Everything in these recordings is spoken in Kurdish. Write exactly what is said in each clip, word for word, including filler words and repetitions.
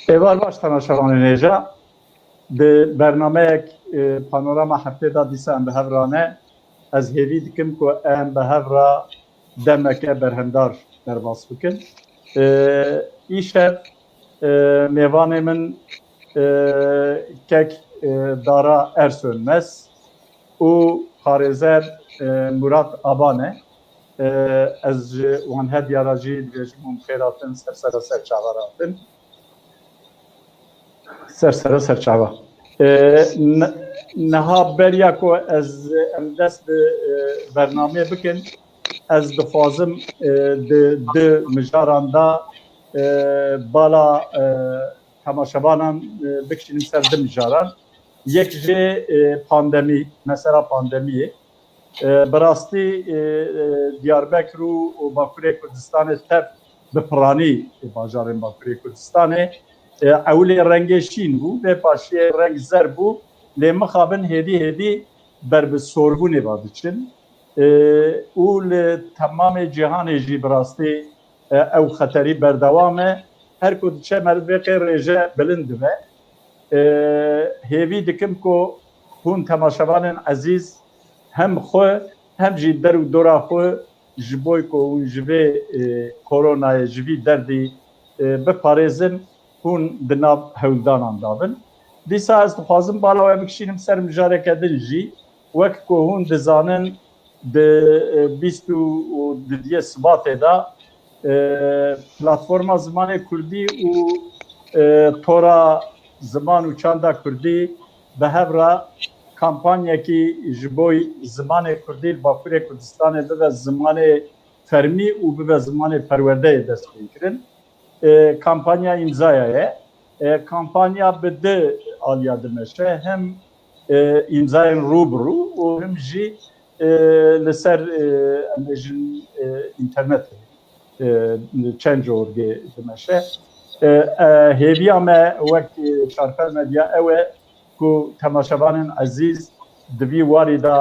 Êvar baş temaşevanên hêja. Di bernameyek, e, Panorama Heftê de dîsa em bi hev re ne. Ez hêvî dikim ku em bi hev re demeke berhemdar derbas bikin. E, îşev, e, mêvanê min, e, kek, e, Dara Ersönmez û parêzer, e, Murat Aba ne. E, ez ji wan her diyara jî dibêjim hûn xêr hatin, ser sera ser çava re hatin. Ser sera ser çava. E, ne-, niha beriya ku ez, em dest bi, e, bernameyê bikin, ez dixwazim, e, di, di mijaran de, e, bala, e, temaşevanan, e, bikişînim ser di mijaran. Yek jê, e, pandemî, mesela pandemiyê. E, bi rastî, e, e, Diyarbekir û, û Bakurê Kurdistanê tev bi piranî, e, bajarên Bakurê Kurdistanê, e, ewilê rengê şîn bû, vê paşiyê reng zer bû, lê mixabin hêdî hêdî ber bi sorbûnê ve diçin. E, û li temamê cîhanê jî bi rastî, e, ew xeterî berdewam e. Her ku diçe meriv vê qê rêje bilind dibe. E, hêvî dikim ku hûn temaşevanên ezîz hem xwe hem jî der û dora xwe ji bo ku hûn ji vê, e, koronayê, ji vî derdî, e, biparêzin, hûn di nav hewldanan de bin. Dîsa ez dixwazim bala we bikişînim ser mijareke din jî. Wek ku hûn dizanin, di, e, bîst û duyê Sibatê de, e, Platforma Zimanê Kurdî û, e, Tora Ziman û Çanda Kurdî bi hev re kampanyekî ji bo zimanê Kurdî li Bakurê Kurdistanê bibe zimanê fermî û bibe zimanê perwerdeyê dest pê kirin. E, kampanya îmzaya ye. E, kampanya bi di aliya dimeşe. Hem, e, îmzayên rû bi rû û hem jî, e, li ser, e, em bêjin, e, înternetê, e, change org ê dimeşe. E, e, hêviya me wek, e, Çarpel Medya ew e ku temaşevanên ezîz di vî warî de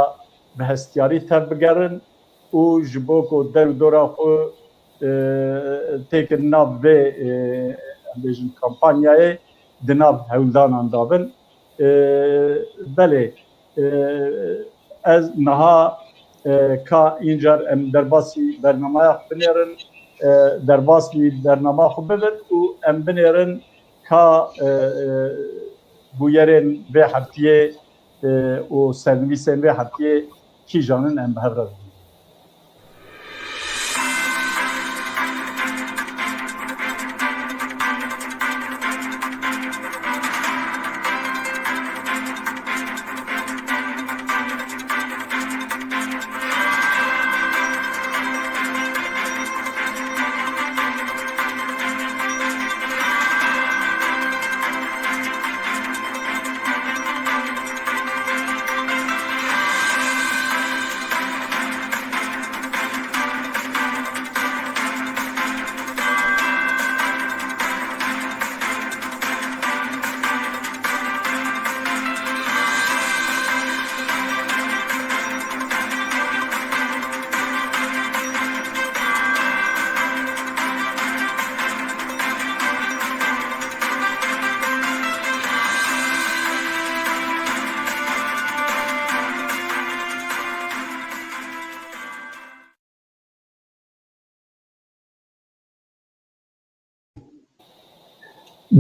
bi hestiyarî tev bigerin û ji bo ku der û dora xwe, e, têkin nav vê, e, em bêjin kampanyayê di nav hewldanan de bin. E, belê, e, ez niha, e, ka încar em derbasî bernamaya xwe binêrin, e, derbasî bernama xwe bibin û em binêrin ka, e, e, bûyerên vê heftiyê, e, û sernivîsên vê heftiyê kîjan in em bi hev re bibînin.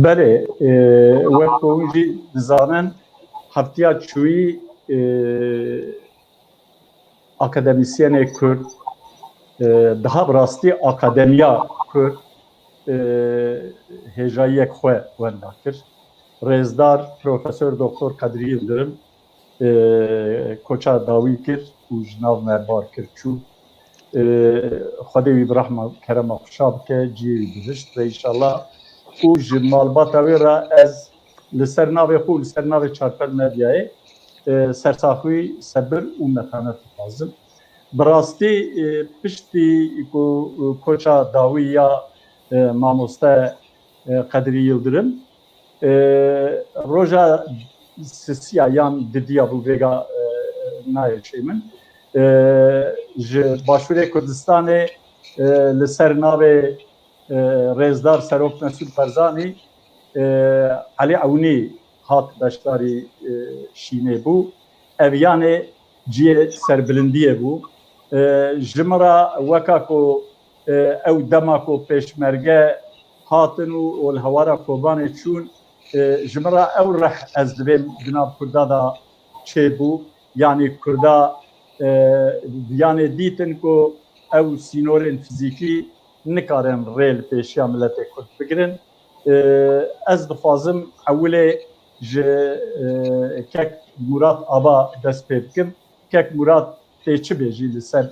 Belê, e, wek ku hûn jî dizanin, heftiya çûyî, e, akademîsyenê Kurd, e, daha bi rastî akademiya Kurd, e, hêjayiyek xwe wenda kir. Rêzdar Profesor Doktor Qedrî Yildirim, e, koça dawî kir û ji nav me bar kir çû. E, Xwedê wî bi rehma kerema xwe şa bike, cihê wî bihişt be înşallah. Û ji malbata wê re ez li ser navê xwe û li ser navê Çarpel Medyayê, e, sersaxî, sebir û metanet dixwazim. Bi rastî, e, piştî ku, e, koça dawî ya, e, mamoste, e, Qedrî Yildirim, e, roja sisiya yan didiya bû vêga, e, nayê çê min. E, ji Başûrê Kurdistanê, e, li ser navê, e, Rêzdar Serok Mesûd Barzanî, e, Elî Ewnî hat beşdarî, e, şînê bû. Ev yanê ciyê serbilindiyê bû. E, ji min re weka ku, e, ew dema ku pêşmerge hatin û, û li hewara Kobanê çûn, e, ji min re ew rih ez dibêm di nav Kurda de çêbû. Yanî Kurda, e, yanê dîtin ku ew sînorên fizîkî nikarin rê li pêşiya miletê Kurd bigirin. E, ez dixwazim ewilê ji, e, kek Murat Aba dest pê bikim. Kek Murat, tê çi bêjî li ser,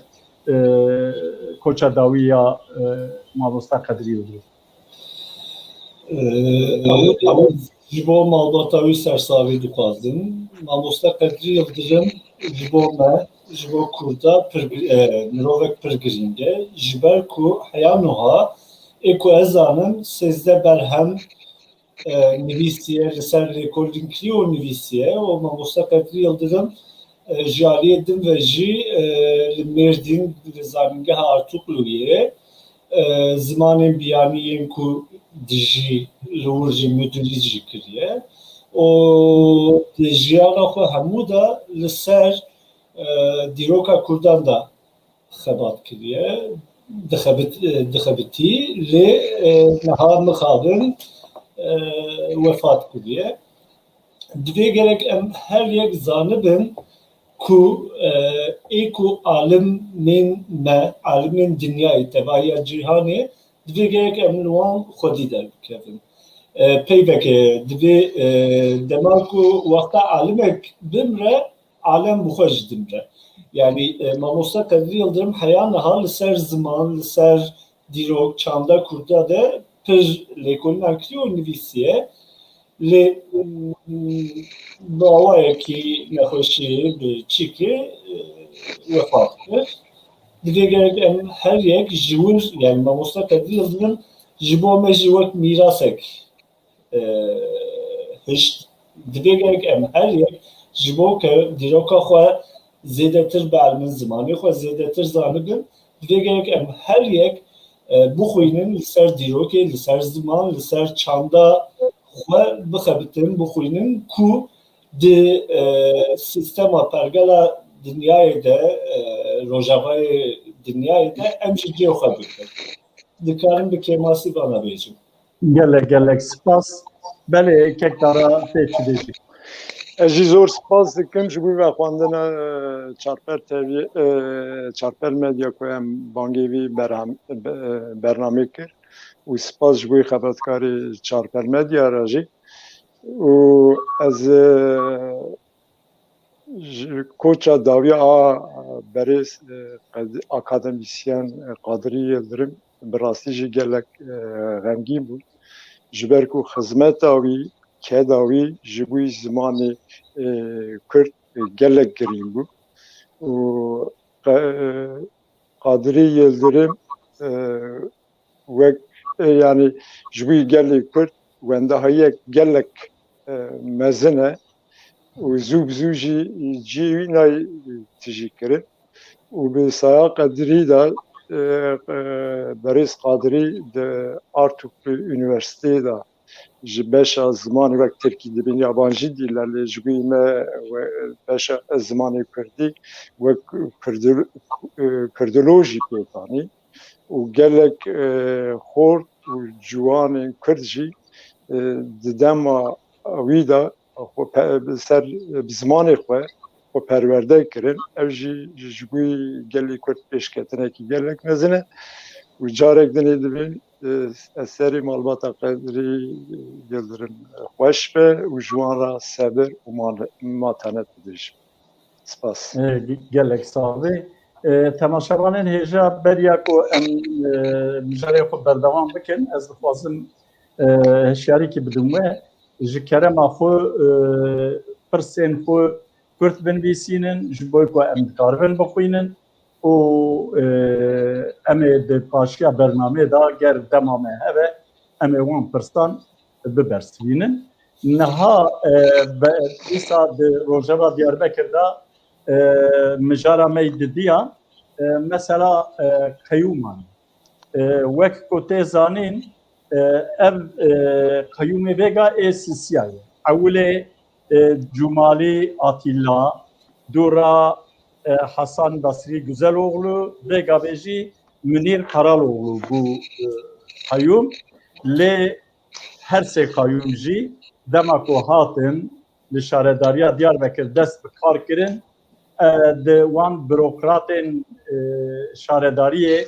e, koça dawî ya, e, mamoste Qedrî Yildirim? Ee, Ji bo malbata wî sersavî dixwazim. Mamoste Qedrî Yildirim ji bo me, ji bo Kurda pir, e, mirovek pir girîng e. Ji ber ku heya nuha, ê ku ez zanim, sêzdeh berhem, e, nivîsiye, li ser lêkolîn kiriye û nivîsiye. Û mamoste Qedrî Yildirim, e, ji aliyê din ve jî, e, li Mêrdîn, li zanîngeha Artukluyê, e, zimanên biyanî yên ku dijî li wir jî mudirî jî kiriye û di jiyana xwe hemû de li ser, e, dîroka Kurdan de xebat kiriye, dixebit-, e, dixebitî, lê, e, niha mixabin, e, wefat kiriye. Divê gerek em her yek zanibin ku, e, ê ku alimên me, alimên dinyayê, tevahiya cîhanê, divê gerek em li wan xwedî derbikevin. E, peyveke divê, e, dema ku wexta alimek bimre, alem bi xwe jî dimre. Yanî, e, mamoste Qedrî Yildirim heya niha li ser ziman, li ser dîrok, çanda Kurda de pir lêkolînan kiriye û nivîsiye. Lê, mm, bi awayekî nexweşiyê, bi çîkê, e, wefat kir. Divê gerek em her yek ji wir, yanî mamoste Qedrî Yildirim ji bo me jî wek mîrasek, e, hişt. Divê gerek em her yek ji bo ke dîroka xwe zêdetir bielmin, zimanê xwe zêdetir zanibin, divê gerek em her yek, e, bixwînin, li ser dîrokê, li ser ziman, li ser çanda xwe bixebitin, bixwînin ku di, e, sîstema pergala dinyayê de, e, rojavayê dinyayê de em jî cihê xwe bikin. Dikarim bi kêmasî vana bêjim. Gelek, gelek spas. Belê, kek Dara, tê çi bêjî? Ez jî zor spas dikim ji bo vexwendina, e, Çarper T V, e, Çarper Medya ku em bangê vî berham-, be-, e, bernamê kir û spas ji bo xebatkarê Çarper Medya re jî. Û ez, e, ji koça dawî a berêz, e, qed-, akademîsyen, e, Qadrî Yildirim bi rastî jî gelek, e, xemgîn bû. Ji ber ku xizmeta wî, keda wî ji bo zimanê, e, Kurd, e, gelek girîng bû. Û qe-, e, Qadrî Yildirim, e, wek, e, yanî ji bo gelê Kurd wendahiyek gelek, e, mezin e û zû bi zû jî cihê wî nayê tijî kirin. Û bi saya Qedrî de, e, e, berêz Qadrî di Artuklu Unîversîteyê de ji beşa zimanê wek tirkî dibîn, yabancî dîl e, lê ji bo me we-, beşa zimanê kurdî wek kurdu-, e, kurdolojî pêk anî û gelek, e, xort û ciwanên kurd jî, e, di dema wî de xwe pe-, bi ser, bi zimanê xwe xwe perwerde kirin. Ev jî ji bo gelê kurd pêşketinekî gelek mezin e û carek dinê divê, e, ez serê malbata Qedrî Yildirim xweş be û ji wan re sebir û ma-, matenet dibêjim. Spas. E, ge-, gelek sax bê. E, temaşevanên hêja, beriya ku em, e, mijarê xwe berdewam bikin, ez dixwazim, e, hişyarîkî bidim we. Ji kerema xwe, e, pirsên xwe kurt binivîsînin, ji bo ku em dikaribin bixwînin û, e, em ê di paşiya bernameyê de ger dema me hebe, em ê wan pirsan bibersivînin. Niha, e, be-, dîsa di rojeva Diyarbekir de, e, mijara me yî didiya, e, mesela, e, qeyûman. E, wek ku tê zanîn, E, ev e, qeyûmê vêga ê sisiya ye. Ewilê e, Cumalî Atîla, dûra e, Hasan Basrî Güzeloğlu, vêga vê jî Munîr Karaloğlu bû e, qeyûm. Lê her sê qeyûm jî dema ku hatin li şaredariya Diyarbekir dest bi kar kirin, e, di wan burokratên e, şaredariyê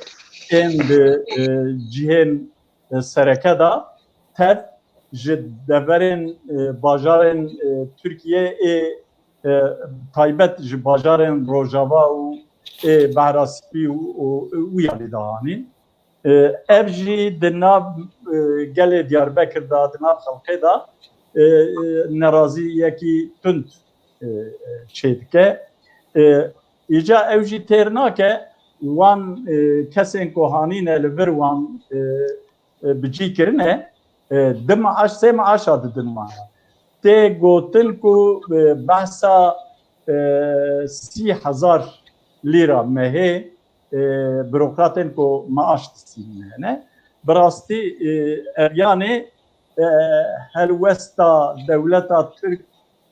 ên di e, cihên e, sereke de tev ji deverên e, bajarên e, Tirkiyê ê e, taybet ji bajarên Rojava û ê Behra Spî û, û, û ya lê de anîn. E, ev jî di nav e, gelê Diyarbekir de, di nav xelkê de e, e, neraziyekî tund e, e, çêdike. E, Îca ew jî têr nake wan e, kesên ku hanîne li vir wan e, e, bi cî kirine, e, di maaş, sê maaşa didin wana. Tê gotin ku e, behsa e, sî hezar lîra mehê e, burokratên ku maaş distînin hene. Bi rastî e, ev yanê e, helwesta dewleta Tirk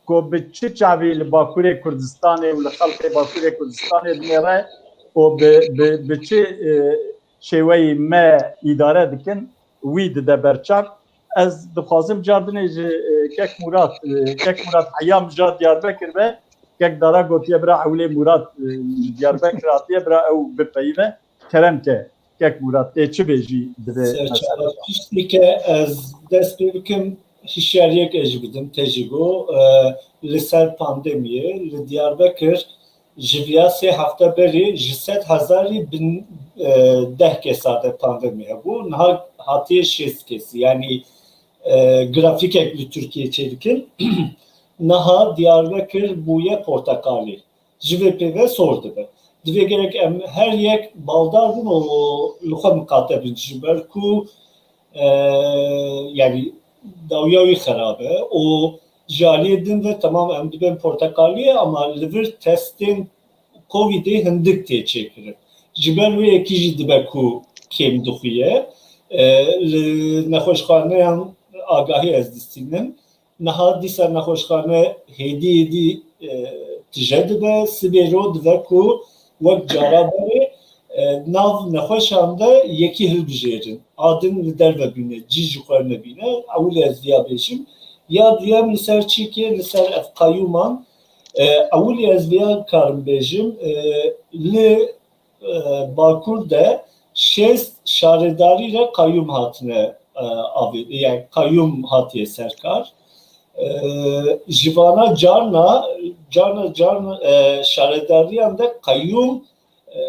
ku bi çi çavî li Bakurê Kurdistanê û li xelkê Bakurê Kurdistanê dinêre û bi, bi, bi çi e, şêweyî me îdare dikin, wî dide ber çav. Ez dixwazim cardinê ji e, Kek Murat, e, Kek Murat heya min ja Diyarbekir be, Kek Dara gotiye bira Ewlê Murat e, ji Diyarbekir hatiye, bira ew bipeyive. Kerem ke Kek Murat, tê çi bêjî di vê meselê de? Tiştê ke ez dest pê bikim, hişyariyek ez jî bidim, te jî got, e, li ser pandemiyê, li Diyarbekir ji viya sê hefte berê ji sed hezarî bin, e, deh kesa de pandemî hebû. Niha hatiye şêst kesî. Yanî, e, grafîkek li Tirkiyê çêdikin. Niha Diyarbekir bûye porteqalî. Ji vê pê ve sor dibe. Divê gerek em her yek baldar bin û li xwe miqate bin, ji ber ku e, yanî dawiya wî xerab e û ji aliyê din ve temam em dibên porteqaliyê, ama li vir testên Covidê hindik tê çêkirin. Ji ber wê yekî jî dibe ku kêm dixuye. E, li nexweşxaneyan agahî ez distînim. Niha dîsa nexweşxane hêdî hêdî e, tije dibe, sibê ro dibe ku wek cara berê e, nav nexweşan de yekî hilbijêrin. A din li derve bîne, cî ji xwe nebîne. Ewilê ez viya bêjim. Ya duyem li ser çîkê, li ser ev qeyûman. E, ewilê ez viya karim bêjim. E, li e, Bakur de şêst şaredarî re qeyûm hatine e, avê, yani qeyûm hatiye serkar. E, ji vana carna, carna, carna e, şaredariyan de qeyûm e,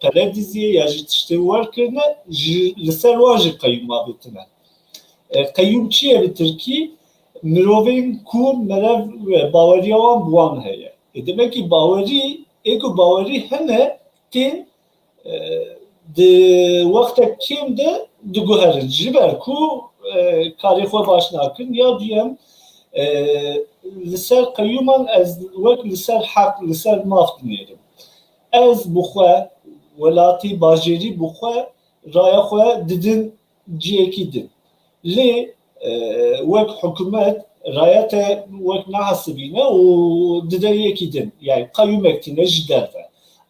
pere diziyê ya jî tiştê wer kirine, ji, li ser wan jî qeyûm avêtine. E, qeyûm çi ye bi tirkî? Mirovên ku merev ve baweriya wan bi wan heye. E, demek ki bawerî, ê ku bawerî hene, tên e, di wextek kêm de diguherin. Ji ber ku e, karê xwe baş nakin. Ya duyem, e, li ser qeyûman ez wek li ser heq, li ser maf dinêrim. Ez bi xwe, welatî, bajêrî bi xwe, raya xwe didin ciyekî din. Lê e, wek hikûmet raya te wek nahesibîne û dide yekî din. Yani qeyûmek tîne ji derve.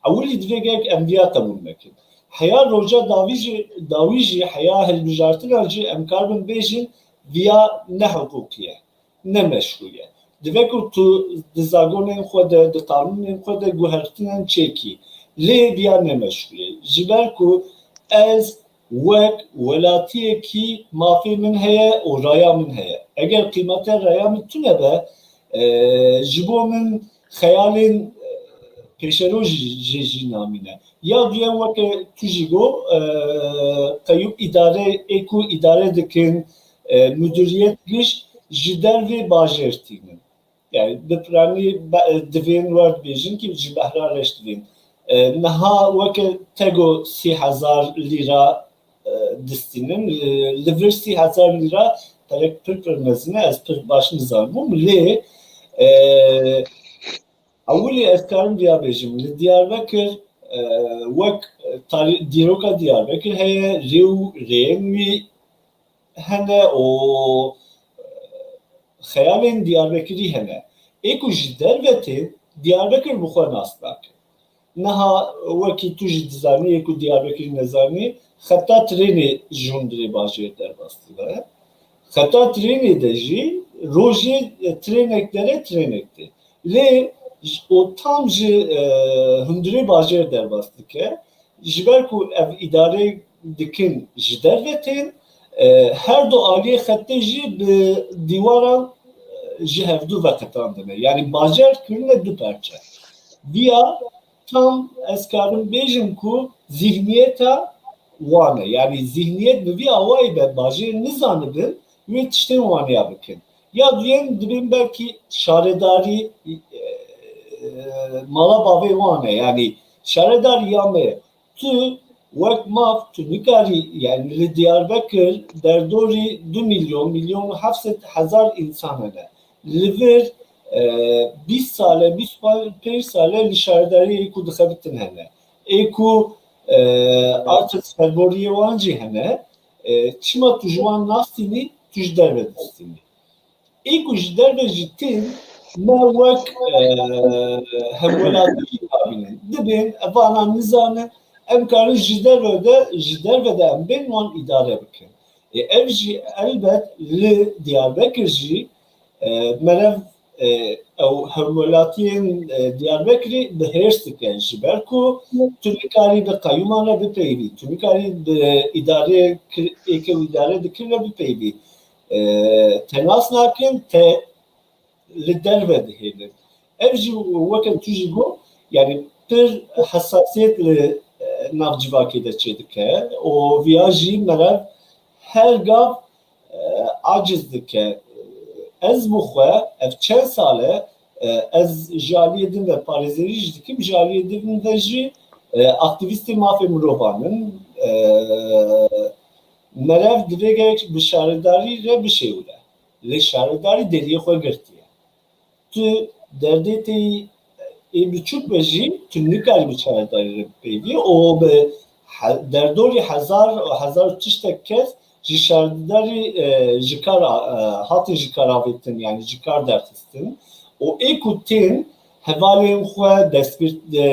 Ewilî divê gerek em viya qebûl nekin. Heya roja dawî jî, dawî jî heya hilbijartinan jî em karibin bêjin viya nehiqûqî ye, ne meşrû ye. Divê ku tu di zagonên xwe de, di qanûnên xwe de guhertinên çêkî. Lê viya ne meşrû ye. Ji ber ku ez wek welatiyekî mafê min heye û raya min heye. Eger qîmete raya min tune be, e, ji bo min xeyalên e, pêşerojî jê jî namîne. Ya duyem weke tu jî got, e, qeyûm îdare, ê ku îdare dikin, e, mudiriyet giş ji dervê bajêr tînin. Yani bi piranî be-, divên wer dibêjin ki ji behra reş divên. E, niha weke te got sî hezar lîra e, distînin. Li, li vir sî hezar lîra perek pir pir mezin e, ez pir baş nizanibûm. Lê e, ewilî ez karim viya bêjim. Li Diyarbekir e, wek tarî-, dîroka Diyarbekir heye, rê û rêyên wî hene û xeyalên Diyarbekirî hene. Ê ku ji derve tên, Diyarbekir bi xwe nas nake. Niha wekî tu jî dizanî, ê ku Diyarbekirî nezanî, xeta trênê ji hundirê bajêr derbas dibe. Xeta trênê de jî rojê, e, trênek dere, trênek tê. Lê j-, û tam ji, e, hundirê bajêr derbas dike. Ji ber ku ev îdare dikin ji derve tên, e, her du aliyê xetê jî bi dîwaran, e, ji hevdu veqetandine. Yanî bajêr kirine du perçe. Viya tam ez karim bêjim ku zihniyeta wan e. Yanî zihniyet bi vî awayî be, bajêr nizanibin, wê tiştên wan ya bikin. Ya duyem dibên belkî şaredarî, e, mala bavê wan e. Yanî şaredar ya me, tu wek maf, tu nikarî, yanî li Diyarbekir derdorî du milyon, milyon û heft sed hezar însan hene. Li vir, e, bîst sale, bîst û pênc sale li şaredariyê ku dixebitin hene. Ê ku, e, artık serboriyê wan jî hene. E, çima tu ji wan nastînî, tu ji derve distînî. Ê ku ji derve jî tên, me wek, e, hemwelatî jî nabînin. Dibên, ev vana nizane, em karin ji derve de, ji derve de em bên wan îdare bikin. Ê, ev jî elbet li Diyarbekir jî, e, meriv, e, ew hemwelatiyên, e, Diyarbekirê bi hêrs dike, ji ber ku tu nikarî bi qeyûman re bipeyivî, tu nikarî bi îdareyê kir-, ê ke îdare dikir re bipeyivî. E, te nas nakin, te li derve dihêlin. Ev jî weke tu jî got, yanî pir hesasiyet li, e, nav civakê de çêdike û viya jî meriv her gav, e, aciz dike. Ez bi xwe ev çend sal e, e, ez ji aliyê din ve parêzerî jî dikim, ji aliyê din ve jî, e, aktîvîstê mafê mirovan im. E, meriv divê gerek bi şaredarî re bişêwile. Lê şaredarî deriyê xwe girtiye. Tu derdê te yî ê biçûk be jî, tu nikarî bi şaredarî re bipeyivî û bi he-, derdorî hezar û hezar û tiştek kes ji şaredarî, e, ji kar a-, e, hatin ji kar avêtin, yanî ji kar derxistin. Û ê ku tên hevalên xwe, destgir-, e,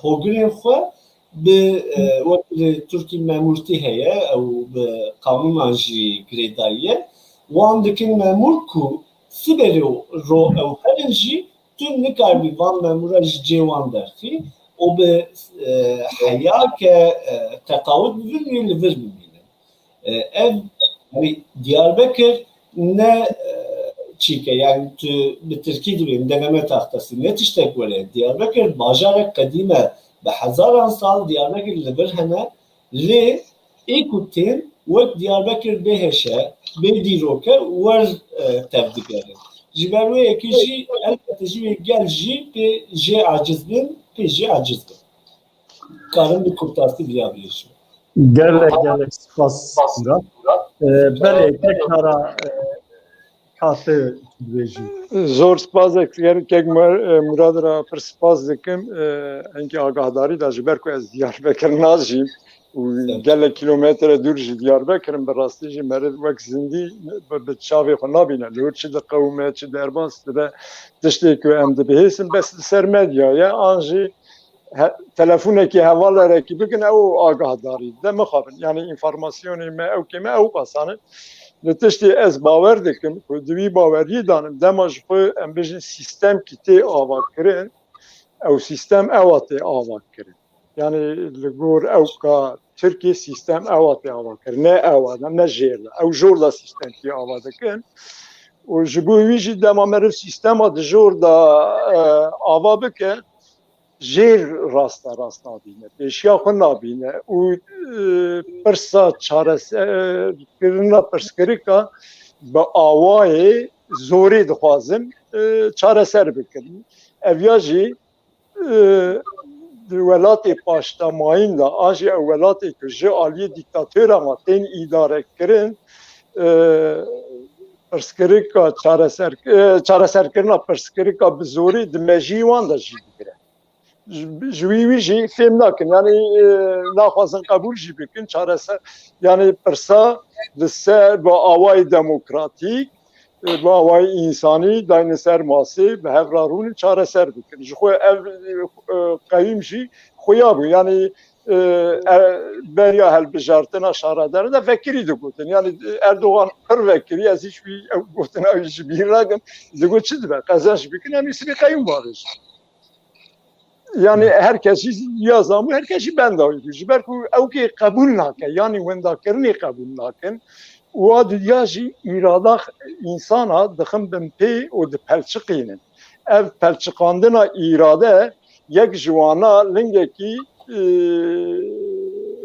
hogirên xwe bi, e, wek li Tirkî memûrtî heye, ew bi qanûnan jî girêdayî ye. Wan dikin memûr ku sibê ro ew herin jî tu nikaribî van memûra ji cê wan derxî û bi, e, heya ke, e, teqawit bibin wê li vir bimînin. E, ev, yanî Diyarbekir ne, e, çîke, yanî tu bi tirkî dibê, deneme tahtası, ne tiştek were. Diyarbekir bajarek qedîm e, bi hezaran sal Diyarbekir li vir hene, lê ê ku tên wek Diyarbekir bê hêşe, bê dîroke wer, e, tev digerin. Ji ber wê yekê jî elbette jî wê gel jî pê jê aciz bin, pê jê aciz bin. Karin bi kurtasî viya bêjim. Gelek, gelek spas, Murat. E, belê, tekrar, e, ka te dibêjî. Zor spas, kek Mer-, e, Murad ra pir spas dikim. E, enkî agahdarî da, ji ber ku ez Diyarbekir najîm û gelek kilometre dûr ji Diyarbekir im, bi rastî jî meriv wek zindî bi, bi çavê xwe nabîne. Li wir çi diqewime, çi derbas dibe, tiştê ku em dibihêsin, bes li ser medya ye, an jî he-, telefonekî hevallerekî bikin, ew agahdarî de mixabin. Yanî înformasyonê me, ew kê me, ew qasane. Li tiştê ez bawer dikim ku di wî baweriyê danim, dema ji xwe em bijin sîstemkî tê ava kirin, ew sîstem ewa tê ava kirin. Yanî li gor ew ka Tirkiyê sîstem ewa tê ava kirin. Ne ewa de, ne jêr de. Ew jor de sîstemkî ava dikin. Û ji bo wî jî dema meriv sîstema di jor de, e, ava bike, jêr raste rast nabîne, pêşiya xwe nabîne û, e, pirsa çareserkirina pirsgirêka bi awayê zorê dixwazin, e, çareser bikin. Ev ya jî, e, di welatê paşdamayîn de, an jî ew welatê ku ji aliyê dîktatoran ve tên îdare kirin, e, pirsgirêka çareser, e, çareserkirina pirsgirêka bi zorê di mejiyê wan de jî digire. ji wî wî jî fêm nakin. Yanî e, naxwazin qebûl jî bikin, çareser, yanî pirsa li ser bi awayî demokratîk, e, bi awayî însanî dayne ser masê, bi hev re rûnin çareser bikin. Ji xwe ev e, qeyûm jî xuya bû. Yanî e, e, beriya hilbijartina şaredarê de vekirî digotin. Yanî Erdogan pir vekirî, ez hiç wî ew gotina wî ji bîr nakim. Digot çi dibe? Qezenc bikin, em ê sibê qeyûm bavêjin. Yanî her kes jî ya zam û her kes jî benda wî bû. Ji ber ku ew kê qebûl nake, yanî windakirinê qebûl nakin. Wa diya jî îrada însana dixin bin pê û dipelçiqînin. Ev pelçiqandina îrade yek ji wana lingekî e,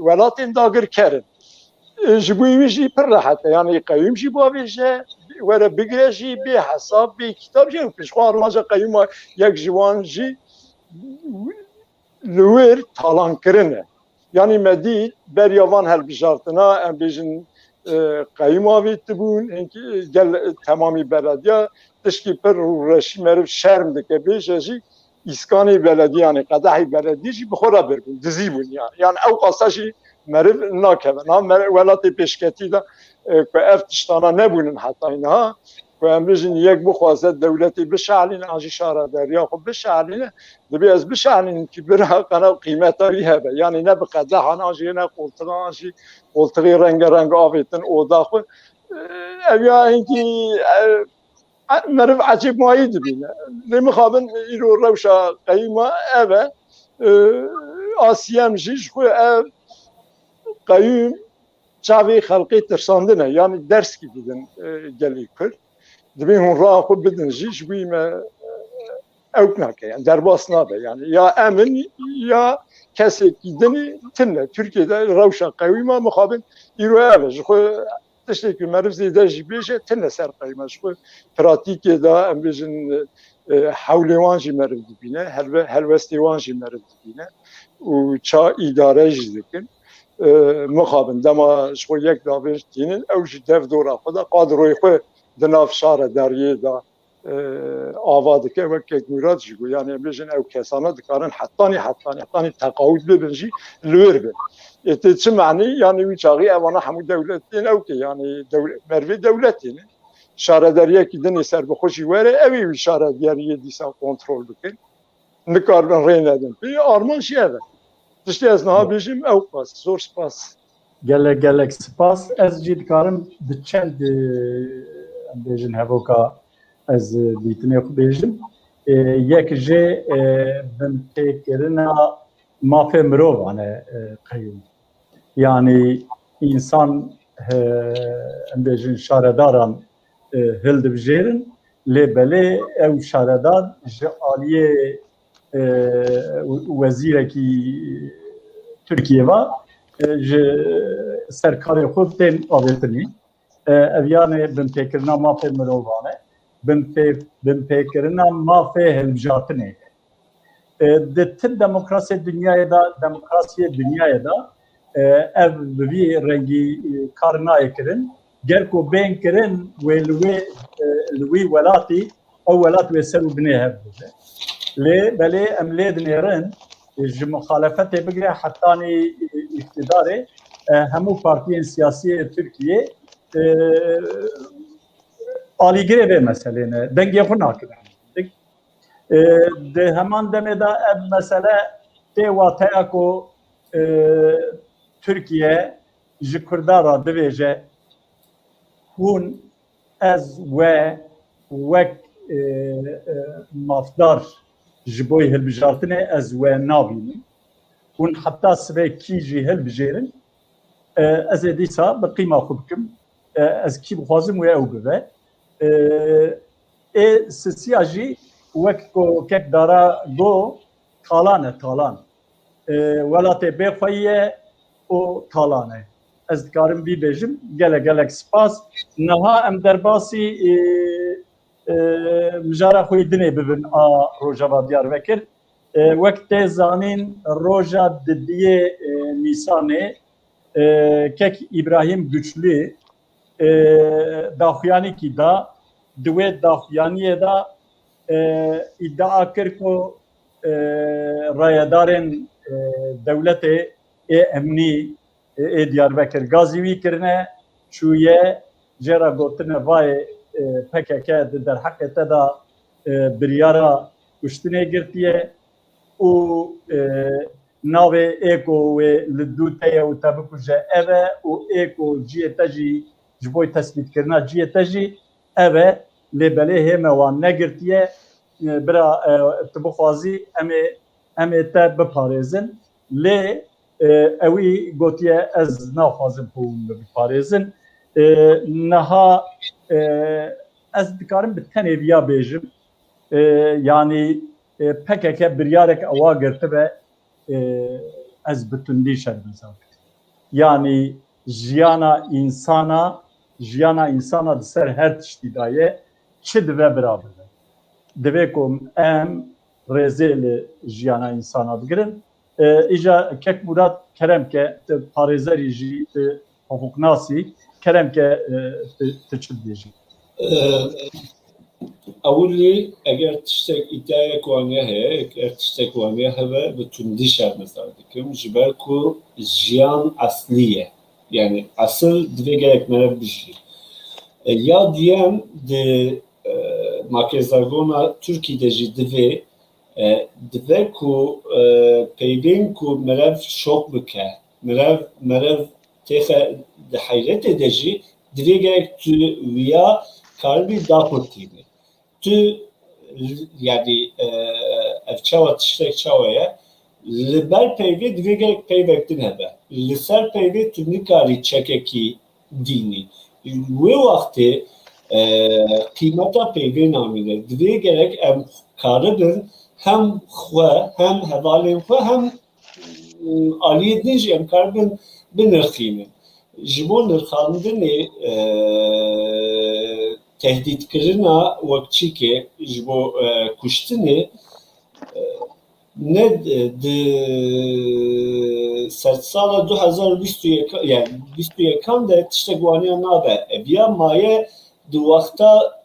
welatên dagirker in. E, ji bo wî jî pir rehet e. Yanî qeyûm jî bavêje, were bigire jî bê hesab, bê kitab jî ew pêşxwe armanca qeyûma yek ji wan jî li wir talankirin e. Yanî me dît beriya van hilbijartina, em bêjin e, qeyûm avêtibûn, hinkî gel temamî belediya tişkî pir rûreşî meriv şerm dike bêje jî îskanê belediyanê, qedehî belediyê jî bi xwe re birbûn, dizî bûn yanî. Yanî ew qasa jî meriv nakeve. Niha mer-, welatê pêşketî de e, ku ev tiştana nebûnin hetayî niha, ku em bijin yek bixwaze dewletê bişehlîne, an jî şaredariya xwe bişehlîne, dibê ez bişehlînim ki bira qena qîmeta wî hebe. Yanî ne bi qedehan, an jî ne qoltiqan, an jî qoltiqê rengereng avêtin oda xwe. E, ev ya hinkî e, e, meriv ecêb mayî dibîne. Lê mixabin îro rewşa qeyûma ev e. E, A C M jî ji xwe ev qeyûm çavê xelkê tirsandine, yanî derskî didin e, gelê Kurd. Dibê hûn raa xwe bidin jî, ji wî me e, ewk nake, yani derbas nabe. Yani ya em in ya kesekî din e, tune. Tirkiyê de rewşa qewîma mixabin îro ev e. Ji xwe tiştê ku meriv zêde jî bêje, tune ser qewîma. Ji xwe pratîkê de em bêjin e, hewlê wan jî meriv dibîne, helwe-, helwestê wan jî meriv dibîne û ça îdare jî dikin. E, mixabin dema ji xwe yek davêj tînin, ew ji dev dora xwe de qadroyê xwe di nav şaredariyê de e, ava dike, wek kek Murad jî got. Yani em bêjin ew kesana dikarin hetanî, hetanî, hetanî teqawûd bibin jî li wir bin. Ê tê çi manî? Yani wî çaxî evana hemû dewletên ew ke, yani dewle-, mervê dewletê ne. Şaredariyekî din ê serbixwe jî were, ew ê wî şaredariyê dîsa kontrol bikin. Nikaribin rê nedin. Pê armanc jî ev e. Tiştê ez niha bêjim ew qas. Zor spas. Gelek gelek spas. Ez jî dikarim bi çend, e, em bêjin hevoka ez, e, dîtinê xwe bêjim. E, yek jê, e, binpêkirina mafê mirovan e, e, qeyûm. Yanî însan, e, em bêjin şaredaran, e, hildibijêrin, lê belê ew şaredar ji aliyê, e, wezîrekî Tirkiyê ve, e, ji serkarê xwe tên avêtinê. E, ev yanê binpêkirina mafê mirovan e, binpê-, binpêkirina mafê hilbijartinê. E, di ti demokrasiyê dinyayê de, demokrasiyê dinyayê de, e, ev bi vî rengî, e, kar nayê kirin. Ger ku bên kirin, wê li wê, e, li wî welatî, ew welat wê ser û binê hev bibe. Lê belê em lê dinêrin, e, ji muxalefetê bigire hetanî, e, îqtidarê, e, hemû partiyên siyasî yê Tirkiyê, e, alîgirê vê meselê ne. Dengê xwe nakin. E, di heman demê de ev mesele tê wateya ku, e, Tirkiye ji Kurdan re dibêje, hûn, ez we wek, e, e, mafdar ji bo hilbijartinê ez we nabînim. Hûn heta sibê kî jî hilbijêrin, e, ez ê dîsa bi qîma xwe bikim. E, ez kî bixwazim wê ew bibe. E, ê sisiya jî wek ku kek Dara got, talan e, talan. E, welatê bêxweyî ye û talan e. Ez dikarim vî bêjim. Gelek gelek spas. Niha em derbasî, e, e, mijara xwe yê dinê bibin a Rojava Diyarbekir. E, wek tê zanîn, roja didiyê, e, Nîsanê, e, kek Îbrahîm Güçlü, e, daxuyanîkî da, di wê daxuyaniyê de, e, îdia kir ku, e, rayedarên, e, dewletê ê emnî, e, ê Diyarbekir gazî wî kirine, çûye, jê re gotine vayê, e, P K K di derheqê te de, e, biryara kuştinê girtiye û, e, navê ê ku wê li dû te ye û te bikuje ev e û ê ku ciyê te jî ji bo tespîtkirina ciyê te jî ev e, lê belê hê me wan negirtiye. E, bira, e, tu bixwazî em ê, em ê te biparêzin. Lê, e, ewî gotiye, ez naxwazim ku hûn min biparêzin. E, niha, e, ez dikarim bi tenê viya bêjim. E, yanî, e, P K K biryarek ewa girtibe, e, ez bi tundî şermezar dikim. Yanî jiyana însana, jiyana însana di ser her tiştî de ye, çi dibe bira bibe. Divê ku em rêzê li jiyana însana bigirin. E, îja kek Murat, kerem ke, tu parêzerî jî, tu hiqûqnasî, kerem ke, e, tu, tu çi dibêjî? E, Ewilî, eger tiştek îddiayek waniya heye, eger tiştek waniya hebe, bi tundî şermezar dikim, ji ber ku jiyan eslî ye. Yani esil divê gelek meriv bijî. E, ya duyem di, e, makrêzargona Tirkî de jî divê, e, dibe ku, e, peyvên ku meriv şok bike, meriv, meriv têxe di heyretê de jî divê gerek tu wiya karibî daqurtînî. Tu, yani, e, ev çawa tiştek çawa ye? Li ber peyvê divê gerek peyvek din hebe. Li ser peyvê tu nikarî çekekî dînî. Wê wextê, e, qîmeta peyvê namîne. Divê gerek em karibin hem xwe, hem hevalên xwe, hem, e, aliyê din jî em karibin binirxînin. Ji bo nirxandinê, e, tehdîtkirina wek çîkê, ji bo, e, kuştinê, e, ne di, di sedsala du hezar û bîst û yek, yani bîst û yekan de tiştek waniya nabe. Eviya maye di wexta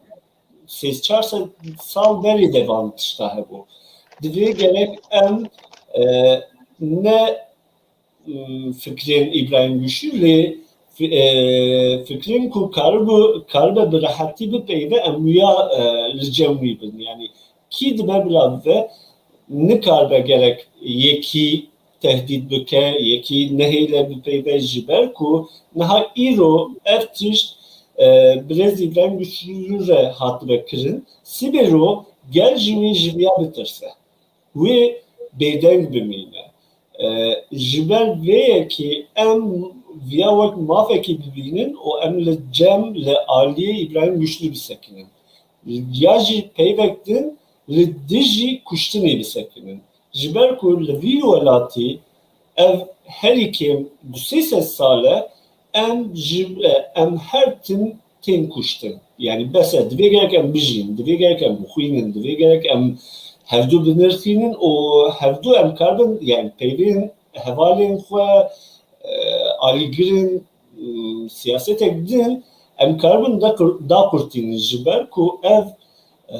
sê çar sed sal berê de van tişta hebû. Divê gerek em, e, ne, m, fikrên Îbrahîm Güçlü lê fi-, e, fikrên ku karibû, karibe bi rehetî bipeyve em wiya, e, li cem wî bin. Yani kî dibe bila bibe, nikaribe gerek yekî tehdît bike, yekî nehêle bipeyve ji ber ku niha îro ev tişt, e, birêz Îbrahîm Güçlü re hatibe kirin, sibê ro gel ji wî ji viya bitirse. Wê bêdeng bimîne. E, ji ber vê yekê em viya wek mafekî bibînin û em li cem, li aliyê Îbrahîm Güçlü bisekinin. Ya jî peyvek din li dijî kuştinê bisekinin. Ji ber ku li vî welatî ev herî kêm du sê sed sal e, em ji, em her tim tên kuştin. Yani bes e, divê gerek em bijîn, divê gerek em bixwînin, divê gerek em hevdu binirxînin û hevdu em karibin, yani peyvên hevalên xwe, e, alîgirin, e, siyasetek din em karibin da qur-, da qurtînin ji ber ku ev, e,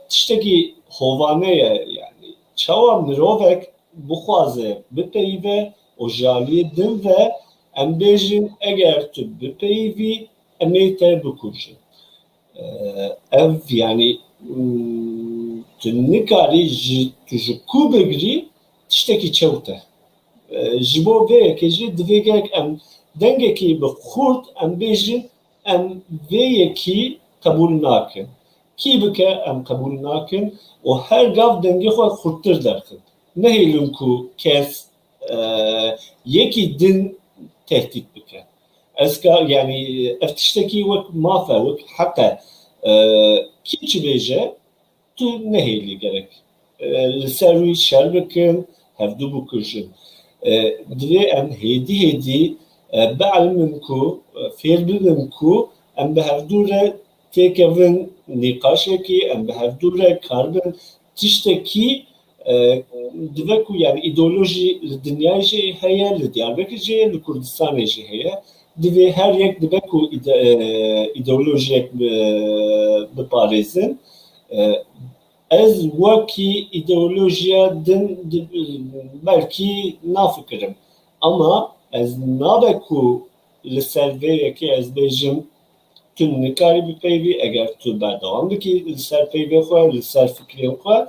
tiştekî hovane ye, yani çawa mirovek bixwaze bipeyive û ji aliyê din ve em bêjin, eger tu bipeyivî, em ê te bikujin. E, ev, yani, mm, tu nikarî ji, tu ji ku bigirî tiştekî çewt e. E, ji bo vê yekê jî divê gerek em dengekî bi xurt em bêjin, em vê yekî qebûl nakin. Kî bike em qebûl nakin û her gav dengê xwe xurttir derxin. Nehêlin ku kes, e, yekî din tehdît bike. Ez ka, yani, ev tiştekî wek maf e, wek heq e. E, kî çi bêje, tu nehêlî gerek. E, li ser wî şer bikin, hevdu bikujin. E, divê em hêdî hêdî, e, bielimin ku, e, fêr bibin ku em bi hevdu re têkevin nîqaşekî, em bi hevdu re karibin tiştekî, e, dibe ku, yani, îdeolojî li dinyayê jî heye, li Diyarbekir jî heye, li Kurdistanê jî heye. Divê her yek dibe ku îde-, e, îdeolojiyek bi-, biparêzin. E, Ez wekî îdeolojiya din di-, belkî nafikirim. Ama ez nabe ku li ser vê yekê ez bêjim, tu nikarî bipeyvî, eger tu berdewam bikî li ser peyvê xwe, li ser fikrên xwe,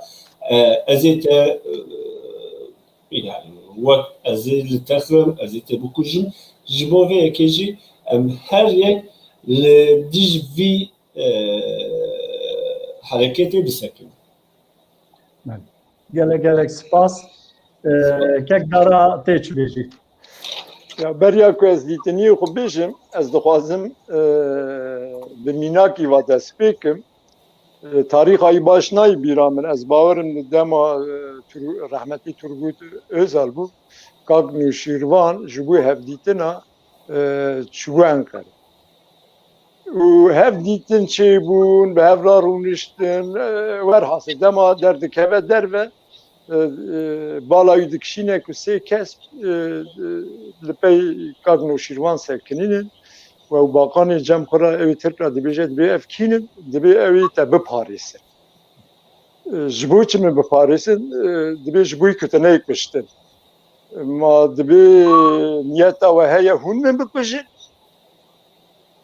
e, ez ê te, e, yani, wek ez ê li te xim, ez ê te bikujim. Ji bo vê yekê jî em her yek li dij vî, e, hereketê bisekinin. Gelek gelek spas. E, kek Dara tê çi bêjî? Ya beriya ku ez dîtiniyê xwe bêjim, ez dixwazim, e, bi mînakî va dest pê kim. E, tarîxa wî baş nayê bîra min. Ez bawerim di dema, e, Tur-, rehmetî Turgut Özal bû. Kak Nûşîrvan ji bo hevdîtina, e, çûbû Enqere. Û hevdîtin çêbûn, bi hev re rûniştin, e, werhasil dema derdikeve derve, e, e, bala wî dikişîne ku sê kes, e, e, li pey Kak Nûşîrvan sekinînin û ew baqanê cem xwe re ew ê Tirk re dibêje, dibê ev kînin, dibê ew ê te biparêsin. E, ji bo çi min biparêsin? E, dibê ji bo ku te neyê kuştin. Ma dibê niyeta we heye hûn min bikujin?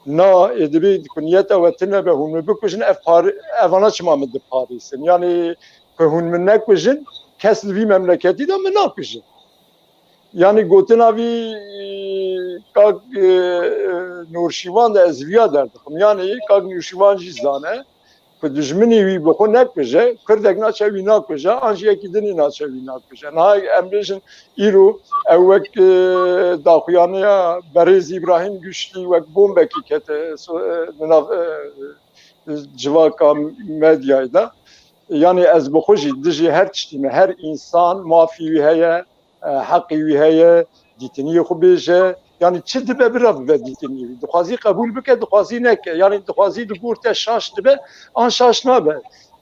Na, ê dibê ku niyeta we tune be hûn min bikujin, ev par-, evana çima min diparêsin? Yanî ku hûn min nekujin, kes li vî memleketî de min nakujin. Yanî gotina vî kak, e, e, Nûrşîvan de ez viya derdixim. Yanî kak Nûrşîvan jî zane ku dijminî wî bi xwe nekuje, Kurdek naçe wî nakuje, an jî yekî dinî naçe wî nakuje. Niha em bêjin îro ew wek, e, daxuyaniya berêz Îbrahîm Güçlü wek bombekî kete so-, e, di nav, e, civaka medyayê de. Yanî ez bi xwe jî dijî her tiştî me, her însan mafî wî heye, e, heqî wî heye, dîtiniyê xwe bêje. Yanî çi dibe bira bibe dîtiniyê wî. Dixwazî qebûl bike, dixwazî neke. Yanî dixwazî li gor te şaş dibe, an şaş nabe.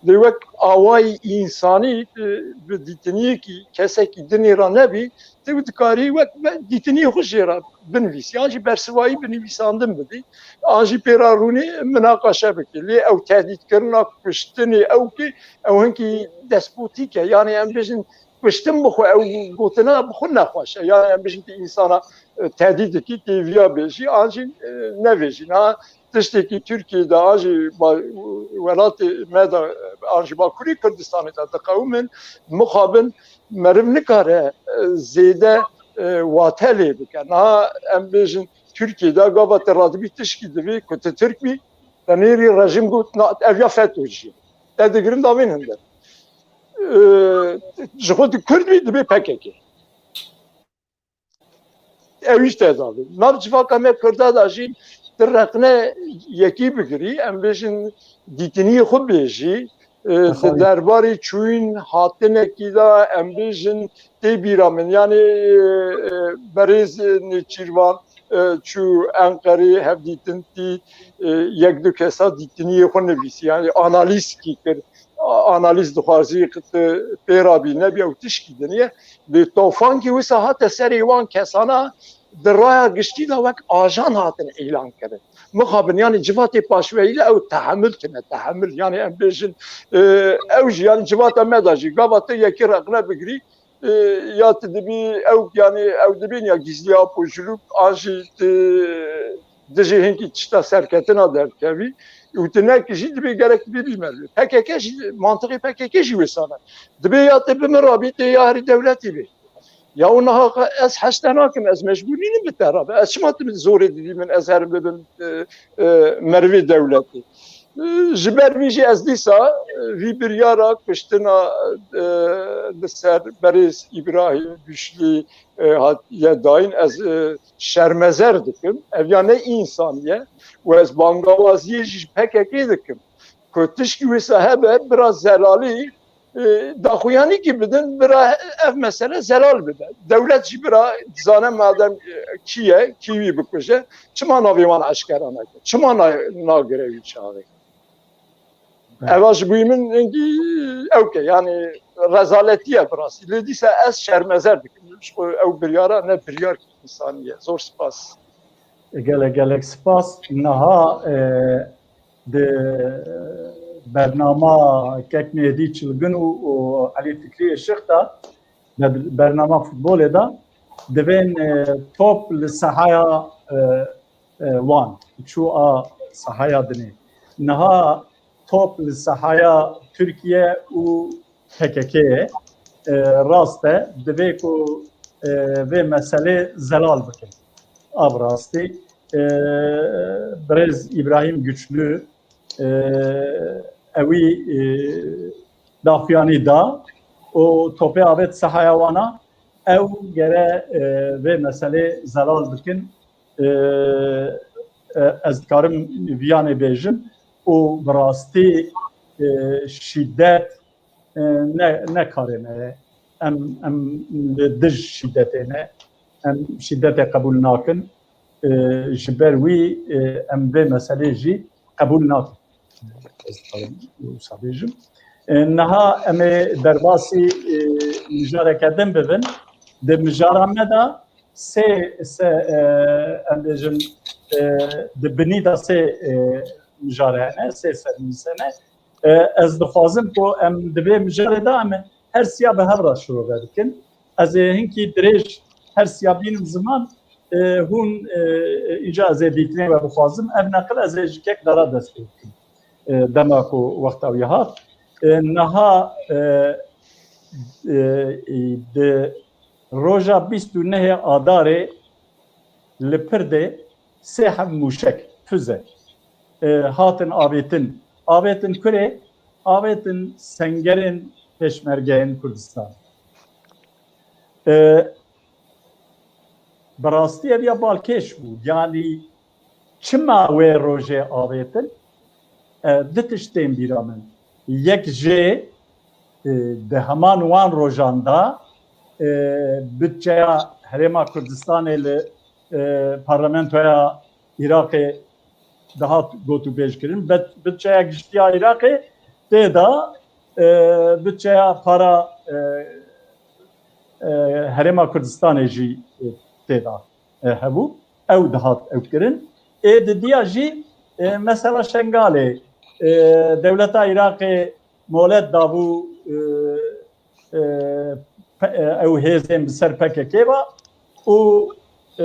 Lê wek awayî însanî, e, bi dîtiniyekî, kesekî dinê re nebî, tu dikarî wek be-, dîtiniyê xwe jê re binivîsî. An jî bersivayî binivîsandin bidî. An jî pê re rûnî minaqeşe bikî. Lê ew tehdîtkirina kuştinê ew kê, ew hinkî despotîk e. Yanî em bêjin kuştin bi xwe, ew gotina bi xwe nexweş e. Yanî em bêjin tu însana, e, tehdît dikî, tê viya bêjî, an jî, e, nevêjî. Niha tiştekî Tirkiyê de, an jî ba-, welatê me de, an jî Bakurê Kurdistanê de diqewimin, mixabin meriv nikare, e, zêde, e, wate lê bike. Niha em bêjin Tirkiyê de gava te radibî tişkî divê ku tu Tirk bî, te nêrî rejîm got, na, ev ya FETÖ'cî ye. Te digirin davên hinder. E, ji xwe tu Kurd bî, dibê PKK. Ew jî te davê. Nav civaka me Kurda da jî tu reqne yekî bigirî, em bêjin dîtiniyê xwe bêjî, e, di derbarê çûyîn hatinekî de em bêjin tê bîra min. Yanî, e, berêz Nêçîrvan, e, çû Enqerê hevdîtin tî, e, yek du kesa dîtiniyê xwe nivîsî. Yanî analîzkî kir. A-, analîz dixwazî tu pê re bî, nebî ew tişkî din e. Lê tofankî wisa hate serê wan kesana di raya giştî de wek ajan hatin îlan kirin. Mixabin, yanî civatê paşveyî de ew tehemil tune, tehemil. Yanî em bêjin, e, ew jî, yanî civata me de jî, gava tu yekî reqne bigirî, e, ya tu dibî ew, yanî ew dibên ya gizlî apo jilûk, an jî tu dijî hinkî tişta serketina derdikevî û tu nekijî, dibê gerek tu bêbî merivê. PKK jî, mantiqê PKK jî wêsan e. Dibê ya tu bi min rabî, tê ya herî dewletî bê. Ya û niha ez heşte nakim, ez mecbûr nînim bi te re be. Ez çima tu min zorê didî min, ez herim bibim, e, e, merivê dewletê. E, ji ber vî jî ez dîsa, e, vî biryara kuştina, e, li ser berêz Îbrahîm Güçlü, e, hatiye dayîn, ez, e, şermezer dikim. Ev ya ne însanî ye. Û ez bangawaziyê jî ji PKK dikim. Ku tişkî wisa hebe, bira Zelalî, e, daxuyanîkî bidin, bira ev mesele zelal bibe. Dewlet jî bira dizane madem, e, kî ye, kî wî bikuje, çima navê wan eşkera nake? Çima na-, nagire wî çaxê? Eva ji bo min hingî ewk e, yanî rezaletî ye bi rastî. Lê dîsa ez şermezer dikim. Ji xwe ew biryara ne biryar însanî ye. Zor spas. Gelek gelek spas. Niha, e, di, bernama Kek Mêhdî Çilgin û, û Elî Fikrî Işık de, ber-, bernama futbolê de, divên, e, top li sehaya, e, e, wan çû a sehaya dinê. Niha top li sehaya Tirkiye û P K K ye. E, rast e, divê ku, e, vê meselê zelal bikin. A bi rastî, e, birêz Îbrahîm Güçlü, e, ewî, e, daxuyanî da û topê avêt sehaya wana, ew gere, e, vê meselê zelal bikin. E, e, ez dikarim viyanê bêjim û bi rastî, e, şîdet, e, ne, ne karê me ye. Em, em li dij şîdetê ne. Em şîdetê qebûl nakin. E, ji ber wî, e, em vê meselê jî qebûl nakin. Ez dikarim wisa bêjim. E, niha em ê derbasî, e, mijareke din bibin. Di mijara me de sê, se, e, em bêjin, e, di binî de sê, e, mijare hene, sê sernivîs hene. E, ez dixwazim ku em di vê mijarê de em her siya bi hev re şirove dikin. Ez ê hinkî dirêj her siya bînim ziman, e, hûn, e, îca ez ê dîtinê we bixwazim. Ev neqil ez ê ji kek dara dest pê bikim. E, dema ku wexta wî hat. E, niha, e, e, e, di roja bîst û nehê Adarê li Pirdê sê heb mûşek, füze, e, hatin avêtin. Avêtin kurê? Avêtin sengerên pêşmergeyên Kurdistan. E, bi rastî ev ya balkêş bû. Yanî çima wê rojê avêtin? E, du tişt tên bîra min. Yek jê, e, di heman wan rojan de, e, budçeya Herêma Kurdistanê li, e, parlamentoya Iraqê dihat gotûbêj kirin. Bet-, budçeya giştî ya Iraqê tê de, e, budçeya para, e, e, Herêma Kurdistanê jî, e, tê de, e, hebû. Ew dihat ew kirin. Ê didiya jî, e, mesela Şengalê, e, dewleta Iraqê molet dabû, e, e, pe-, e, ew hêzên bi ser P K K ve û, e,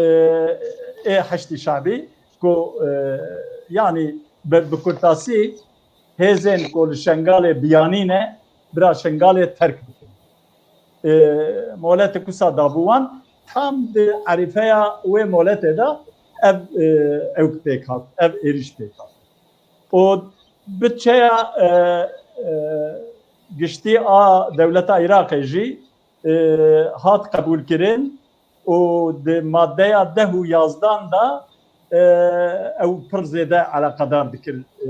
ê Heşdî Şabî ku, e, yanî bi, bi kurtasî hêzên ku li Şengalê biyanî ne, bira Şengalê terk bikin. E, moletik wisa dabû wan, tam di erîfeya wê moletê de ev, e, ewk pêk hat, ev êrîş pêk hat. Û budçeya, e, e, giştî a dewleta Iraqê jî, e, hat qebûlkirin û di maddeya deh û yazdan de, e, ew pir zêde eleqedar dikir, e,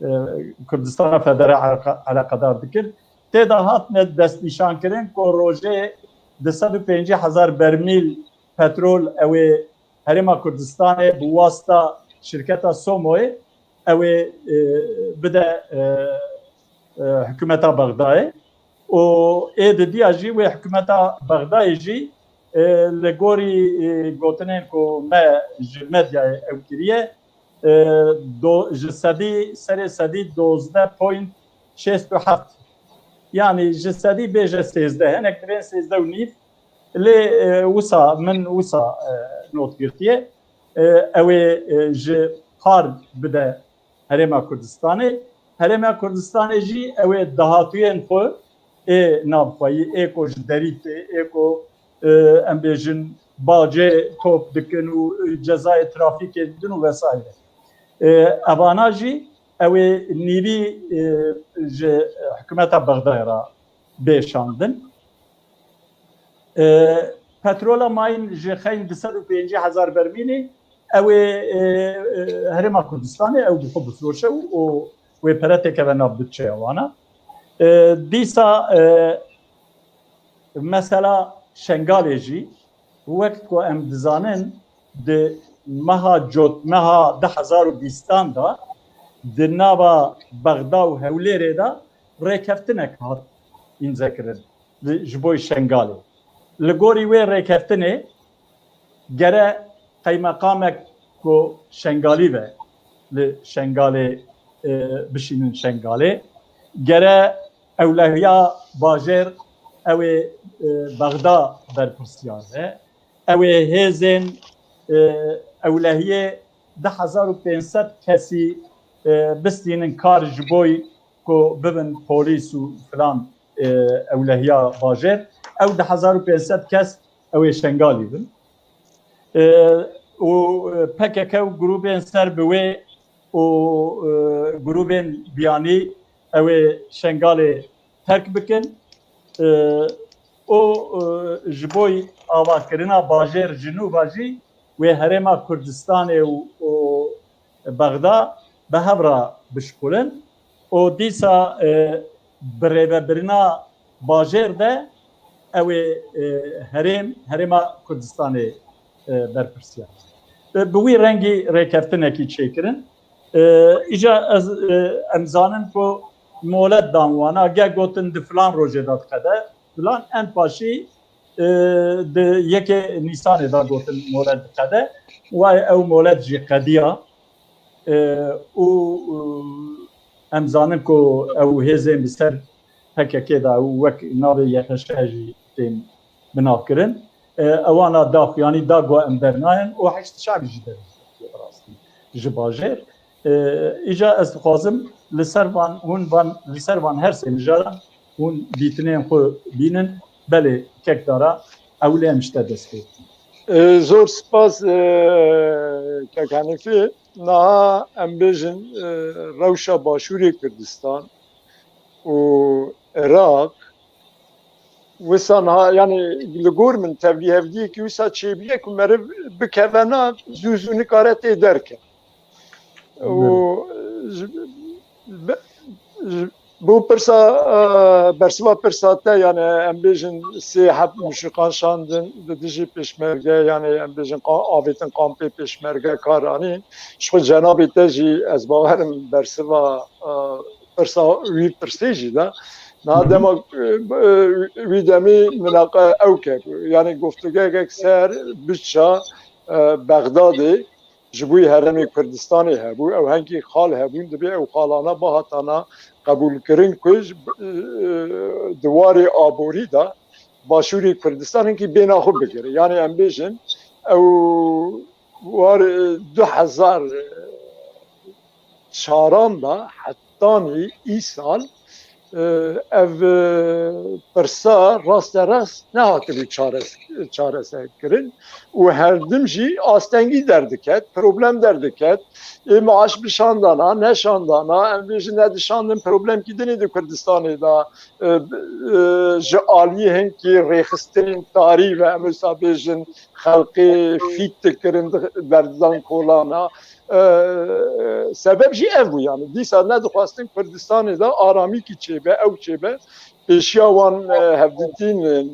e, Kurdistana Federe eleqa-, eleqedar dikir. Tê de hatine destnîşankirin ku rojê du sed û pêncî hezar bermîl petrol ew ê Herêma Kurdistanê bi wasta şirketa Somoyê ew ê, e, bide, e, e, hikûmeta Bexdayê. Û ê didiya jî wê hikûmeta Bexdayê jî, e, li gorî, e, gotinên ku me ji medyayê ew kiriye, e, do-, ji sedî, serê sedî dozdeh point şêst û heft. Yanî ji sedî bêje sêzdeh. Hinek divên sêzdeh û nîv. Lê, e, wisa, min wisa, e, not girtiye. E, ew ê, e, ji par bide Herêma Kurdistanê. Herêma Kurdistanê jî ew ê dahatûyên xwe ê navxweyî, ê ku ji derî tê, ê ku, e, em bêjin bacê top dikin û, e, cezayê trafîkê didin û vesaire. E, evana jî ew ê nîvî, e, ji hikûmeta Bexdayê re bê şandin. E, petrola mayîn ji xeyn du sed û pêncî hezar bermîlî, ew ê, e, e, Herêma Kurdistanê ew bi xwe bifroşe û, û wê pere têkeve nav budçeya wana. E, dîsa, e, mesela Şengalê jî, wek ku em dizanin, di meha cotmeha du hezar û bîstan de di nava Bexda û Hewlêrê de rêkeftinek hat îmzekirin li, ji bo Şengalê. Li gorî wê rêkeftinê gere qeymeqamek ku Şengalî ve li Şengalê, e, bişînin Şengalê. Gere ewlehiya bajêr ew ê, e, Bexda berpirsiyar be. Ew ê hêzên, e, ewlehiyê du hezar û pênc sed kesî, e, bistînin kar ji boy ku bibin polîs û filan, e, ewlehiya bajêr. Ew du hezar û pênc sed kes ew ê Şengalî bin. E, û, e, P K K û grûbên ser bi wê û, e, grûbên biyanî ew ê Şengalê terk bikin. E, û, e, ji bo avakirina bajêr ji nû ve jî wê Herêma Kurdistanê û, û Bexda bi hev re bişkolin û dîsa, e, birêvebirina bajêr de ew ê, e, herêm, Herêma Kurdistanê, e, berpirsiyar. E, bi wî rengî rêkeftinekî çêkirin. E, îca ez, e, em zanin ku molet dan wana, ge gotin di filan rojê de diqede, filan en paşî, e, di yekê Nîsanê de gotin molet diqede. Wayê ew molet jî qediya. E, û, û em zanin ku ew hêzên bi ser P K K de û wek navê Y P Ş jî tên binavkirin. E, ewana daxuyanî da ku em dernayin û heşt şevî jî dernayin rastî ji bajêr. E, îca ez dixwazim li ser van, hûn van, li ser van her sê mijaran hûn dîtinên xwe bînin. Belê kek Dara, ewlê em ji te dest pê bikin. E, zor spas, e, kek Henîfê. Niha em bêjin, e, rewşa Başûrê Kurdistan û Iraq wisa niha, yani li gor min tevlî hevdiyekî wisa çêbûye ku meriv bikeve na zû zû nikare tê derke. Û ji, be-, ji, bo pirsa, e, bersiva pirsa te, yani em bêjin sê heb muşiqan şandin li dijî pêşmerge, yani em bêjin qa-, avêtin kampê pêşmerge kar anîn. Ji xwe cenabê te jî ez bawerim bersiva, e, pirsa wî pirsê jî da. Niha dema, e, e, wî demî minaqe ew kebû. Yani guftugehek ser bütça, e, Bexdadê ji bo Herêmê Kurdistanê hebû. Ew hengî xal hebûn, dibê ew xalana bihatana qebûlkirin ku ji, e, di warê aborî de Başûrê Kurdistanê kî bêhna xwe bigire. Yani em bêjin ew war, e, du hezar çaran de hetanî îsal, e, ev, e, pirsa rasterast nehatibû çares-, çareserkirin û herdim jî astengî derdiket, problem derdiket. Ê maaş bişandana, neşandana, em bêjin nedişandin, problemkî dinê di Kurdistanê de, e, e, ji aliyê hinkî rêxistinên tarî ve, em wisa bêjin, xelkê fît dikirin, di-, berdidan kolana. E, sebeb jî ev bû, yani dîsa nedixwestin Kurdistanê de aramîkî çêbe, ew çêbe. Pêşiya wan, e, hevdîtîn, e,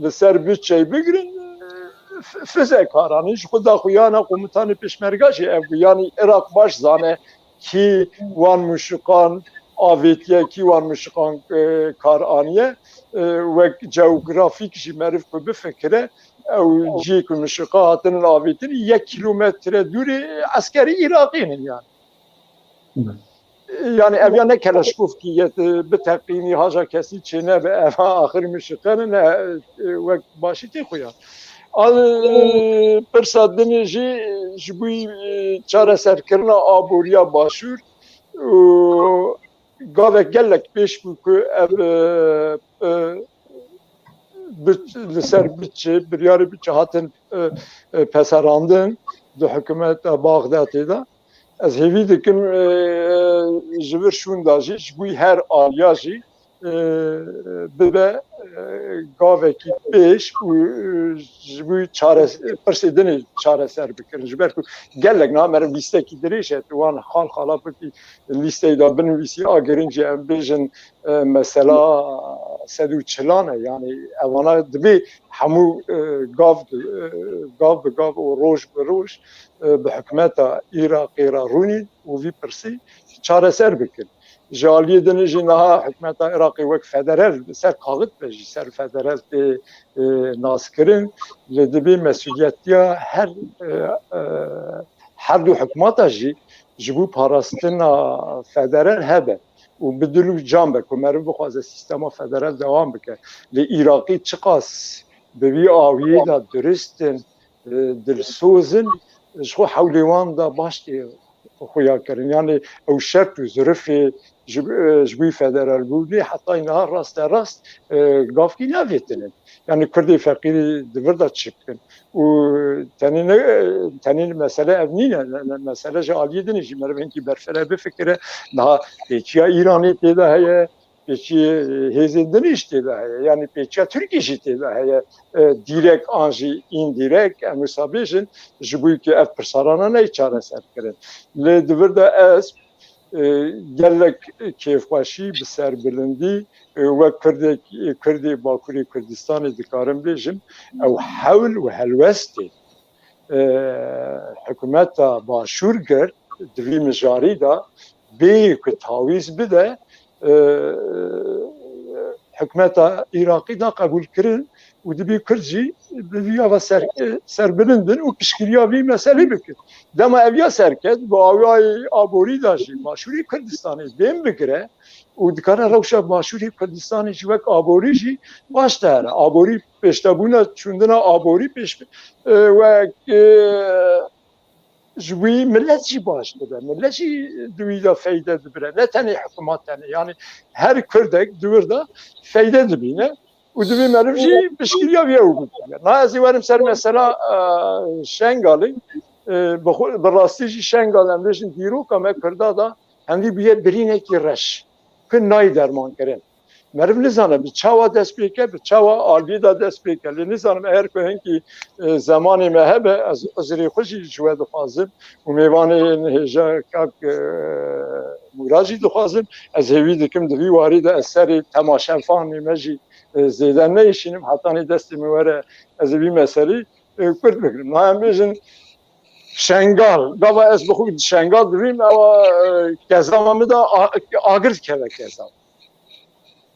li ser bütçeyê bigirin, e, f-, fize kar anîn. Ji xwe daxuyana komutanê pêşmerga jî ev bû. Yani Iraq baş zane kî wan muşiqan avêtiye, kî wan muşiqan, e, kar aniye. E, wek cewgrafîk jî meriv ku bifikire, ew cihê ku mişiqa hatinin avêtin yek kîlometre dûrê eskerê Iraqî ne yani. Yani ev ya ne Keleşkovkî ye, tu biteqînî, haja kesî çênebe, ev axir mişiqe ne, ne, wek başî tê xuya. Al, pirsa dinê jî ji bo, e, çareserkirina aboriya Başûr û gavek gelek pêş bû ku ev, e, e, bi-, li ser bütçe, biryarê bütçe hatin, e, e, peserandin di hikûmeta Baxdadê de. Ez hêvî dikim, e, ji vir şûnda jî, ji bo her aliya jî, e, bibe, e, gavekî pêş û, e, ji bo çares-, pirsê dinê çareser bikirin. Ji ber ku gelek niha meriv lîstekî dirêj e, tu wan xal xala bikî, lîsteyê de binivîsî, a giring jî em bêjin, e, mesela sed û çilan e. Yani evana divê hemû, e, gav, e, gav bi gav û roj bi roj, e, bi hikûmeta Iraqê re rûnîn û vî pirsî çareser bikin. Ji aliyê din jî niha hikûmeta Iraqê wek federal ser kaxit be jî ser federal tê, e, naskirin. Lê divê mesûliyetiya her, e, e, her du hikûmeta jî ji bo parastina federal hebe û bi dil û can be ku meriv bixwaze sîstema federal dewam bike. Lê Îraqî çiqas bi vî awiyê de durist in, e, dilsoz in, ji xwe hewlê wan de baş tê xuya kirin. Yani ew şert û zirifê ji, e, ji bo federal bûnê heta niha raste rast, e, gavkî navêtinin. Yani Kurdê feqîrî di vir de çi bikin? Û tenê ne, tenê mesele ev nîne, ne, ne, mesele ji aliyê din jî meriv hinkî berfireh bifikire. Niha pêçiya Îranê tê de heye, pêçiyê hêzên din jî tê de heye, yani pêçiya Tirkî jî tê de heye, e, dîrek an jî îndîrek, em wisa bêjin, ji bo ku ev pirsarana neyê çareser kirin. Lê di vir de ez, e, gelek kêfxweşî bi serbilindî, e, wek Kurdek, Kurdê Bakurê Kurdistanê dikarim bêjim, ew hewl û helwestê, e, hikûmeta Başûr girt, di vî mijarî de bê ku tawîz bide, e, hikûmeta Îraqî da qebûl kirin û dibî Kurd jî bi vî ava ser, e, serbilind bin û piştgiriya vî meselê bikin. Dema ev ya serket, bi awayê aborî de jî Başûrê Kurdistanê bên bigire û dikare rewşa Başûrê Kurdistanê jî wek aborî jî baş dihere. Aborî pêştebûna çûndina aborî pêş, e, wek, e, ji wî milet jî baş dibe. Milet jî di wî de feyde dibire. Ne tenê hikûmat tenê. Yani her Kurdek di wir de feyde dibîne û divê meriv jî piştgiriya vî ew bibîne. Na ez ê werim ser mesela, e, Şengalê. E, bi xwe, bi rastî jî Şengal em bêjin dîroka me Kurda da hendî bûye birînekî reş. Ku nayê dermankirin. Meriv nizane bi çawa dest pê ke, bi çawa aliyê de dest pê ke. Lê nizanim eger ku hinkî, e, zemanê me hebe, ez uzrê xwe jî ji we dixwazim û mêvanên hêja kak, e, Mûra jî dixwazim. Ez hêvî dikim di vî warî de ez serê temaşevanê me jî, e, zêde neyşînim. Hetanî destê min were ez ê vî meselî, e, kurt bikirim. Na em bêjin Şengal. Gava ez bi xwe Şengal dibîm, ewa, e, kezama min de a-, agir dikeve kezama.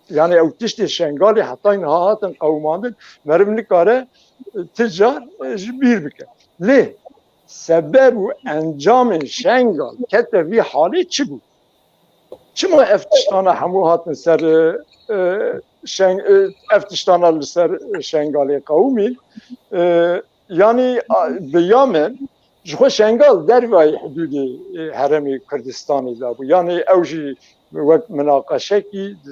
Yani ew tiştê Şengalê hetayî niha hatin qewimandin, meriv nikare, e, ti car, e, ji bîr bike. Lê sebeb û encamên Şengal kete vî halê çi bû? Çima ev tiştana hemû hatin ser, e, e, Şeng-, e, ev tiştana li ser Şengalê qewimîn? E, Yanî, a, bi ya min, ji xwe Şengal dervayî hidûdê, e, herêmê Kurdistanê de bû. Yanî ew jî wek minaqeşekî, e,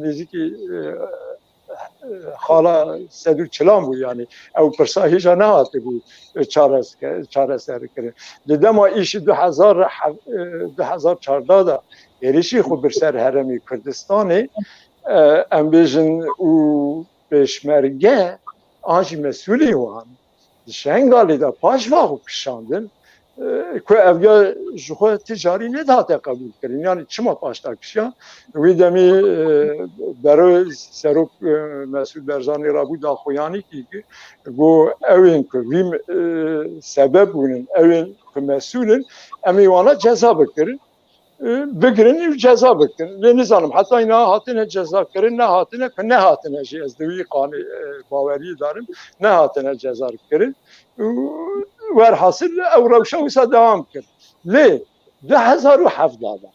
nêzîkî, e, e, xala sed û çilan bû. Yanî ew pirsa hêja nehatibû, e, çareske-, çareserkirin. Di dema îşî du hezar hev-, e, du hezar çardeh de êrişî xwe bir ser herêmê Kurdistanê, e, em bêjin û pêşmerge an jî mesûlê wan di Şengalê de paş va xwe kişandin, e, ku ev ya ji xwe ti carî nedihate qebûlkirin. Yanî çima paşta kişiya? Wî demî, e, bero Serok, e, Mesûd Berzanî rabû daxuyanîkî got, ew ên ku vî, e, sebeb bûnin, ew ên ku mesûl in, em ê wana ceza bikirin. E, bigirin û ceza bikin. Lê nizanim, heta niha hatine cezakirin, nehatine, ku nehatine jî, ez di wî qanê, e, baweriyê darim, nehatine cezakirin. Û werhasil ew rewşa wisa dewam kir. Lê du hezar û hevdeh de,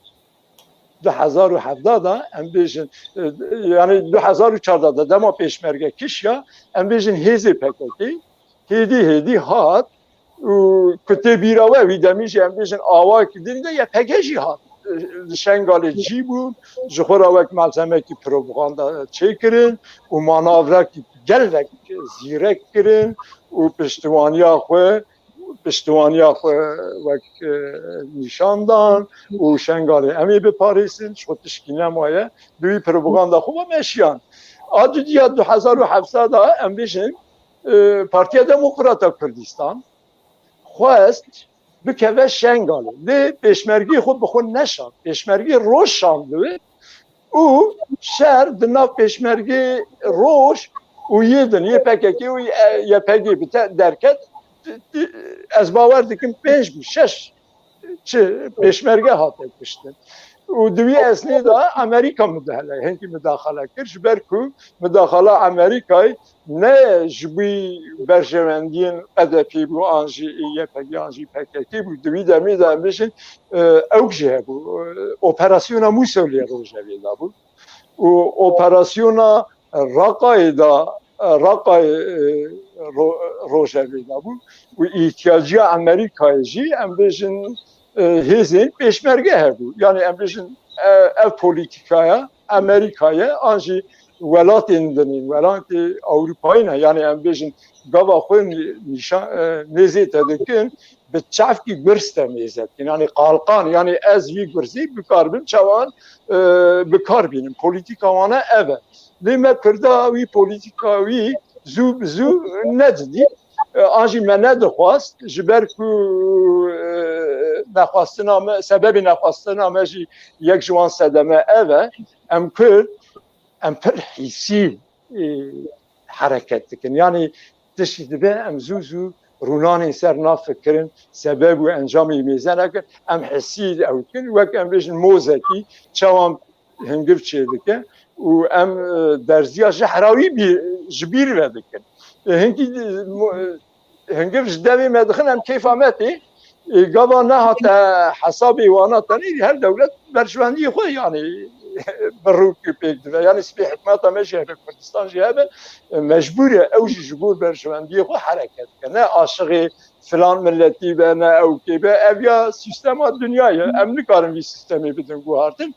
du hezar û hevdeh de em bêjin, e, yani du hezar û çardeh de dema pêşmerge kişiya, em bêjin hêzê P K K, hêdî hêdî hat û ku tê bîra we, wî demî jî em bêjin awayekî din de Y P G jî hat. Li Şengalê cî bû, ji xwe re wek malzemekî propaganda çêkirin û manavrekî gelek zîrek kirin û piştiwaniya xwe, piştiwaniya xwe wek, e, nîşan dan û Şengalê em ê biparêzin, ji xwe tişkî nemaye, di wî propaganda xwe ve meşiyan. A dudiya du hezar û hevdeh de em bêjin, e, Partiya Demokrata Kurdistan xwest bikeve Şengalê. Lê pêşmergê xwe bi xwe neşand. Pêşmergê roj şandiwê û şer di nav pêşmergê roj û yê din, yê P K K û Y P G bi te derket. Ez bawer dikim pênc bû, şeş çi pêşmerge hate kuştin. Û di wî esnê de Amerîka mudahale, hinkî mudaxale kir, ji ber ku mudaxala Amerîkayê ne ji bo berjewendiyên H D P bû an jî Y P G an jî P K K bû. Di wî demê de em bêjin, e, ewk jî hebû. E, operasyona Mûsolê rojevê de bû. Û operasyona Raqayê de, Raqayê, e, ro-, rojevê de bû. Û îhtiyaciya Amerîkayê jî, em bêjin, e, hêzên pêşmerge hebû. Yanî em bêjin, e, ev polîtîkaya Amerîkayê an jî welatên din ên, welatê Ewropayî ne. Yanî em bêjin gava xwe nî-, nîşan, e, nêzê te dikin, bi çavkî gurz te mêze dikin. Yanî qalqan, yanî ez vî gurzî bikaribim çawan, e, bikar bînim. Polîtîka wan e ev e. Lê me Kurda wî polîtîka wî zû bi zû nedidî. E, an jî me nedixwast, ji ber ku, e, nexwastina me, sebebê nexwastina me jî yek ji wan sedeme ev e. Em Kurd, em pir hîsî, e, hereket dikin. Yanî tiştî dibe em zû zû rûnanên ser nafikirin, sebeb û encamê mêze nekin. Em hîsî ew dikin, wek em bêjin mozekî çawan hingiv çêdike û em, e, derziya jehra wî bî-, ji bîr ve dikin. E, hinkî, e, mo-, e, hingiv ji devê me dixin, em kêfa me tê. E, gava nehate hesabê wana tenê, her dewlet berjewendiyê xwe, yanî, bi rûkê pêk dive. Yanî spî hikûmeta me jî hebe, Kurdistan jî hebe, e, mecbûr e ew jî ji bo berjewendiyê xwe hereket bike. Ne aşiqê filan miletî be, ne ewkê be. Ev ya sîstema dinya ye. Em nikarin vî sîstemê bidin guhartin.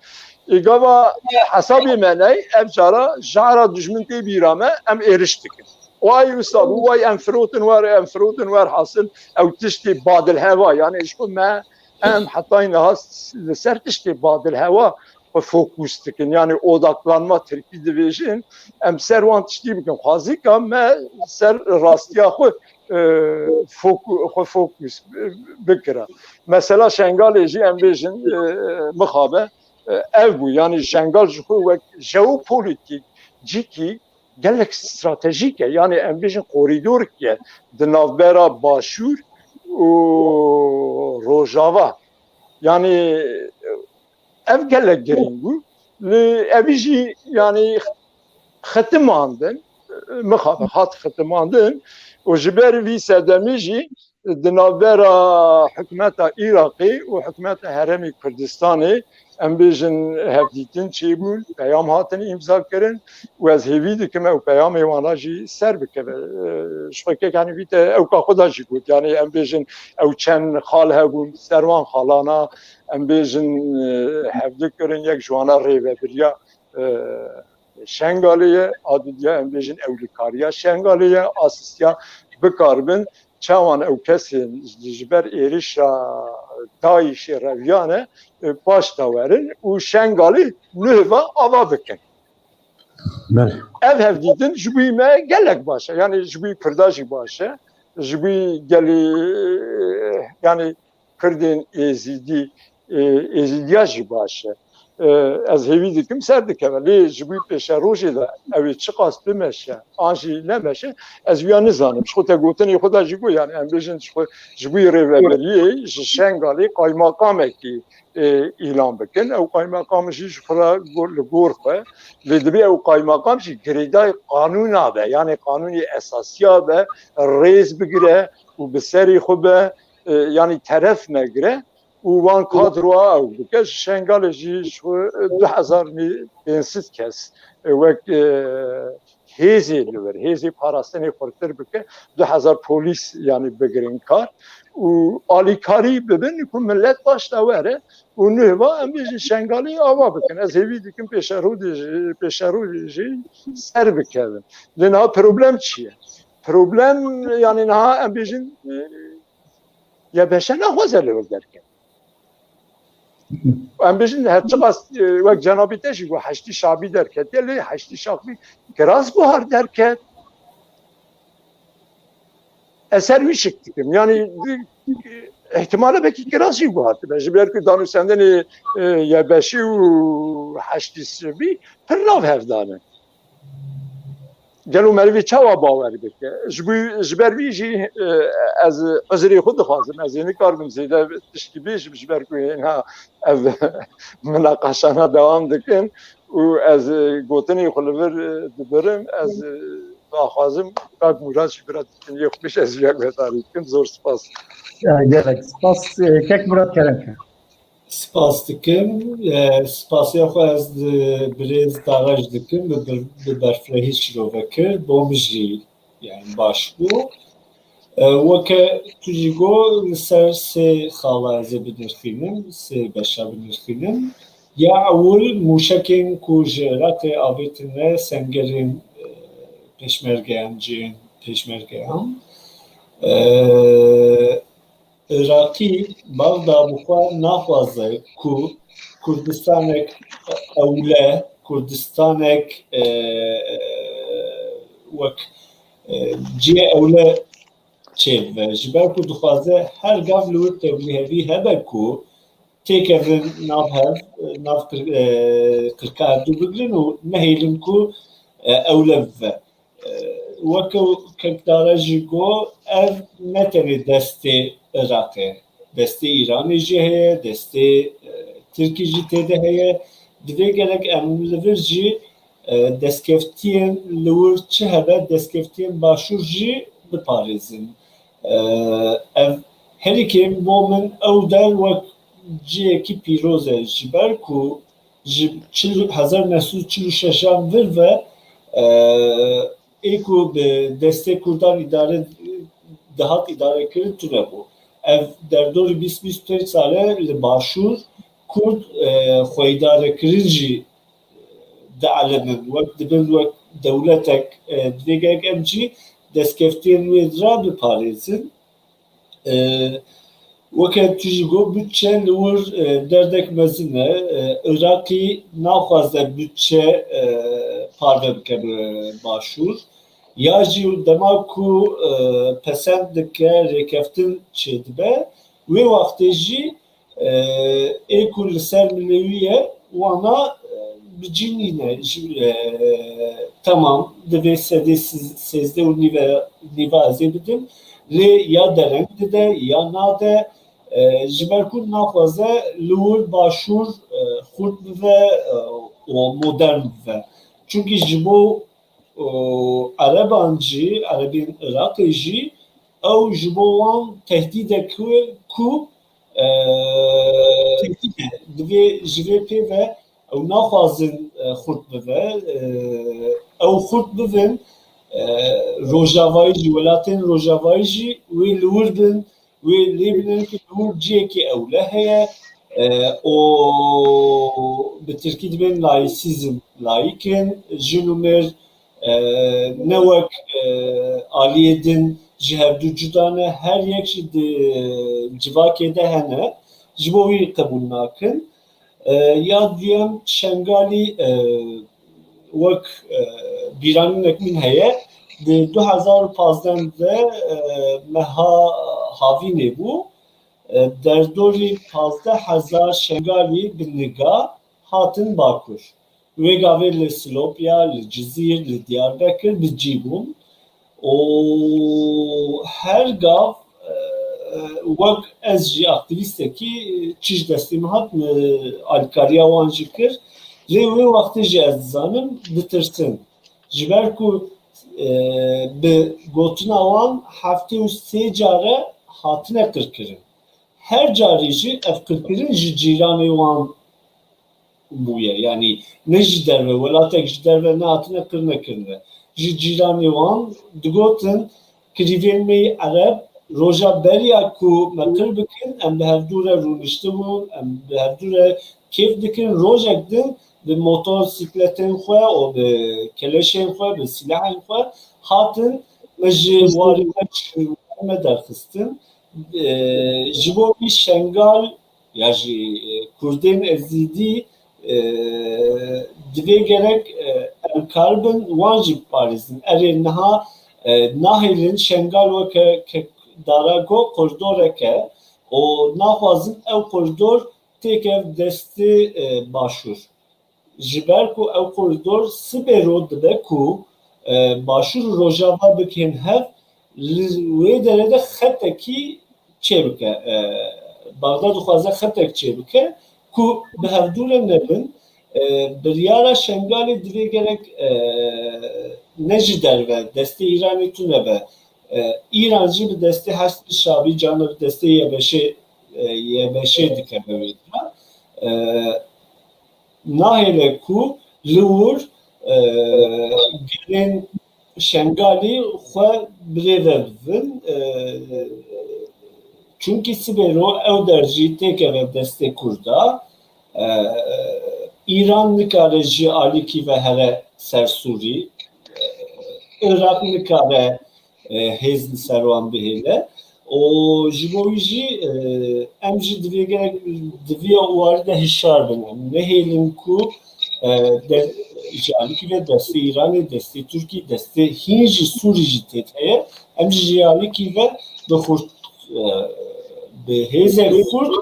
Ê gava hesabê me ney, ev cara jara dijmin tê bîra me, em êriş dikin. Way wisa bû, way em firotin wer, em firotin wer hasil, ew tiştê badilheva, yanî ji xwe me, em hetayî niha s-, li ser tiştê badilheva xwe fokus dikin. Yanî odaklanma tirkî dibêjin, em ser wan tiştî bikin. Xwazîka me ser rastiya xwe, e, foku-, xwe fokus bikira. Mesela Şengalê jî em bêjin, e, mixabe, e, ev bû. Yanî Şengal ji xwe wek jeopolîtîk cîkî gelek stratejîk e. Yanî em bêjin korîdorek e di navbera Başûr û Rojava. Yanî ev gelek girîng bû. Li evî jî, yanî, xitimandin, mixabin hat xitimandin û ji ber vî sedemî jî di navbera hikûmeta Iraqê û hikûmeta Herêmê Kurdistanê, em bêjin, hevdîtin çêbûn, peyam hatin îmza kirin û ez hêvî dikim ew peyamê wana jî ser bikeve. Ji xwe kek, yanî, vî te ewka xwe da jî got, yanî, em bêjin, ew çend xal hebûn, ser wan xalana, em bêjin, hevdî kirin, yek ji wana rêvebiriya, e, Şengalê ye, a didiya em bêjin ewlikariya Şengalê ye, asistiya bikaribin çawan ew kesên ji ber êrişa DAIŞê reviyane, e, paş de werin û Şengalê nuhva ava bikin. Belê. Ev hevdîtin ji bo me gelek baş e. Yanî ji bo Kurda jî baş e. Ji bo gelê, yanî Kurdên Êzîdî, e, Êzîdiya jî baş e. E, ez hêvî dikim ser dikeve. Lê ji bo pêşerojê de ew ê çiqas bimeşe, an jî nemeşe, ez wiya nizanim. Ji xwe te gotinê xwe de jî got, yanî em bêjin ji xwe, ji bo rêveberiyê ji Şengalê qaymaqamekî, e, îlan bikin. Ew qaymaqam jî ji xwe re gor, li gor xwe. Lê divê ew qaymaqam jî girêdayî qanûna be, yanî qanûnê esasiya be, rêz bigire û bi serê xwe be, e, yanî teref negire û wan kadroa ew bike. Ji Şengalê jî ji xwe du hezar pênc sed kes, e, wek, e, hêzê li wir, hêzê parastinê xurtir bike, du hezar polîs, yanî, bigirin kar û alîkarî bibin ku milet baş de were û nuhva em bêjin Şengalê ava bikin. Ez hêvî dikim pêşerojê jî, pêşerojê jî ser bikevin. Lê niha problem çi ye? Problem, yanî, niha em bêjin, e, YBŞ naxwaze li wir derket. Em bêjin her çiqas, e, wek cenabê te jî got, Heşdî Şabî derketiye, lê Heşdî Şabî kiras guhar derket. Ez ser wî şik dikim. Yanî, e, ihtimale belkî kiras jî guhartibe. Ji ber ku danûstendinê, e, YBŞ û Heşdî Şabî pir nav hev dane. Gelo merivî çawa bawer bike? Ji bo, ji ber vî jî, e, ez uzrê xwe dixwazim. Ez ê nikarim zêde tiştî bêjim, ji ber ku hêna ev minaqeşana dewam dikin û ez, e, gotinê xwe li vir, e, dibirim. Ez, e, daxwazim kak Mûrat jî bira dikin yê xwe bêje, ez jî ya guhdarî dikim. Zor spas. E, gelek spas. E, kek Mûrat, kerem ke. Spas dikim. E, spasiya xwe ez, e, birêz Dara jî dikim. Bi, bi, bi berfirehî şirove kir. Bo min jî, yani, baş bû. E, weke tu jî got, li ser sê xala ez ê binirxînim, sê beşa binirxînim. Ya ewil, mûşekên ku ji Iraqê avêtine, sengerên, e, pêşmergeyan, cihên pêşmergeyan. E, Iraqî, Bexda bi xwe naxwaze ku Kurdistanek ewle, Kurdistanek, e, wek, e, cihê ewle çêbibe. Ji ber ku dixwaze her gav li wir tevlîhevî hebe ku têkevin nav hev, nav qir-, e, qirka hevdû bigirin û nehêlin ku, e, ewle bibe. E, weke kek Dara jî got, ev ne tenê destê Iraqê, destê Îranê jî heye, destê, e, Tirkî jî tê de heye. Divê gelek em li vir jî, e, destkeftiyên li wir çi hebe, destkeftiyên başûr jî biparêzin. E, ev herî kêm bo min ew der wek cihekî pîroz e, ji ber ku ji çil, hezar neh sed û çil û şeş an vir ve, e, ê ku bi destê Kurdan îdare, dihat îdarekirin tune bû. Ev derdorî bîst bîst pênc sal e li başûr Kurd, e, xweîdarekirin jî dielinin, wek dibin wek dewletek, e, divê gerek em jî destkeftiyên wê re biparêzin. E, weke tu jî got, budçe li wir, e, derdek mezin e. E, Iraqî naxwaze budçe, e, parve bike bi başûr. Ya jî dema ku, e, pesend dike rêkeftin çêdibe, wê wextê jî, e, ê ku li ser milê wî ye, wana, e, bi cî nîne. Ji, e, temam, divê sedê siz-, sêzdeh û nîve, nîva ez ê bidim. Lê ya dereng dide, ya nade, e, ji ber ku naxwaze li wir başûr, e, xurt bibe, e, û modern bibe. Çunkî ji bo, e, Ereban jî, Erebên Iraqê jî, ew ji bo wan tehdîdek ku, ku, e, tehdîd e. Divê ji vê pê ve ew naxwazin, e, xurt bibe. E, ew xurt bibin, e, Rojavayî jî, welatên Rojavayî jî wê li wir bin, wê lê binin ku li wir cihekî ewle heye, e, û bi tirkî dibên laîsîzm, layîk in, jin û mêr, e, ne wek, e, aliyê din ji hevdû cuda ne, her yek ji di civakê de hene, ji bo wî qebûl nakin. E, ya duyem Şengalî, e, wek, e, bîranînek min heye, di du hezar û pazdeh de, e, meha havînê bû. E, derdorî pazdeh hezar Şengalî bi niga hatin Bakur. Wê gavê li Silopya, li Cizîr, li Diyarbekir bi cî bûn. Û her gav, e, wek ez jî aktivîstekî, çi ji destê min hat, min alîkariya wan jî kir. Lê wê wextê jî ez dizanim, ditirsin. Ji ber ku, e, bi gotina wan heftê û sê care hatine qirkirin. Her carî jî ev qirkirin ji cîranê wan bûye. Yanî ne ji derve, welatek ji derve nehatine kirine kirine. Ji cîranê wan digotin, kirîvên me yê Ereb roja beriya ku me qir bikin, em bi hevdû re rûniştibûn, em bi hevdû re kêf dikin. Rojek din bi motorsîkletên xwe û bi keleşên xwe, bi silahên xwe hatin, me ji warê me, ji warê me derxistin. E, ji bo vî Şengal ya jî, e, Kurdên Ezîdî, e, divê gerek, e, em karibin wan jî biparêzin. Erê niha, e, nahêlin Şengal weke ke Dara got koridorek e û naxwazin ew koridor têkev destê, e, Başûr. Ji ber ku ew koridor sibê rû dibe ku e, Başûr û Rojava bikin hev, li wê derê de xetekî çêbike. E, Baxda dixwaze xetek çêbike ku bi hevdû re nebin. E, biryara Şengalê divê gerek, e, ne ji derve, destê Îranê tune be. E, Îran jî bi destê Heşdî Şabî, carna bi destê Y B Şê, e, Y B Şê dikeve wê dira. E, nahêle ku li wir, e, gelên Şengalî xwe birêve bibin. E, çunkî sibêro ew der jî têkeve destê Kurda. E, Îran nikare ji alîkî ve here ser Sûrî. E, Iraq nikare, e, hêz li ser wan bihêle. Û ji bo wî jî, e, em jî divê gerek, di vî warî de hişyar bin. Em nehêlin ku, e, de, ji alîkî ve destê Îranê, destê Tirkî, destê hîn jî Sûrî jî têt heye. Em jî ji alîkî ve bi xurt, e, bi hêzek xurt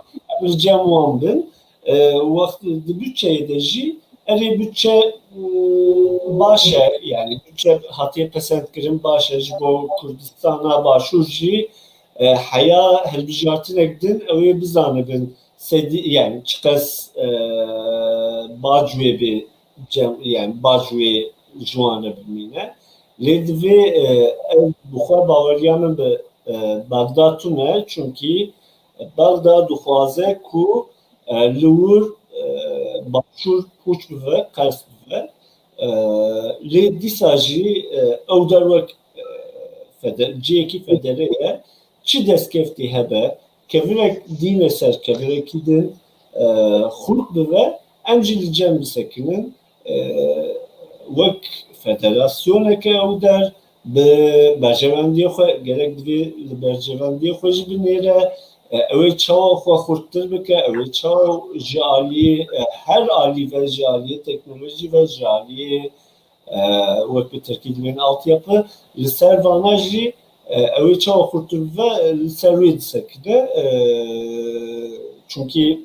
em li cem wan bin. E, wext di bütçeyê de jî, erê, bütçe, mm, baş e, yani bütçe hatiye pesendkirin baş e, ji bo Kurdistana Başûr jî, e, heya hilbijartinek din ew ê bizanibin sedî, yani çiqas, e, bac wê bê cem, yani bac wê ji wan re bimîne. Lê divê, e, ev bi xwe baweriya min bi, e, Bagda tune, çunkî Bagda dixwaze ku, e, li wir, e, Başûr pûç bibe, qers bibe. E, lê dîsa jî, e, ew der wek, e, fede-, cihekî federe ye. Çi destkeftî hebe, kevirek dîne ser kevirekî din, e, xurt bibe, em jî li cem bisekinin. E, wek federasyoneke ew der bi berjewendiyê xwe, gerek divê li berjewendiyê xwe jî binêre, e, ew ê çawa xwe xurttir bike, ew ê çawa ji aliyê, e, her alî ve, ji aliyê teknolojî ve, ji aliyê, e, wek bi tirkî dibên altyapı, li ser vana jî, e, ew ê çawa xurttir bibe, e, li ser wê disekine. E, çunkî,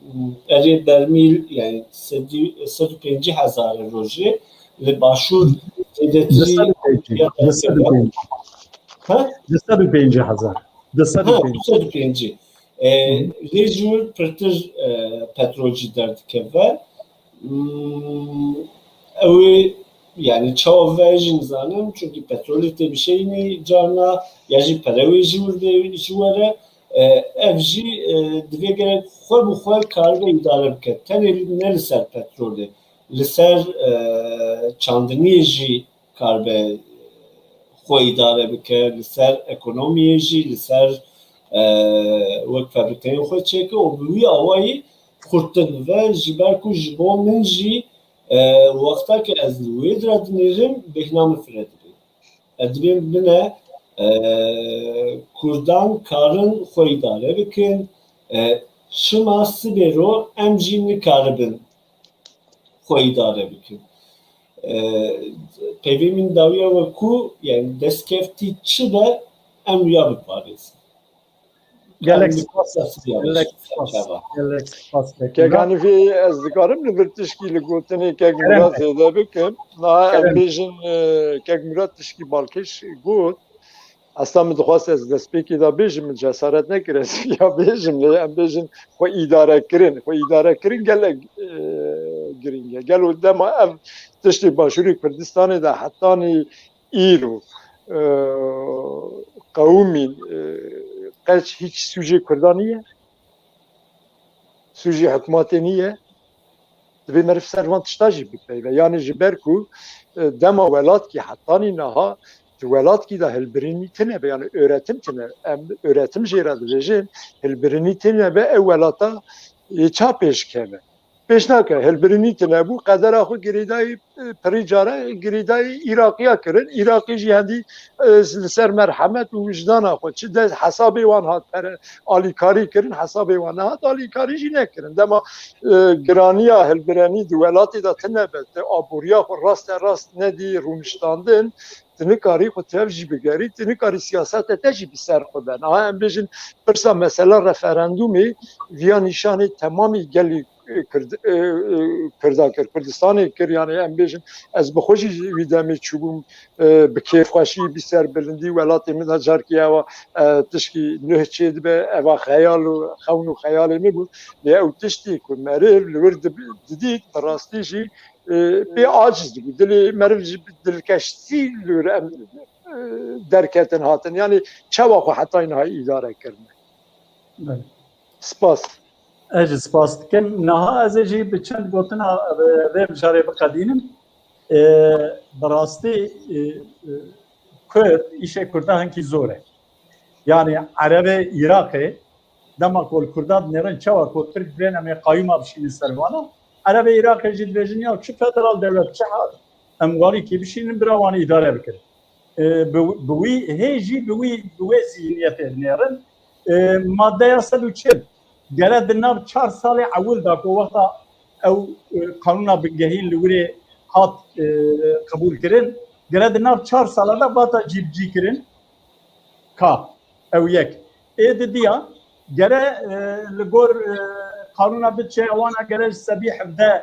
m, erê bermîl, yani sedî, sed û pêncî hezar e rojê, li Başûr zêdetirî du sed û pêncî, ya du sed û pêncî. Ha? Du sed û pêncî hezar. Ha, du sed û pêncî. E, Hı hı. Lê ji wir pirtir, e, petrol jî derdikeve. Hmm, ew ê, yani çawa ve jî nizanim, çunkî petrolê tê bişeyînî carna, ya jî pere wê ji wir vê, ji were. E, ev jî, e, divê gerek xwe bi xwe karibe îdare bike. Tenê ne li ser petrolê, li ser, e, çandiniyê jî karibe xwe îdare bike, li ser ekonomiyê jî, li ser, e, wek fabrikeyên xwe çêke û bi wî awayî xurttir bibe, ji ber ku ji bo min jî, e, wexta ke ez li wê dira dinêrim, bêhna min fire dibe. Ez dibêm bine, e, Kurdan karin xwe îdare bikin, e, çima sibêro em jî nikaribin xwe îdare bikin. E, peyvê min dawiya we ku, yani destkeftî çi be, em wiya biparêzin. Gelek spas, gelek spas, gelek spas. Kek Hanîfî, ez dikarim li vir tişkî li gotinê Kek Murat zêde bikim. Na, em bêjin, e, Kek Murat tişkî balkêş got. Esla min dixwest ez destpêkê de bêjim, min cesaret nekir ez ya bêjim, lê em bêjin xwe îdare kirin. Xwe îdare kirin gelek, e, girîng e. Gelo dema ev tiştê Başûrê Kurdistanê de hetanî îro, e, qewimîn, e, qeç hîç sûcê Kurdan niye? Sûcê hikûmetê niye? Divê meriv ser van tişta jî bipeyve. Yani ji ber ku, e, dema welatkî hetanî niha di welatkî de hilbirînî tine be, yani öğretim tine. Em öğretim jê re dibêjin, hilbirînî tine be, ew welata, e, ça pêş keve? Pêş nake, hilbirînî tine bû, qedera xwe girêdayî, e, pirî cara girêdayî Îraqiya kirin. Îraqî jî hendî, e, li ser merhemet û wijdana xwe, çi de hesabê wan hat pere, alîkarî kirin, hesabê wan nehat, alîkarî jî nekirin. Dema, e, giraniya hilbirenî di welatê de tine be, te aboriya xwe raste rast nedî rûniştandin, tu nikarî xwe tev jî bigerî, tu nikarî siyaseta te jî bi ser xwe be. Niha em bêjin pirsa mesela referandûmê viya nîşanê temamî gelê e, Kurd, e, e, Kurda kir, Kurdistanê kir, yani em bêjin, ez bi xwe jî wî demê çûbûm, e, bi kêfxweşî, bi serbilindî, welatê min de carkî ewa, e, tişkî nuh çêdibe, eva xeyal û xewn û xeyalê min bû. Lê ew tiştî ku meriv li wir dib-, didît, bi rastî jî, e, pê aciz dibû. Dilê meriv jî bi dilkeştî li wir em, e, derketin hatin. Yani çawa xwe hetayî niha îdare kirine? Belê. Spas. Ez jî spas dikim. Niha ez ê jî bi çend gotina vê, vê mijarê biqedînim. E, bi rastî, e, e, Kurd, îşê Kurda hinkî zor e. Yani Erebê Iraqê, dema ku li Kurda dinêrin, çawa ku Tirk dibên em ê qayûma bişînin ser vana, Erebê Iraqê jî dibêjin ya çi federal dewlet, çi hal, em warîkî bişînin, bira wan îdare bikin. E, bi, bi wî, hê jî bi wî, bi wê zîhniyetê dinêrin. E, maddeya sed û çil, gere di nav çar salê ewil de ku wexta ew, e, qanûna bingehîn li wirê hat, e, qebûl kirin, gere di nav çar sala de bata cîbicî kirin. Ka, ew yek. Ê didiya, gere, e, li gor, e, qanûna budçeya wana gere ji sedî hevdeh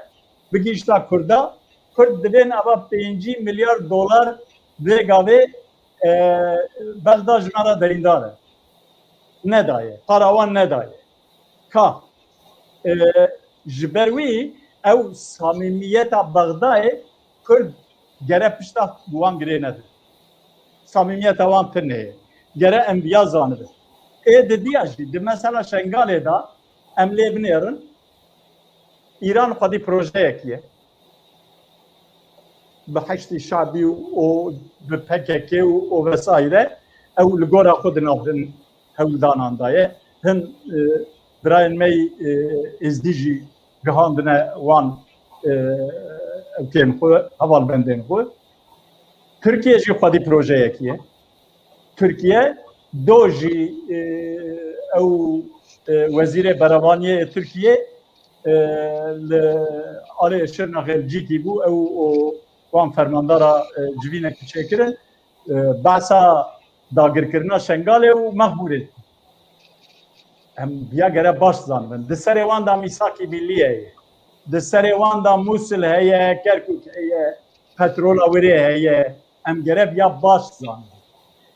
bigihîşta Kurda, Kurd dibên ava pêncî milyar dolar vê gavê, e, Bexda ji me re deyndar e. Nedaye, para wan nedaye. Ka, e, ji ber wî ew samîmiyeta Bexdayê Kurd gere pişta wan girê nedin. Samîmiyeta wan tune ye. Gere em viya zanibin. Ê didiya jî, di mesela Şengalê de em lê binêrin, Îran xwedî projeyekî ye. Bi Heşdî Şabî û bi P K K û, û vesaire ew li gora xwe di nav hin hewldanan de ye. Hin, e, birayên me yî, e, êzdî jî gihandine wan, e, ewkên xwe, hevalbendên xwe. Tirkiye jî xwedî projeyekî ye. Tirkiye do jî, e, ew, e, wezîrê berevaniyê yê Tirkiye, e, li alê Şirnexê li cîkî bû, ew û wan fermandara, e, civînekî çêkirin. E, behsa dagirkirina Şengalê û Mexmûrê. Em viya gere baş zanibin. Di serê wan de mîsakî millî heye. Di serê wan de Mûsil heye, Kerkûk heye, petrola wirê heye. Em gere viya baş zanibin.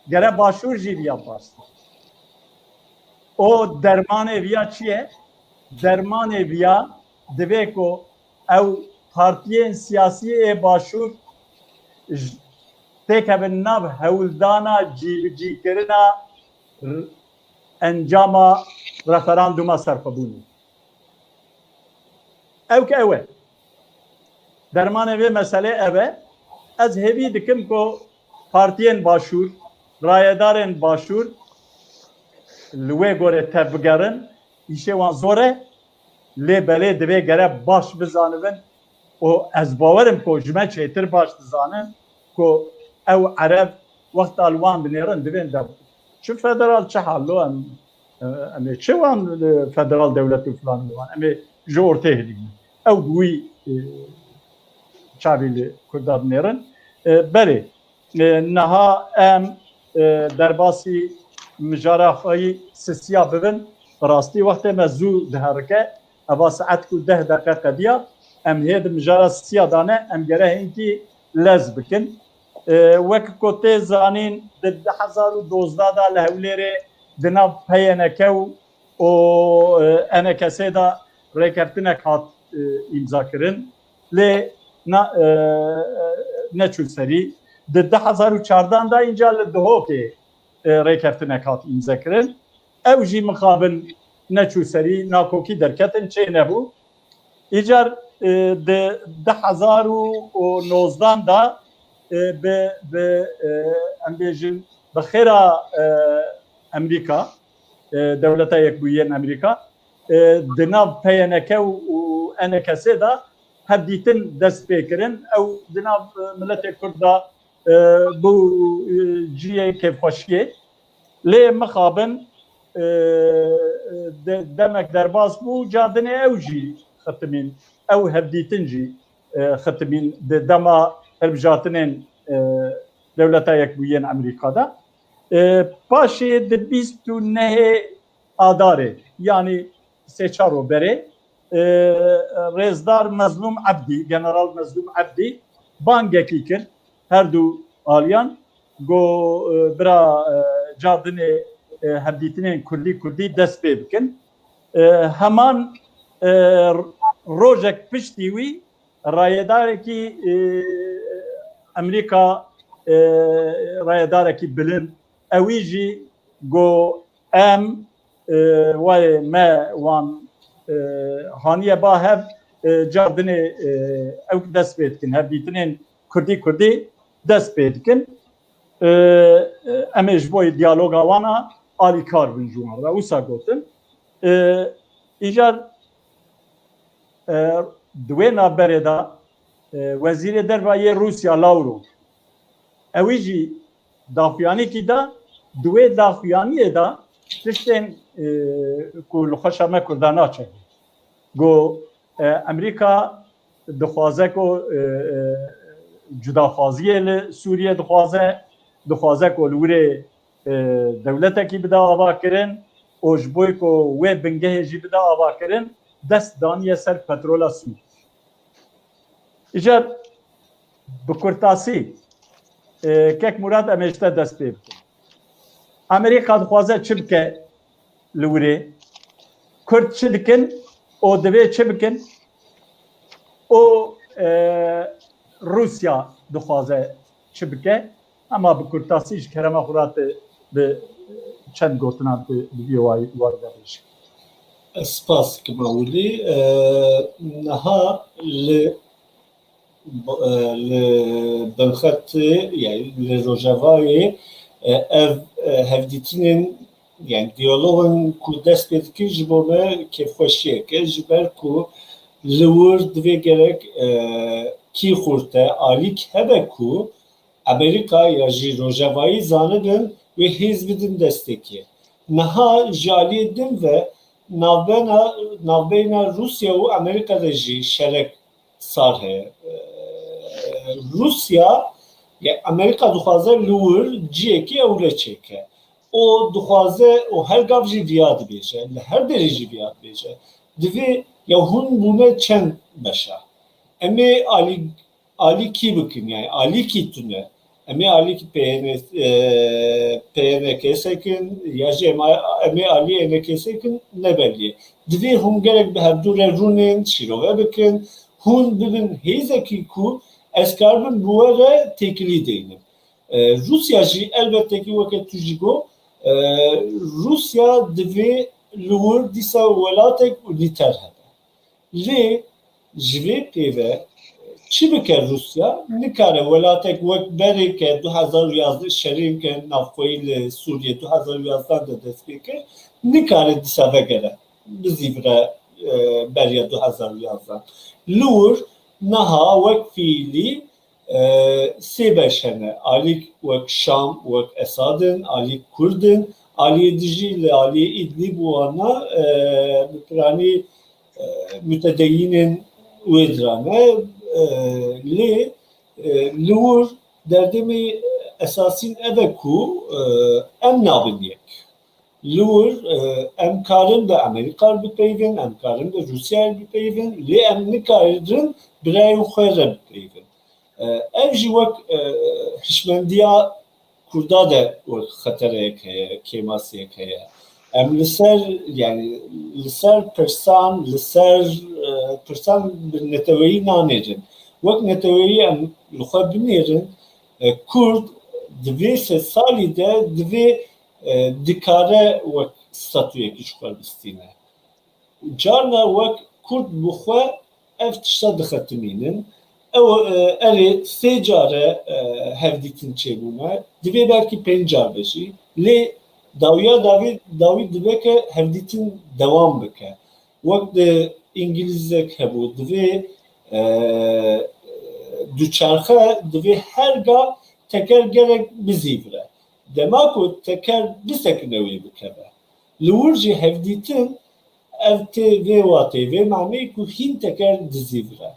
Gere Başûr jî viya baş zanibin. O dermanê viya çi ye? Dermanê viya divê ku ew partiyên siyasî ê Başûr j-, têkevin nav hewldana cîbicîkirina r-, encama referanduma serxwebûnê. Ew ke ew e. Dermanê vê meselê ev e. Ez hêvî dikim ku partiyên Başûr, rayedarên Başûr li wê gorê tevbigerin. Îşê wan zor e. Lê belê divê gere baş bizanibin û ez bawer im ku ji me çêtir baş dizanin ku ew Ereb wexta li wan dinêrin divên dev. Çi federal, çi hal lo em, em ê çi wan, e, federal dewlet û filan wan? Em ê ji ortê hilînin. Ew bi wî, e, çavî li Kurda dinêrin. E, belê, e, niha em, e, derbasî mijara xwe yî sisiya bibin. Bi rastî wextê me zû diherike. Eva saet ku deh deqe qediya, em hê di mijara sisiya de ne, em gere hinkî lez bikin. E, wek ku tê zanîn, di du hezar û dozdeh de li Hewlêrê di nav P Y N K û, û, e, E N K S de rêkeftinek hat, e, îmza kirin. Lê na, e, neçû serî. Di du hezar û çardeh de înca li Duhokê, e, rêkeftinek hat îmze kirin. Ew jî mixabin neçû serî, nakokî derketin, çê nebû. Îcar, e, di du hezar û nozdeh de, e, bi, bi, e, em bêjin, bi xêra, e, Emerîka, e, Dewleta Yekbûyî yên Emerîka, e, di nav P Y N K û, û E N K S de hevdîtin dest pê kirin. Ew di nav, e, miletê Kurd de, e, bû, e, cihê kêfxweşiyê. Lê mixabin, e, de-, demek derbas bû, cardinê ew jî xitimîn, ew hevdîtin jî, e, xitimîn di dema hilbijartinên, e, Dewleta Yekbûyî yên Emerîka de. E, paşê di bîst û nehê Adarê, yanî sê çar ro berê, e, Rêzdar Mezlûm Ebdî, General Mezlûm Ebdî bangekî kir her du aliyan, got, e, bira, e, ca dinê, e, hevdîtinên kurdî kurdî dest pê bikin. E, heman, e, rojek piştî wî rayedarekî, e, Amerîka, e, rayedarekî bilind, ewî jî got, em, e, wayê me wan, e, haniye ba hev, e, ca dinê, e, ew dest pê dikin, hevdîtinên kurdî kurdî dest pê dikin. E, e, em ê ji bo diyaloga wan a alîkar bin ji wan re. Wisa gotin. E, îcar, e, di wê navberê de, e, Wezîrê Derve yê Rûsya Lavrov, ewî jî daxuyanîkî da, di wê daxuyaniyê de tiştên, e, ku li xweşa me Kurda naçe. Got, e, Amerîka dixwaze ku, e, e, cudaxwaziyê li Sûriyê dixwaze, dixwaze ku li wirê, e, dewletekî bide avakirin û ji bo ku wê bingehê jî bide avakirin, dest daniye ser petrola Sûriyê. Îcar bi kurtasî, e, Kek Murat, em ê ji te dest pê bikin. Amerîka dixwaze çi bike li wirê? Kurd çi dikin û divê çi bikin? Û, e, Rûsya dixwaze çi bike? Hema bi kurtasî ji kerema xwe re tu bi çend gotinan tu bi vî wayî wan de bêjî. Spas dikim Ewilî. E, niha li, e, li binxetê, yani li Rojavayê, e, ev, e, hevdîtinên, yani diyalogên ku dest pê dikir ji bo me kêfxweşiyek e, ji ber ku li wir divê gerek, e, kî xurte alîk hebe ku Amerîka ya jî Rojavayî zanibin wê hêz bidin destekê. Niha ji aliyê din ve navbena, navbeyna Rûsya û Amerîka de jî şerek sar heye. Ee, Rûsya, ya Amerîka dixwaze li wir ciyekî ewle çêke. O dixwaze, o her gav jî viya dibêje, li her derê jî viya dibêje. Divê ya hûn bûne çend beşa. Em ê alî alîkî bikin, yani alîkî tune. Em ê alîkî P Y N, e, P Y N K sekin, ya jî em a-, em ê alî E N K sekin, ne belî ye. Divê hûn gerek bi hevdû re rûnên, şîrove bikin, hûn bibin hêzekî ku ez karibim bi we re têkilî deynim. E, Rûsya jî elbette ki weke tu jî got, e, Rûsya divê li wir dîsa welatek unîter hebe. Lê ji vê pê ve çi bike Rûsya? Nikare welatek wek berê ke du hezar û yazdeh şerên ke navxweyî li Sûriyê du hezar û yazdeh de dest pê kir, nikare dîsa vegere bizîvire, e, beriya du hezar û yazdeh. Li wir niha wek fiîlî e, sê beş hene. Alîk wek Şam, wek Esad in, alîk Kurd in, aliyê dijî li aliyê Îdlîb û wana, e, bi piranî, e, mutedeyînên wê dira ne. E, lê, e, li wir derdê me esasîn ev e ku, e, em nabin yek. Li wir, e, em karin bi Amerîka re bipeyivin, em karin bi Rûsya re bipeyivin, lê em nikarin birayên xwe re bipeyivin. E, ev jî wek, e, hişmendiya Kurda de wek xetereyek heye, kêmasiyek heye. Em li ser, yani li ser pirsan, li ser, e, pirsan bi neteweyî nanêrin. Wek neteweyî em li xwe binêrin, e, Kurd di vê sed salî de divê, e, dikare wek statuyekî ji xwe bistîne. Carna wek Kurd bi xwe ev tişta dixetimînin. Ew, e, erê sê care, e, hevdîtin çêbûne. Divê belkî pênc car be jî. Lê dawiya dawî, dawî dibe ke hevdîtin dewam bike. Wek di Îngilîzek hebû, divê, e, duçerxe, divê her ga teker gerek bizîvire. Dema ku teker bisekine wê bikeve. Li wir jî hevdîtin ev tê vê watê, vê maneyê ku hîn teker dizîvire.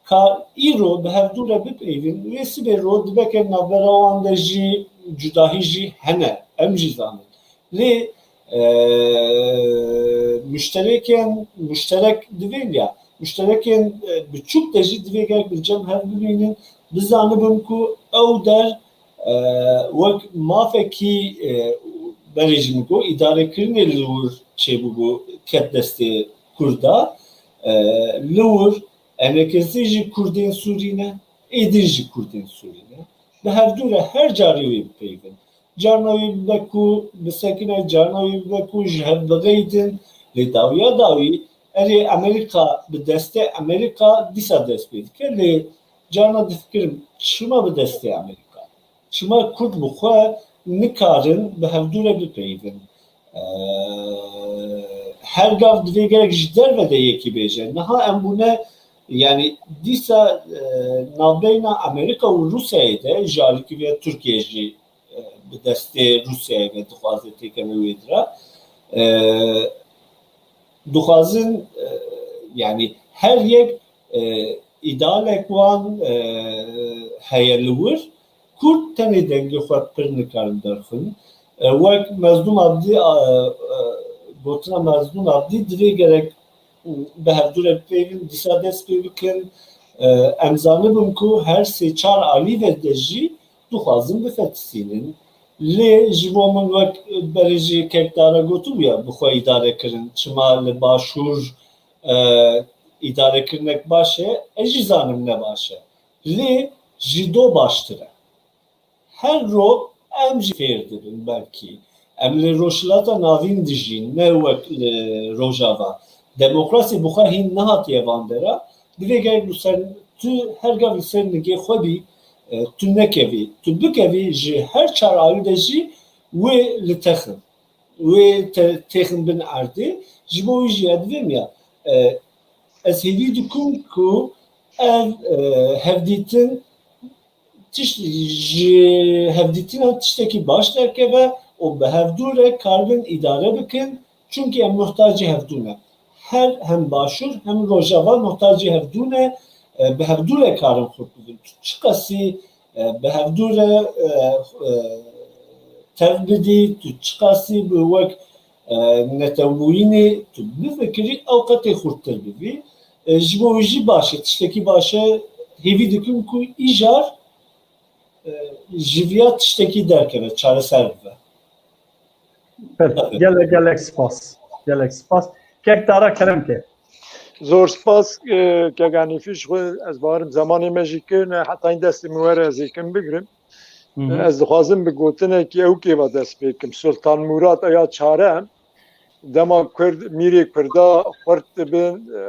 Ka îro bi hevdû re bipeyvin, wê sibê ro dibe ke navbera wan de jî cudahî jî hene, em jî zanin. Lê e, muşterekên, muşterek divê ya, muşterekên, e, biçûk de jî divê gerek bi cem hev bimînin, bizanibin ku ew der, e, wek mafekî, e, berê jî min got, îdarekirinê li wir çêbûbû, ket destê Kurda. E, li wir enekesî jî Kurdên Sûrî ne, êdî jî Kurdên Sûrî ne. Bi hevdû re her carê wê bipeyvin. Carna wê bibe ku bisekine, carna wê bibe ku ji hev bixeytin. Lê dawiya dawî, erê Amerîka bi destê Amerîka dîsa dest pê dike. Lê carna difikirim, çima bi destê Amerîka? Çima Kurd bi xwe nikarin bi hevdû re bipeyvin? Eee, her gav divê gerek ji derve de yekî bêje. Niha em bûne, yanî dîsa, eee, navbeyna Amerîka û Rûsyayê de, ji alîkî vê Tirkiye jî, eee, bi destê Rûsyayê ve dixwaze têkeve wê dira. Eee, dixwazin, eee, yanî her yek, eee, îdealek wan, eee, heye li wir. Kurd tenê dengê xwe pir nikarin derxin. E, wek Mezlûm Abdî, e, e, gotina Mezlûm Abdî, divê gerek bi hevdû re bipeyvin, dîsa dest pê bikin. E, em zanibin ku her sê çar alî ve de jî dixwazin bifetisînin. Lê ji bo min wek berê jî kek Dara gotibû ya, bi xwe îdare kirin. Çima li başûr, e, îdarekirinek baş e? Ez jî zanim ne baş e. Lê ji do baştir e. Her roj em jî fêr dibin belkî. Em li Rojhilata Navîn dijîn, ne wek li Rojava. Demokrasî bi xwe hîn nehatiye van dera. Divê gerek li ser, tu her gav li ser nigê xwe bî, e, tu nekevî. Tu bikevî, ji her çar alî de jî wê li tex in. Wê te-, têxin bin erdê. Ji bo wî jî ez divêm ya, e, ez hêvî dikim ku ev, e, hevdîtin tişt, ji hevdîtina tiştekî baş derkeve û bi hevdû re karibin îdare bikin, çunkî em muhtacî hevdû ne. Her hem Başûr hem Rojava muhtacî hevdû ne, e, bi hevdû re karin xurt bibin. Tu çiqasî, e, bi hevdû re, e, e, tev bidî, tu çiqasî bi wek, e, netewbûyînê tu bifikirî, ew qetê xurttir bibî. E, ji bo wî jî baş e, tiştekî baş e. Hêvî dikim ku îcar, e, ji viya tiştekî derkeve, çareser bibe. Pir, gelek, gelek spas. Gelek spas. Kek Dara, kerem ke. Zor spas, e, kek Hanîfî, ji xwe ez bawerim zemanê me jî kir, ne, heta destê min were ez ê kin bigrim. Hı hı. Ez dixwazim bi gotinekî ew kêva dest pê kim. Sultan Murad eya çare, dema Kurd, mîrê Kurda xurt dibin, e,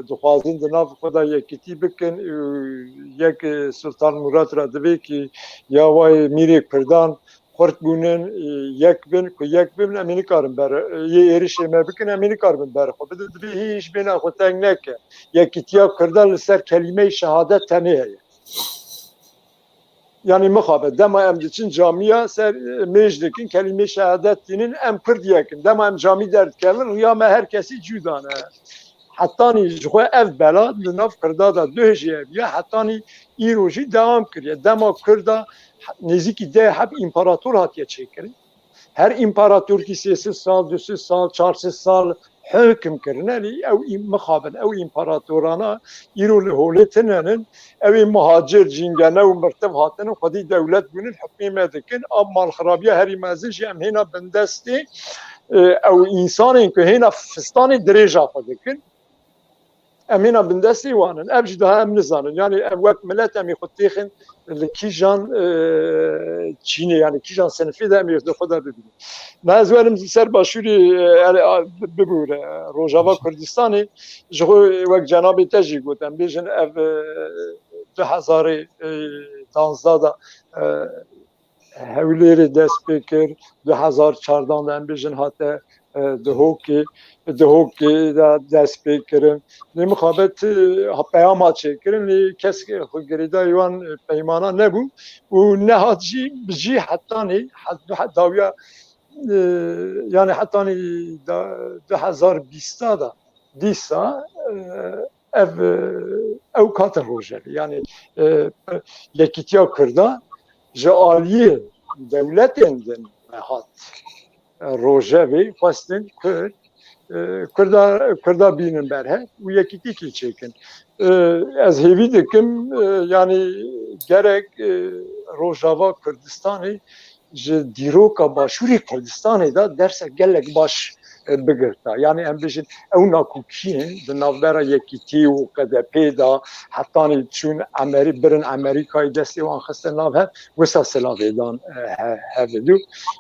dixwazin di nav xwe de yekîtî bikin, e, yek, e, Sultan Murad re divê ki ya wayê mîrê Kurdan xurt bûnin, e, yek bin, ku yek bin, em ê nikarin ber, e, yê êrişê me bikin, em ê nikarin ber xwe bidin. Divê hîn ji bêhna xwe teng neke. Yekîtiya Kurda li ser kelîmeyê şehadet tenê heye. Yanî mixabin, dema em diçin camiya ser, e, mêj dikin, kelîmê şehadet tînin, em Kurd yek in. Dema em camî derdikevin, riya me her kesî cuda ne. Hetanî ji xwe ev bela li nav Kurda de duh jî eviya, hetanî îro jî dewam kiriye. Dema Kurda nêzîkî deh heb împarator hatiye çêkirin. Her împaratorkî sê sed sal, du sed sal, çar sed sal hukm kirine, lê ew î-, mixabin, ew împaratorana îro li holê tune nin, ew ê muhacir, cîngene û mirtiv hatinin, xwedî dewlet bûnin, hukmê me dikin, a malxirabiya herî mezin jî em hêna bindestê, e, ew însanên ku hêna fistanê dirêja xwe dikin. Em hêna bindestê wan in. Ev jî daha em nizanin. Yanî ev wek milet em ê xwe têxin li kîjan, e, çînê, yanî kîjan sinifê de em ê xwe de bibînin. Na ez werim ser Başûrê, e, erê, a, bibûre, Rojava Kurdistanê. Ji xwe wek cenabê te jî got, em bêjin ev, e, du hezarê, e, danzdeh de, e, Hewlêrê dest pê kir, du hezar çardan de em bêjin hate, e, Dihokê, Dihokê de dest pê kirin. Lê mixabet, e, peyama çêkirin, lê kes xwe girêdayî wan, e, peymana nebû û nehat jî, bi jî hetanî, het-, dawiya, e, yanî hetanî da-, du hezar bîsta de dîsa, e, ev, e, ew kate rojevê. Yanî, e, yekîtiya Kurda ji aliyê dewletên din nehat. rojevê xwestin Kurd, e, Kurda, Kurda bînin berhev û yekîtîkî çêkin. E, ez hêvî dikim, e, yanî gerek, e, Rojava Kurdistanê ji dîroka Başûrê Kurdistanê de dersek gelek baş, e, bigirta. Yanî em bêjin ew nakokiyên di navbera Yekîtî û K D P de hetanî çûn Ameri-, birin Amerîkayê destê wan xiste nav hev, wisa silavê dan, e, he-, hevdû.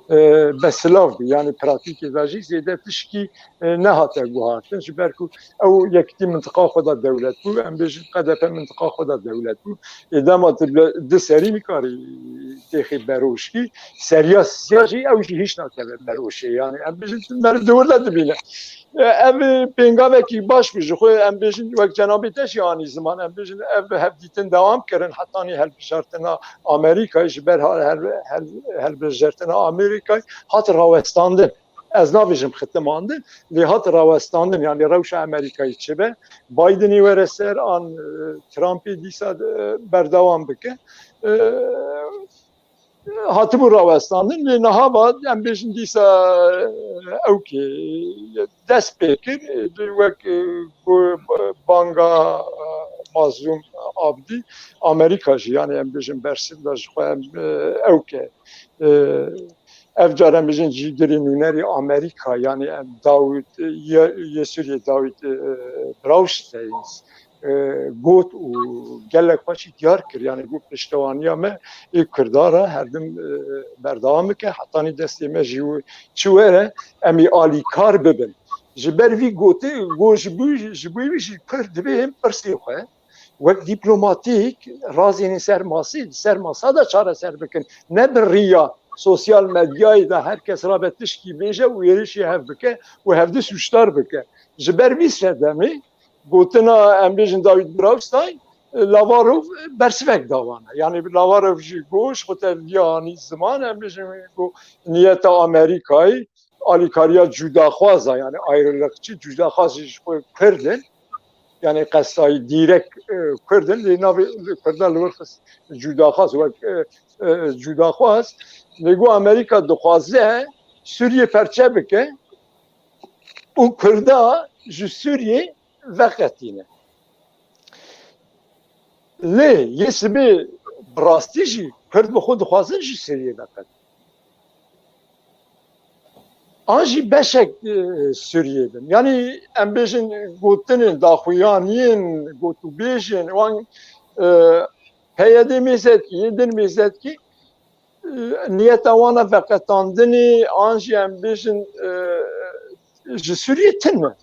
E, be silav bû. Yanî pratîkê de jî zêde tişkî, e, nehate guhartin. Ji ber ku ew yekîtî mintiqa xwe de dewlet bû, em bêjin K D P mintiqa xwe de dewlet bû. Ê dema tu bi-, du serî nikarî têxî beroşkî, seriya siya jî ew jî hîç nakeve beroşê. Yanî em bêjin tu meriv di wir de dibîne. E, ev pêngavekî baş bû ji xwe, em bêjin wek cenabê te jî anî ziman, em bêjin ev hevdîtin dewam kirin hetanî hilbijartina Amerîkayê, ji ber ha-, hel-, hel-, hilbijartina Amerîkayê hat rawestandin. Ez nabêjim xitimandin, lê hat rawestandin, yanî rewşa Amerîkayê çi be, Bidenî were ser an, e, Trumpî dîsa, e, berdewam bike. E, hatibû rawestandin, lê niha va em bêjin dîsa, e, ew kê dest pê kir, e, wek, e, ku banga, e, Mazlûm Abdî, Amerîka jî, yanî em bêjin bersiv da ji xwe em, e, ew ke, e, ev car em bêjin cîgirê nûnerê Amerîka, yanî em Dawid, yê, yê Sûriyê Dawid, e, Braunstein, e, got û gelek xwe jî diyar kir, yanî got piştewaniya me ê Kurda re herdim, e, berdewam bike, hetanî destê me jî çi were, em ê alîkar bibin. Ji ber vî gotê, got ji bo, ji bo wî jî Kurd divê him pirsê xwe wek dîplomatîk razînin ser masî, ser masa de çareser bikin. Ne bi riya sosyal medyayê de her kes rabe tişkî bêje û êrişî hev bike û hevdi sûcdar bike. Ji ber vî sedemê gotina, em bêjin, Dawid Braunstein, Lavarov bersivek da wan e. Yanî Lavarov jî got, ji xwe te viya anî ziman, em bêjin, got niyeta Amerîkayê alîkariya cudaxwaz e, yanî ayrılıkçı, cudaxwaz jî ji xwe Kurd in. Yanî qestayî dîrek, e, Kurd in, lê navê Kurdan li wir xist cudaxwaz, wek, e, e, cudaxwaz. Lê got Amerîka dixwaze Sûriyê perçe bike û Kurda ji Sûriyê veqetîne. Lê yê sibê bi rastî jî Kurd bi xwe dixwazin ji Sûriyê veqetin. An jî beşek, e, Sûriyê bin. Yanî em bêjin gotinên daxuyaniyên gotûbêjên wan, e, P Y D mêze dikî, yên din mêze dikî, e, niyeta wan e veqetandinê, an jî em bêjin, e, ji Sûriyê tune.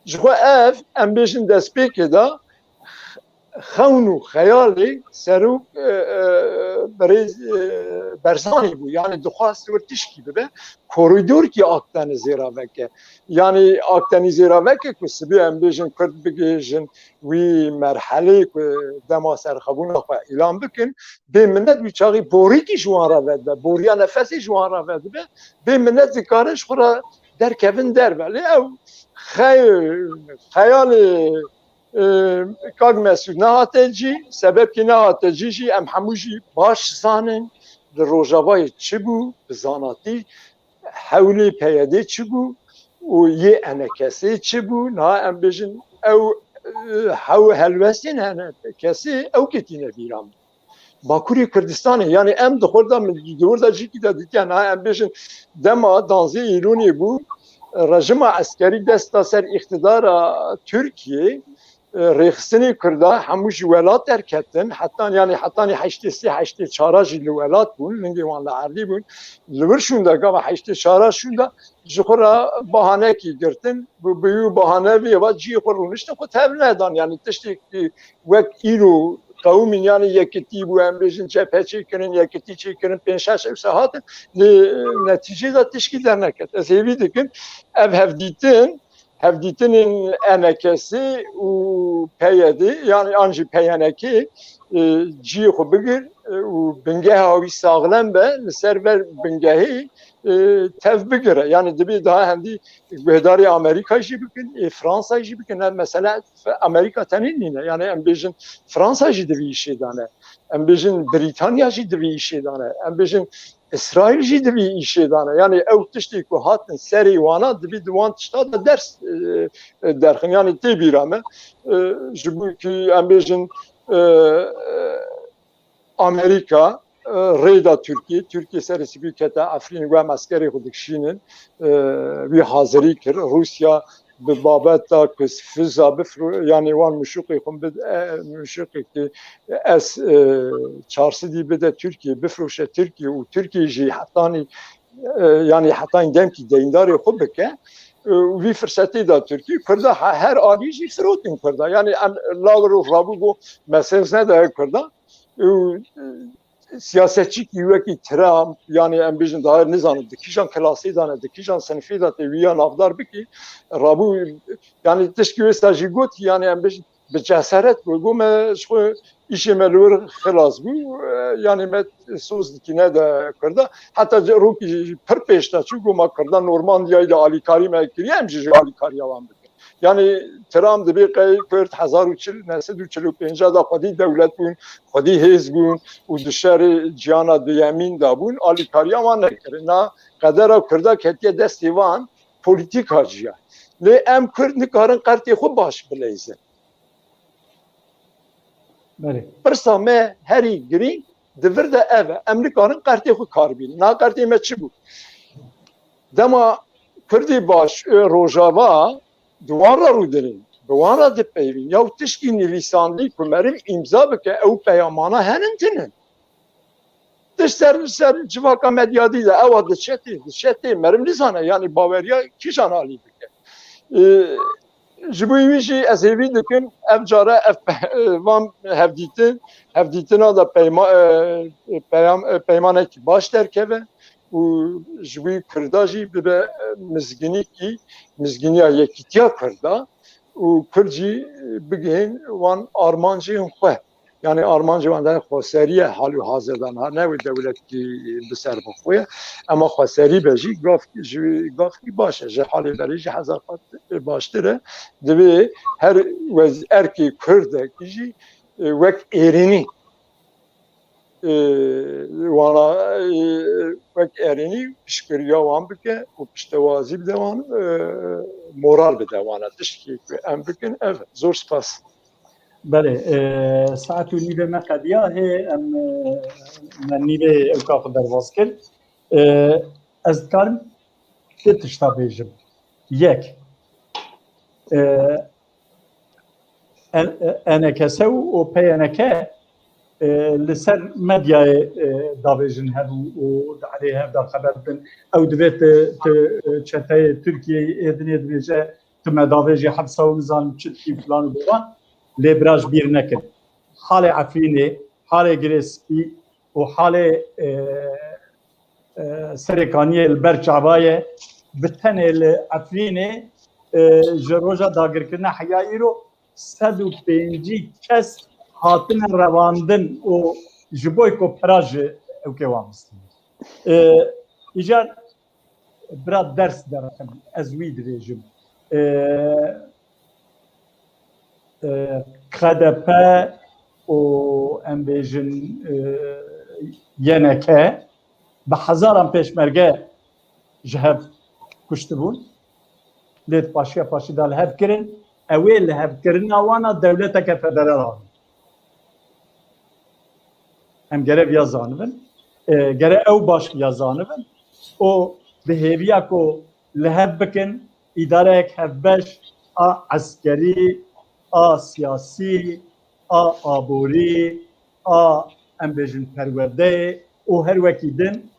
Ji xwe ev, em bêjin destpêkê de xewn û xeyalê serok, e, e, birêz, e, Berzanî bû. Yanî dixwast wir tişkî bibe, koridorkî Akdenizê re veke. Yanî Akdenizê re veke ku sibê em bêjin Kurd bigihêjin wî merhelê ku dema serxebûna xwe îlan bikin, bê minet wî çaxî borîkî ji wan re vedibe, boriya nefesê ji wan re vedibe, bê minet dikare ji xwe re derkevin derve. Lê ew xey-, xeyalê, e, Kak Mesûd nehate cî, sebebkî nehate cî jî em hemû jî baş zanin, li Rojavayê çi bû, bi zanatî hewlê P Y D çi bû û yê E N K S'ê çi bû, niha em bêjin ew, e, hew helwestên E N K S'ê ew ketîne bîra min. Bakurê Kurdistanê, yanî em di xwe de min di wir de cîkî de dîtiye, niha em bêjin dema danzê Îlûnê bû, rejima eskerî desta ser îqtidara Tirkiyê, e, rêxistinê Kurda hemû ji welat derketin, hetan, yanî hetanî heştê sê, heştê çara jî li welat bûn, lingê wan li erdî bûn. Li wir şûnde, gava heştê çara şûnde, ji xwe re bahanekî girtin, bi, bi wî bahane vê va cihê xwe rûniştin, xwe tev nedan. Yanî tiştê wek îro qewimîn, yanî yekitî bû, em bêjin cephe çêkirin, yekitî çêkirin, pênc şeş ew saet hatin, lê netîcê de tişkî derneket. Ez hêvî dikim, ev hevdîtin, hevdîtinên E N K S'ê û P Y D, yanî an jî P Y N K, e, cihê xwe bigir, e, û bingeha wî saxlem be, li ser ver bingehê, e, tev bigire. Yanî dibê daha hendî guhdarê Amerîka jî bikin, ê Fransa jî bikin. Ev mesele Amerîka tenê nîne. Yanî em bêjin Fransa jî di vî îşê de ne. Em bêjin Brîtanya jî di vî îşê de ne. Em bêjin Îsraîl jî di vî îşê de ne. Yanî ew tiştê ku hatin serê wana, divî di wan tişta de ders, e, e, derxin. Yanî tê bîra me, e, ji bo ku em bêjin, e, e, Amerîka, e, rê da Tirkiyê. Tirkiye serê sibî kete Efrîn, we em eskerê xwe dikişînin. E, wî hazirî kir. Rûsya bi babeta ku fiza bifro-, yanî wan muşûqê xwe bid-, e, muşûqekî S, e, çar sedî bide Tirkiye, bifroşe Tirkiye û Tirkiye jî hetanî, e, yanî hetanî demkî deyndarê xwe bike. E, vî firsetê da Tirkiye, Kurda he-, her alî jî firotin Kurda. Yanî em Lavrov rabû got, mesaj nede Kurda. Û, e, siyasetçîkî wekî Trump, yanî em bêjin daha nizanim di kîjan klasê de ne, di kîjan sinifê de tê wî ya navdar bikî, rabû, yanî tişkî wê ser jî got, yanî em bêjin bi ceseret bû. Got me ji xwe îşê me li wir xilas bû, e, yanî me soz dikî nede Kurda. Heta rokî pir pêş de çû, got me Kurda Normandiyayê de alîkarî me kiriye, em jî ji alîkariya wan bikin. Yanî Trump dibê qey Kurd hezar û çil, neh sed û çil û pênc de xwedî dewlet bûn, xwedî hêz bûn û di şerê ciyana duyemîn de bûn, alîkariya wan nekirin. Na qedera Kurda ketiye destê wan, polîtîka ciya. Lê em Kurd nikarin qertê xwe baş bileyzin. Belê. Pirsa me herî girîng di vir de ev e. Em nikarin qertê xwe kar bînin. Na qertê me çi bû? Dema Kurdê baş, e, Rojava di wan re rûdinîn, bi wan re dipeyvîn. Ya tişkî nivîsandî ku meriv îmza bike, ew peyamana henin tinin. Tişt ser, ser civaka medyadî de ewa diçe tê, diçe tê, meriv nizane, yanî baweriya kîjan alî bike. E, ji bo wî jî ez hêvî dikim, ev care ev pe-, e, van hevdîtin, hevdîtina de peyma-, e, peyam-, e, peymanekî baş derkeve û ji wî Kurda jî bibe, e, mizginîkî, mizginiya yekîtiya Kurda û Kurd jî bigihên wan armancên xwe. Yanî armancê wan de xweserî ye, hal û hazirda niha ne wê dewletî bi ser bi xwe ye. Ema xweserî be jî gaf, ji gafkî baş e. Ji halê berê jî hezar qat baştir e. Divê her wez-, erkê Kurdekî jî, e, wek êrînî, e, wana, e, wek êrînî piştgiriya wan bike û piştewazî bide wan, e, moral bide wana. Tiştekî ku em bikin ev e. Zor spas. Belê, e, saet û nîvê me qediya hê, em, e, me nîvê ewka xwe derbas kir. E, ez dikarim du tişta bêjim. Yek, e, E N K S û, û P Y N K, e, li ser medyayê, e, davêjin hebû û di aleyhê hev de xeber didin. Ew divê tu, tu, e, çeteyê Tirkiyeyê êdinê dibêje, tu me davêjî hepsa û nizanim çi dikî filan û bevan. Lê bira ji bîr nekin. Halê Efrînê, halê Girê Spî û halê, e, e, Serêkaniyê li ber çava ye. Bi tenê li Efrînê, e, ji roja dagirkirina heya îro sed û pêncî kes hatine revandin û ji bo ku pira ji ewkê wan bistîne. E, îcar bira ders derxin, ez wî dibêjim. E, e, K D P û em bêjin, e, Y N K bi hezaran pêşmerge ji hev kuştibûn. Lê di paşiya paşî de li hev kirin. Ew ê li hev kirina wana dewleteke federal anî. Em gere viya zanibin. E, gere ew baş viya zanibin. Û bi hêviya ku li hev bikin, îdareyek hevbeş a eskerî, a siyasî, a aborî, a, em bêjin, perwerdeyê û her wekî din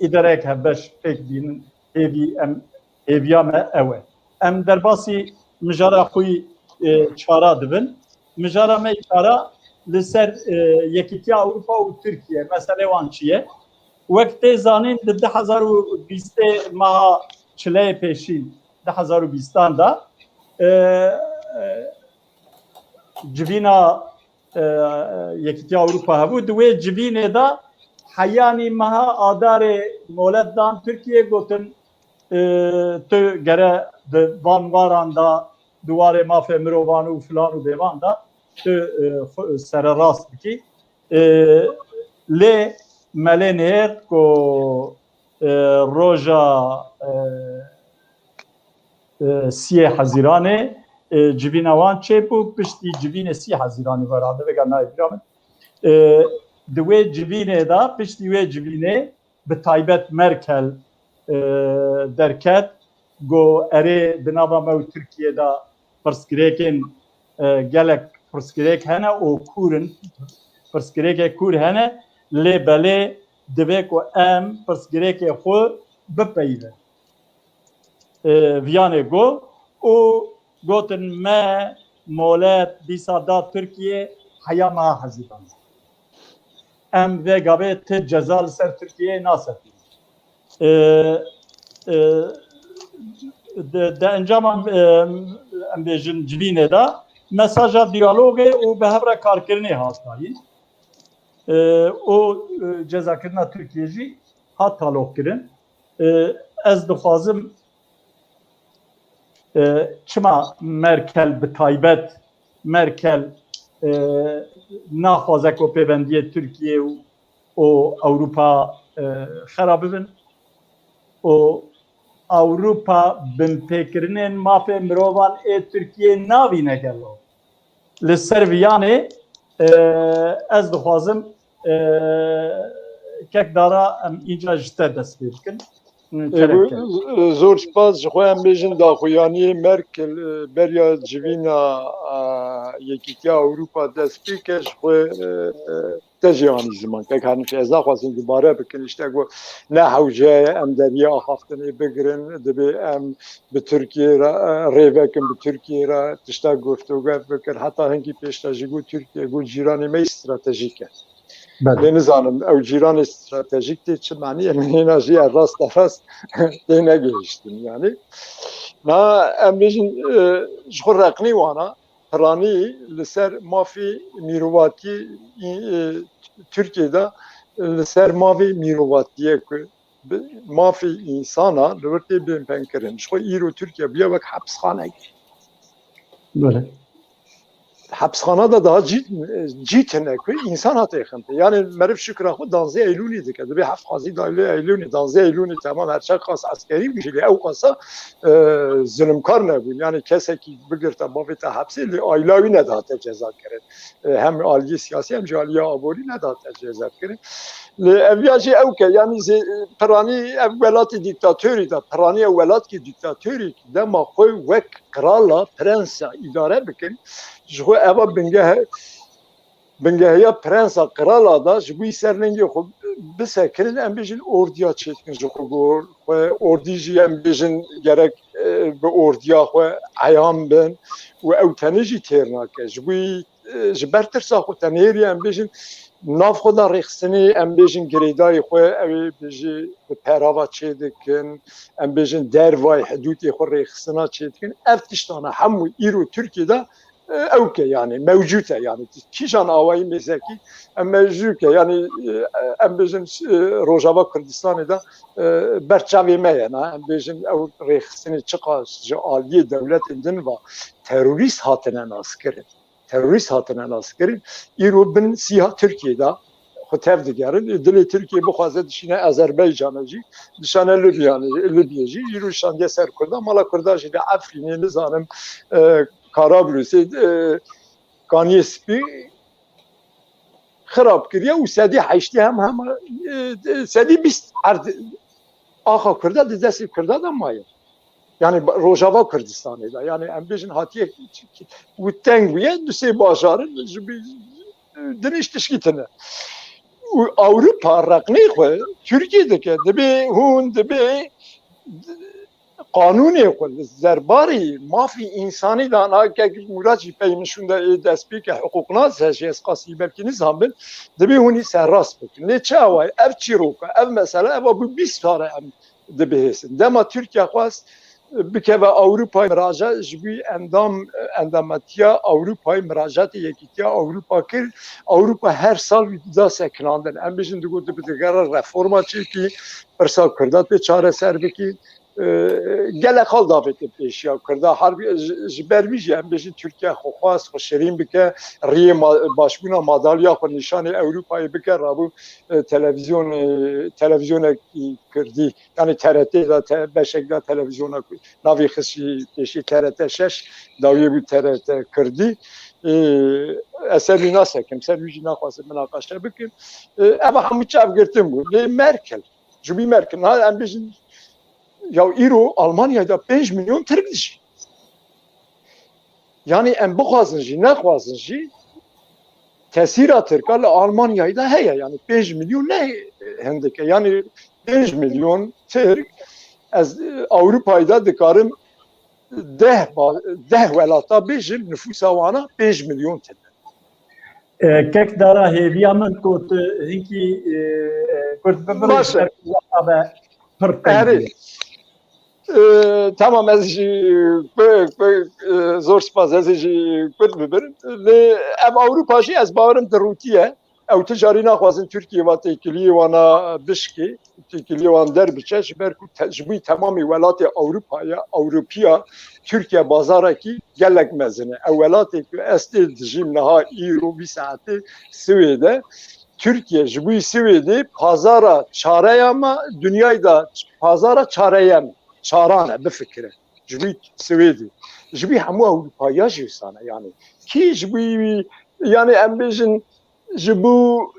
îdareyek hevbeş pêk bînin, hêvî em, hêviya me ew e. Em derbasî mijara xwe yî, e, çara dibin. Mijara me çara li ser, e, Yekîtiya Ewropa û Tirkiye, meselê wan çi ye? Wek tê zanîn, di du hezar û bîstê meha çileyê pêşîn, du hezar û bîstan de, e, e, civîna, e, Yekîtiya Ewropa hebû. Di wê civînê de heyanî meha Adarê molet dan Tirkiye, gotin, e, tu gere di van waran de, di warê mafê mirovan û filan û bêvan de tu, e, xwe sererast bikî. E, lê Melê Nêr ku, e, roja, e, e, siyê Hezîranê, e, civîna wan çêbû, piştî civînê sî Hezîranê, herhalde vêga nayê bîra min. E, di wê civînê de, piştî wê civînê, bi taybet Merkel, e, derket, got, erê, di nava me û Tirkiyê de pirsgirêkên, e, gelek pirsgirêk hene û kûr in, pirsgirêkê kûr hene, lê belê divê ku em pirsgirêkê xwe bipeyivin. E, Viyanê got û gotin, me molet dîsa da Tirkiyê, heya me Hezîran. Em vê gavê ti ceza li ser Tirkiyeyê nasepînin. E, e, di, di encama, e, em bêjin civînê de mesaja diyalogê û bi hev re karkirinê hat dayîn. E, û, e, cezakirina Tirkiyê jî hat taloqkirin. E, ez dixwazim, e, çima Merkel bi taybet, Merkel, e, naxwaze ku pêvendiyê Tirkiye û, û Ewropa, e, xera bibin û Ewropa binpêkirinên mafê mirovan ê Tirkiyê navîne gelo. Li ser viyanê, e, ez dixwazim, e, kek Dara, em înca ji te dest pê bikin. Kerem, kerem. Zor spas. Ji xwe em bêjin daxuyaniyê Merkel, e, beriya civîna, e, Yekîtiya Ewropa dest pê ke ji xwe, e, e, te jî anî ziman. Kek Hanifî, ez naxwazim dubare bikin, işte, got, ne hewce ye em deriyê axaftinê bigirin, dibê em bi Tirkiye re, e, rê vekin, bi Tirkiye re tişta guftûge bikin. Heta hinkî pêş de jî got, Tirkiye, got, cîranê me yî stratejîk e. Belê. Lê nizanim, ew cîranê stratejîk tê çi manî ye, min hêna jî ya rasta rast tê negihiştin, yanî. Na, em bêjin, e, ji xwe reqnî wana, piranî li ser mafê mîrovatiyê, e, Tirkiyê de, li ser mafê mîrovatiyê ku bi mafê însana li wir tê binpengkirin. Ji xwe îro Tirkiye bûye wek hepsxanek. Belê. Hepsxana de daha cî, cî tune ku însan hate xinte. Yani meriv şikra xwe danzdeh Eylûlî dike. Dibê heft qasî da Eylûlî, danzdeh Eylûlî temam her çar qas eskerî bû jî lê ew qasa, e, zilimkar nebûn. Yani kesekî bigirte bavête hepsê lê aîla wî nedihate ceza kirin. E, hem aliyê siyasî hem jî aliya aborî nedihate ceza kirin. Lê ev ya jî ew ke, yani zê-, piranî ev welatê dîktatorî de, piranî ew welatkî dîktatorî dema xwe wek qirala, prensa îdare bikin, ji xwe eva bingeh-, bingehiya prensa, qirala da, ji bo wî ser lingê xwe bisekirin, em bêjin ordiya çêdikin ji xwe gor, xwe ordî jî em bêjin gerek, e, bi ordiya xwe eyan bin û ew tenê jî têr nake. Ji bo wî e, ji ber tirsa xwe tenêrî, em bêjin, nav xwe de rêxistinê, em bêjin, girêdayî xwe, ew ê bêjî bi perava çêdikin, em bêjin, dervayê hidûtê xwe rêxistina çêdikin. Ev tiştana hemû îro Tirkiye de, e, ew ke, yani, mewcût e, yani, kîjan awayî mêzekî, em mewcût e, yani, e, em bêjin, e, Rojava Kurdistanê de, e, ber çavê me ye, na? Em bêjin, ew rêxistinê çiqas ji aliyê dewletên din ve terorîst hatine naskirin. Terorîst hatine naskirin. Îro bin sîha Tirkiyê de xwe tev digerin. Dilê Tirkiyê bixwaze dişîne Azerbaycanê jî, dişane Libyanê, Libyê jî. Îro şandiye ser Kurda. Mala Kurda jî li Efrînê, nizanim, e, Karablûsê, e, Kaniyê Spî xirab kiriye û sedî heştê hem, hem, e, sedî bîst erd axa Kurda di destê Kurda de maye. Yani ba-, Rojava Kurdistanê de. Yani em bêjin hatiye û teng bûye, du sê bajarin ji bi-, dinê ji tişkî tine. Û Ewropa reqnê xwe Tirkiye dike, dibê hûn, dibê qanûnê xwe li zerbarî mafî însanî de, na kek Mûrat jî pey min şûnde ê destpêke hiqûqnas e jî ez qasî belkî nizanbin, dibê hûn î serrast bikin. Lê çi awayî? Ev çîrok e, ev mesele, eva bû bîst sal e em dibihêsin. Dema Tirkiye xwest bikeve Ewropayê miraca, ji bo endam, endametiya Ewropayê miracatê Yekîtiya Ewropa kir, Ewropa her sal wî dida sekinandin. Em bêjin digot dibe digere reforma çêkî, pirsa Kurda tê çareser bikî. e, gelek xal davêtin pêşiya Kurda. Herbî ji, ji ber vî jî em bêjin Tirkiye xwe xwest, xwe şirîn bike, riyê ma-, başbûna madalya xwe nîşanê Ewropayê bike, rabû, e, televîzyon, e, televîzyonek Kurdî, yanî T R T de, te-, beşek de televîzyona Ku-, navê xist jî pêşî T R T şeş, dawiyê bû T R T Kurdî. E, ez ser wî nasekim, ser wî jî naxwazim minaqeşe bikim. E, ev hemû çavgirtin bû. Lê Merkel, ji wî Merkel, niha em bêjin, ya îro Almanyayê de pênc milyon Tirk dijî. Yanî em bixwazin jî, nexwazin jî, tesîra Tirka li Almanyayê de heye. Yanî pênc milyon ne hindik e. Yanî pênc milyon Tirk, ez, e, Ewropayê de dikarim deh ba-, deh welata bêjim, nifûsa wana pênc milyon tune. E, kek Dara, hêviya min ku tu hinkî, e, e, kurt bibirî, Baş e. Ji ber ku wexta be pir teng Erê. Bûye. E, tamam, ez jî ku, ku, e, zor spas, ez jî kurt bibirim. Lê ev Ewropa jî ez bawerim dirûtiye. Ew ti carî naxwazin Tirkiye va têkiliyê wana bişkê, têkiliyê wan derbiçe, ji ber ku te-, ji bo temamê welatê Ewropa ya, Ewropiya, Tirkiye bazarekî gelek mezin e. Ew welatê ku ez tê dijîm niha îro vî saetê Swêde, Tirkiye ji bo Swêdê pazara çareya me, dinyayê de pazara çareyem, çaran e, bifikire. Ji bo Swêdê. Ji bo hemû Ewropa ya jî wisa ne. Yanî kî ji bo, yanî em bêjin, ji bo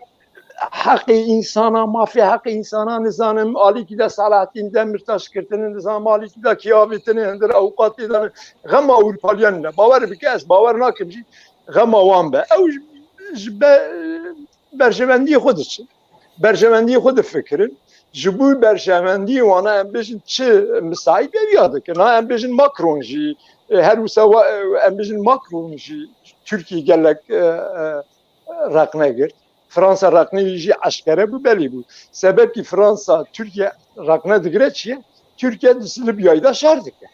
heqê însana, mafê heqê însana nizanim, alîkî de Selahattîn Demirtaş girtine, nizanim alîkî de kî avêtine, hundir ewqatê de xema Ewropaliyan ne. Bawer bike, ez bawer nakim jî xema wan be. Ew ji, ji be, berjewendiyê xwe diçin. Berjewendiyê xwe difikirin. Ji bo berjewendiyê wana em bêjin çi misaîb eviya dikin. Ha, em bêjin Macron jî, e, her wisa wa-, e, em bêjin Macron jî Tirkiye gelek, e, e, reqne girt. Fransa reqnê wî jî eşkere bû, belî bû. Sebebkî Fransa Tirkiye reqne digire çi ye? Tirkiye di Libyayê de şer dike.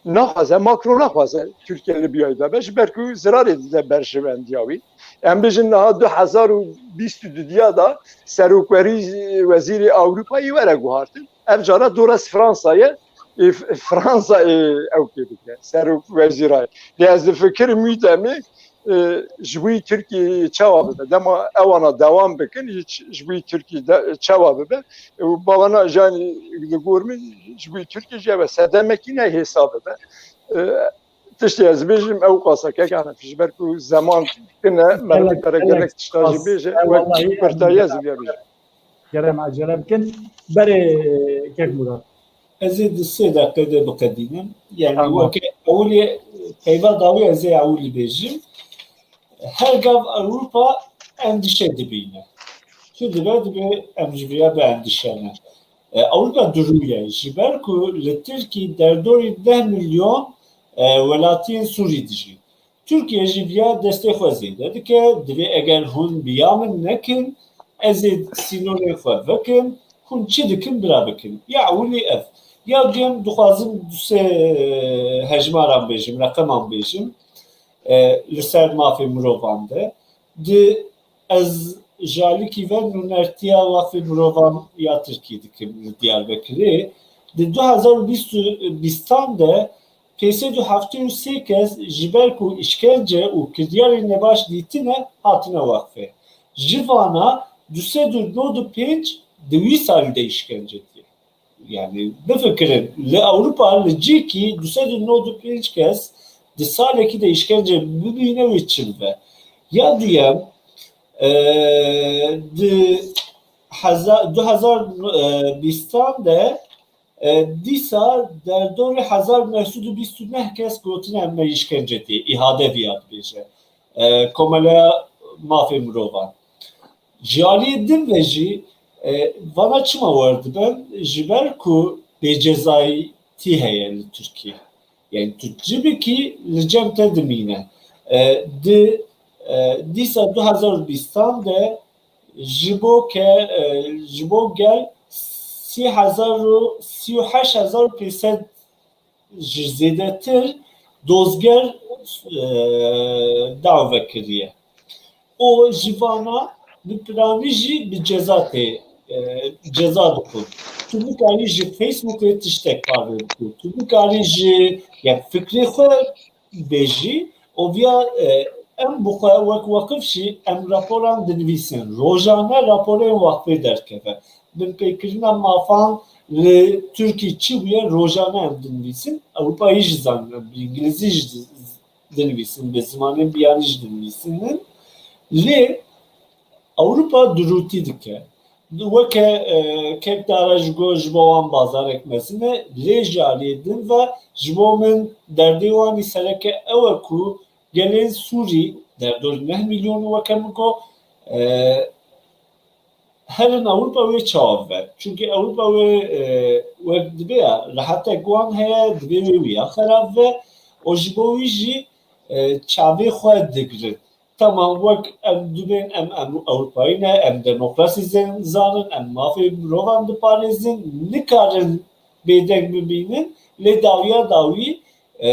Naxwaze, Macron naxwaze Tirkiye Libyayê de be, ji ber ku zirarê dide berjewendiya wî. Em bêjin niha du hezar û bîst û dudiya de serokwerî wezîrê Ewropayê were guhartin. Ev cara dores Fransa ye. Ê, F-, Fransa ê ew kê bike, serok wezîra ye. Lê ez difikirim wî demê, e, ji bo Tirkiyeyê çawa bibe? Dema ewana dewam bikin, hiç ji bo Tirkiyê de, çawa bibe? E, û bavana janî li gor min ji bo Tirkiyê jî ev sedemekî ne hêsa bibe. E, tiştê ez bêjim ew qasa kek Hanif, ji ber ku zeman kine, meriv Gelek, kare gelek gelek tişta jî spas. Bêje, E, wek wallahî, em pirtayî ez gelek vê bêjim. Kerem, acele bikin. Berê kek Murat. Ez ê di sê deqe de biqedînim. Yani Tamam. Weke ewilê peyva dawî ez ê ewilî bêjim. Her gav Ewropa endişe dibîne. Çi dibe, dibe em ji vêya biendişene. E, Ewropa dirûye. Ji ber ku li Tirkî derdorî deh milyon, e, welatiyên Sûrî dijîn. Tirkiye jî viya destê xwe zêde dike, divê eger hûn bi ya min nekin, ez ê sînorên xwe vekim, hûn çi dikin bira bikin. Ya ewilî ev. Ya duyem dixwazim du sê hejmaran bêjim, reqeman bêjim, e, li ser mafê mirovan de. Di ez ji alîkî ve nûnertiya mafê mirovan ya Tirkî dikim li Diyarbekirê. Di du hezar û bîst û bîstan de pênc sed û heftê û sê kes ji ber ku îşkence û kiryarên nebaş dîtine hatine wexfê. Ji vana du sed û nod û pênc di wî salî de îşkence diye. Yani bifikirin, li Ewropa li cihekî du sed û nod û pênc kes di salekî de îşkence bibîne wê çi bibe. Ya duyem, e, di heza-, du hezar bîstan de, e, dîsa derdorê hezar neh sed û bîst û neh kes gotine em me îşkence tê, îhade viya dibêje. E, Komeleya Mafê Mirovan. Ji aliyê din ve jî, e, vana çima werdibin? Ji ber ku bêcezayîtî heye li Tirkiyê. Yani tu çi bikî li cem te dimîne. E, di, e, dîsa du hezar û bîstan de ji bo ke, e, ji bo gel sî hezar û sî û heşt hezar û pênc sed ji zêdetir dozger, e, daw vekiriye. Û ji vana bi piranî jî bi ceza tê e, ceza dixwin. Tu nikarî ji Facebookê tiştek parve bikî. Tu nikarî ji, yani fikrê xwe bêjî. Oviya, e, em bi xwe wek weqif jî em raporan dinivîsin. Rojane raporên weqfê derkeve. Binpêkirina mafan li Tirkî çi bûye rojane em dinivîsin. Ewropayî jî zanin, em bi îngilîzî jî dinivîsin, bi zimanên biyanî jî dinivîsînin. Lê Ewropa dirûtî dike. Weke, e, kek Dara ji got ji bo wan bazarek mezin e, lê ji aliyê din ve ji bo min derdê wan î sereke ew e ku gelên Sûrî derdorî neh milyon weke min got, e, herin Ewropa wê çawa bibe. Çunkî Ewropa wê, e, wek dibe ya, rehetek wan heye, divê wê wiya xerab be. Û ji bo wî jî, e, çavê xwe digirin. Tamam, wek em dibên em, em Ewropayî ne, em demokrasî zin-, zanin, em mafê mirovan diparêzin, nikarin bêdeng bimînin, lê dawiya dawî, e,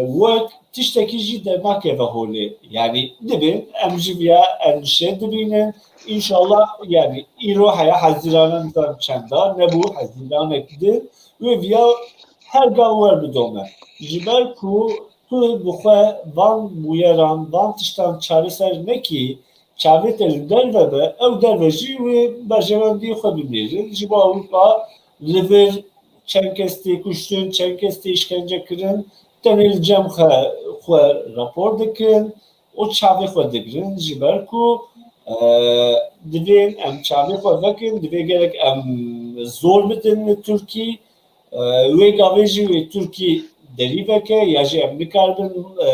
wek tiştekî jî dernakeve holê. Yani dibên em ji viya endişe dibînin. Înşallah, yani îro heya hezîrana nizam çenda nebû, hezîranek din wê viya her gan wer bidome. Ji ber ku tu bi xwe van bûyeran, van tiştan çareser nekî, çavê te li derve be, ew derve jî wê berjewendiyê xwe bimêrin. Ji bo Ewropa li vir çend kes tê kuştin, çend kes tê îşkence kirin, tenê li cem xwe, xwe rapor dikin û çavê xwe digirin. Ji ber ku, e, divê em çavê xwe vekin, divê gelek em zor bidin li Tirkî. E, wê gavê jî wê Tirkî derî veke ya jî em nikaribin, e,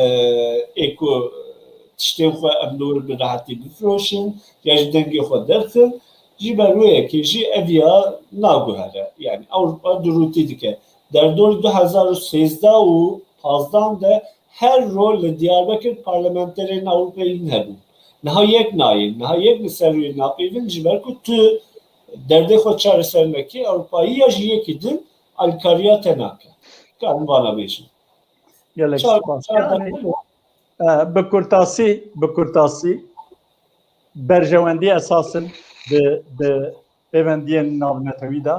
ê ku tiştên xwe em li wir bi rehetî bifiroşin ya jî dengê xwe derxin. Ji ber wê yekê jî ev ya naguhere. Yani Ewropa dirûtî dike. Derdorî du hezar û sêzdeh û pazdan de her rol li Diyarbekir parlamenterên Ewropayî hebûn. Niha yek nayên, niha yek li ser wê napeyvin ji ber ku tu derdê xwe çareser nekî, Ewropayî ya jî yekî din alîkariya te nake. Karim vana bêjim. Gelek Çar- spas. çar Yani, dakika mı? E, bi kurtasî, bi kurtasî berjewendî esas in di, di pêvendiyên navnetewî de.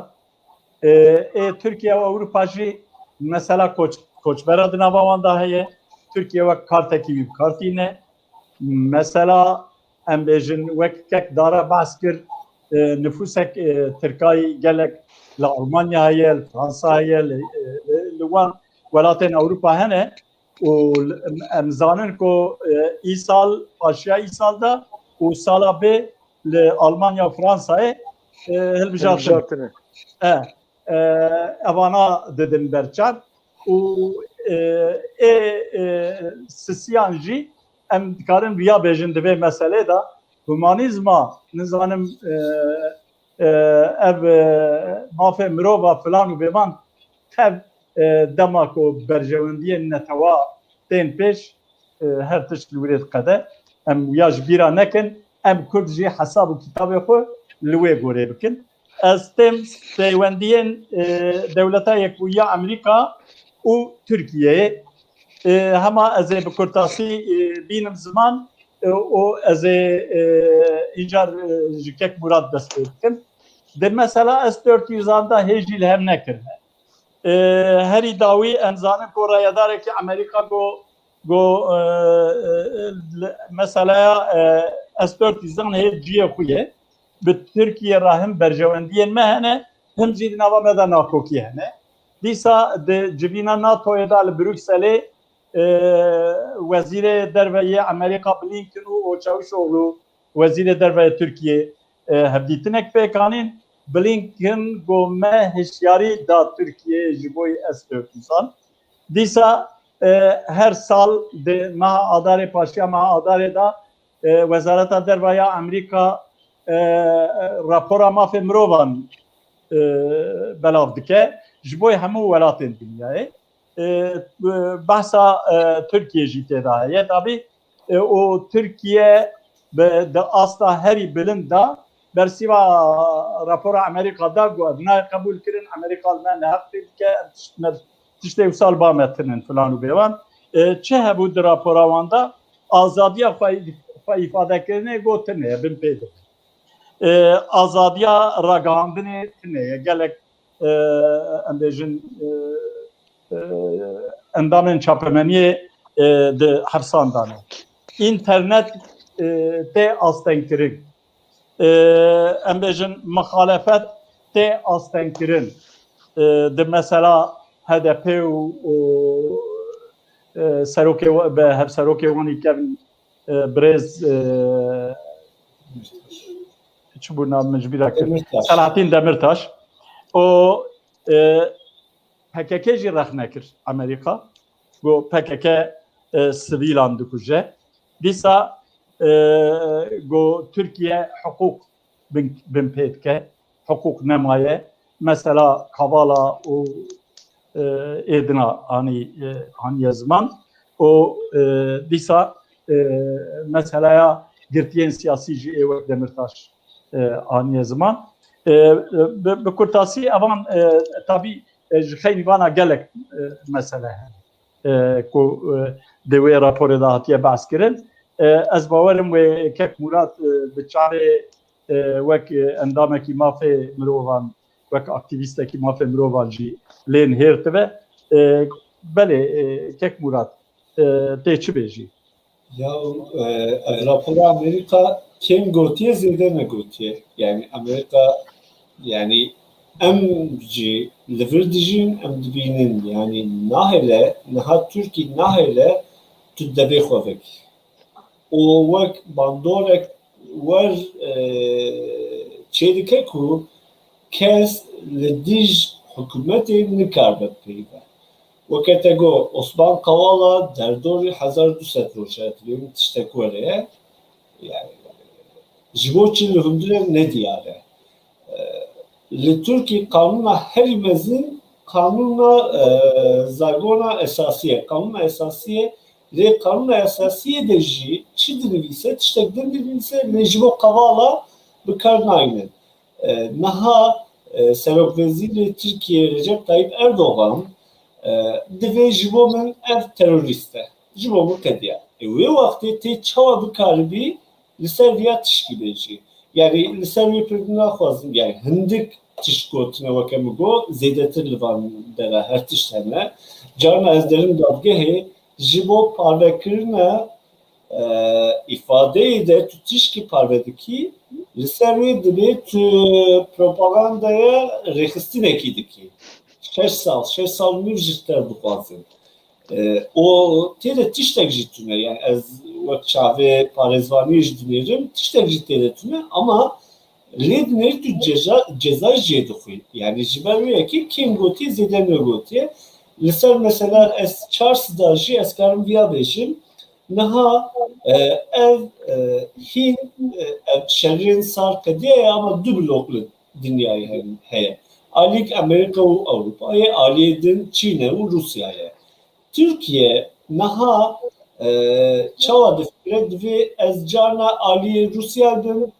E, ê Tirkiye û Ewropa jî mesela koç, koçbera di nava wan de heye. Tirkiye wek kartekî wî bi kar tîne. Mesela em bêjin wek kek Dara behs kir, e, nifûsek, e, Tirkayî gelek li Almanya heye, li Fransa heye, li, e, li, li wan welatên Ewropa hene û li, em, em zanin ku, e, îsal, paşiya îsal de û sala bê li Almanya û Fransayê, e, hilbijartin. Hilbijartine. E, e, evana didin berçav û, e, ê, e, sisiyan jî em dikarin viya bêjin di vê meselê de. Humanîzma, nizanim, e, e, ev, e, mafê mirova filan û bêvan tev, e, dema ku berjewendiyên netewa tên pêş, e, her tişt li wirê diqede. Em wiya ji bîra nekin, em Kurd jî hesab û kitabê xwe li wê gorê bikin. Ez têm peywendiyên, e, Dewleta Yekbûyî ya Amerîka û Tirkiyeyê. E, hema ez ê bi kurtasî, e, bînim ziman, e, û ez ê, e, îcar, e, ji kek Murad dest pê bikim. Di mesela S dört yüz anda hê jî li hev nekirine. E, herî dawî em zanin ku rayedarekî Amerîka got, got, e, e, li, meseleya, e, S dört yüz an hê ciyê xwe ye. Bi Tirkiye re him berjewendiyên me hene, him jî di nava me de nakokî hene. Dîsa di civîna NATOyê de li Brukselê, e, Wezîrê Derve yê Amerîka Blinken û, û Çavuşoglu, Wezîrê Derve yê Tirkiyê, e, hevdîtinek pêk anîn. Blinken got me hişyarî da Tirkiyeyê ji bo S dört yüz an. Dîsa, e, her sal di meha Adarê, paşiya meha Adarê de, e, Wezareta Derve ya Amerîka, e, e, rapora mafê mirovan, e, belav dike ji bo hemû welatên dinyayê. E, e, behsa, e, Tirkiye jî tê de heye. Tabî, e, û Tirkiye bi, di asta herî bilind de bersîva rapora Amerîka da ku ev nayê qebûl kirin, Amerîka li me neheqtî dike, em tişt-, me tiştê wisa li ba me tinin filan û bêvan. E, çi hebû di rapora wan de? Azadiya xwe, xwe îfadekirinê got tune ye, bin pê dibe. E, azadiya ragihandinê tune ye. Gelek, e, em bêjin, e, e, endamên çapemeniyê, e, di hepsan de ne. Înternet, e, tê astengkirin. E, em bêjin, mixalefet tê astengkirin. E, di mesela H D P û, û, e, serokê we-, bi hevserokê wan î kevin, e, birêz, e, çi bû nav min ji bîra kir? Demirtaş. Selahattin Demirtaş. O, e, P K K jî rexne kir Amerîka. Got P K K, e, sivîlan dikuje. Dîsa, e, got Tirkiye hiqûq bin, bin pê dike. Hiqûq nemaye. Mesela Kavala û, e, êdina anî, e, aniye ziman. Û, e, dîsa, e, meselaya girtiyên siyasî jî ê wek Demirtaş, e, aniye ziman. E, e, bi, bi kurtasî evan, e, tabî, e, ji xeynî vana gelek, e, mesele hene, e, ku, e, di wê raporê de hatiye behs kirin. E, ez bawerim wê kek Murat, e, bi çavê, e, wek, e, endamekî mafê mirovan, wek aktîvîstekî mafê mirovan jî lê nihêrtibe. E, belê, e, kek Murat, e, tê çi bêjî? Ya, e, ev rapora Amerîka kêm gotiye, zêde negotiye. Yani Amerîka, yani em jî li vir dijîn, em dibînin. Yani nahêle, niha Tirkî nahêle tu devê xwe vekî. Û wek bandorek wer, e, çêdike ku kes li dij hikûmetê nikaribe peyve. Weke te got, Osman Kavala derdorî hezar du sed roj e, divê min tiştek were ye. Yani, ji bo çi li hundirê nediyar e. E, li Tirkî qanûna herî mezin qanûna, e, zagona esasî ye. Qanûna esasî ye, lê qanûna esasiyê de jî çi dinivîse, tiştek din dinivîse, lê ji bo Kavala bi kar naynin. E, niha, e, Serokwezîrê Tirkiyê Recep Tayyip Erdogan, e, divê ji bo min ev terorîst e. Ji bo min qediya. E, wê wextê tê çawa bikaribî li ser viya tişkî bêjî? Yani li ser wê pir naxwazim, yani hindik tişt gotine weke min got, zêdetir li van dera her tişt hene. Carna ez derim dadgehê ji bo parvekirina, e, îfadeyê de tu tişkî parve dikî, li ser wê dibê tu propagandaya rêxistinekî dikî. Şeş sal, şeş sal nû ji te dixwazin. E, û tê de tiştek jî tune, yani ez wek çavê parêzvaniyê jî dinêrim, tiştek jî tê de tune, ama lê dinêrî tu ceza, ceza jê dixwî. Yani ji ber wê yekê kêm gotiye, zêde negotiye. Li ser mesela ez çar sida jî ez karim viya bêjim. Niha, e, ev, e, hîn, e, ev şerên sar qediye ye, ama du blok li dinyayê he-, heye. Alîk Amerîka û Ewropa ye, aliyê din Çîn e û Rûsya ye. Tirkiye niha, e, çawa difikire, divê ez carna aliyê Rûsya bim,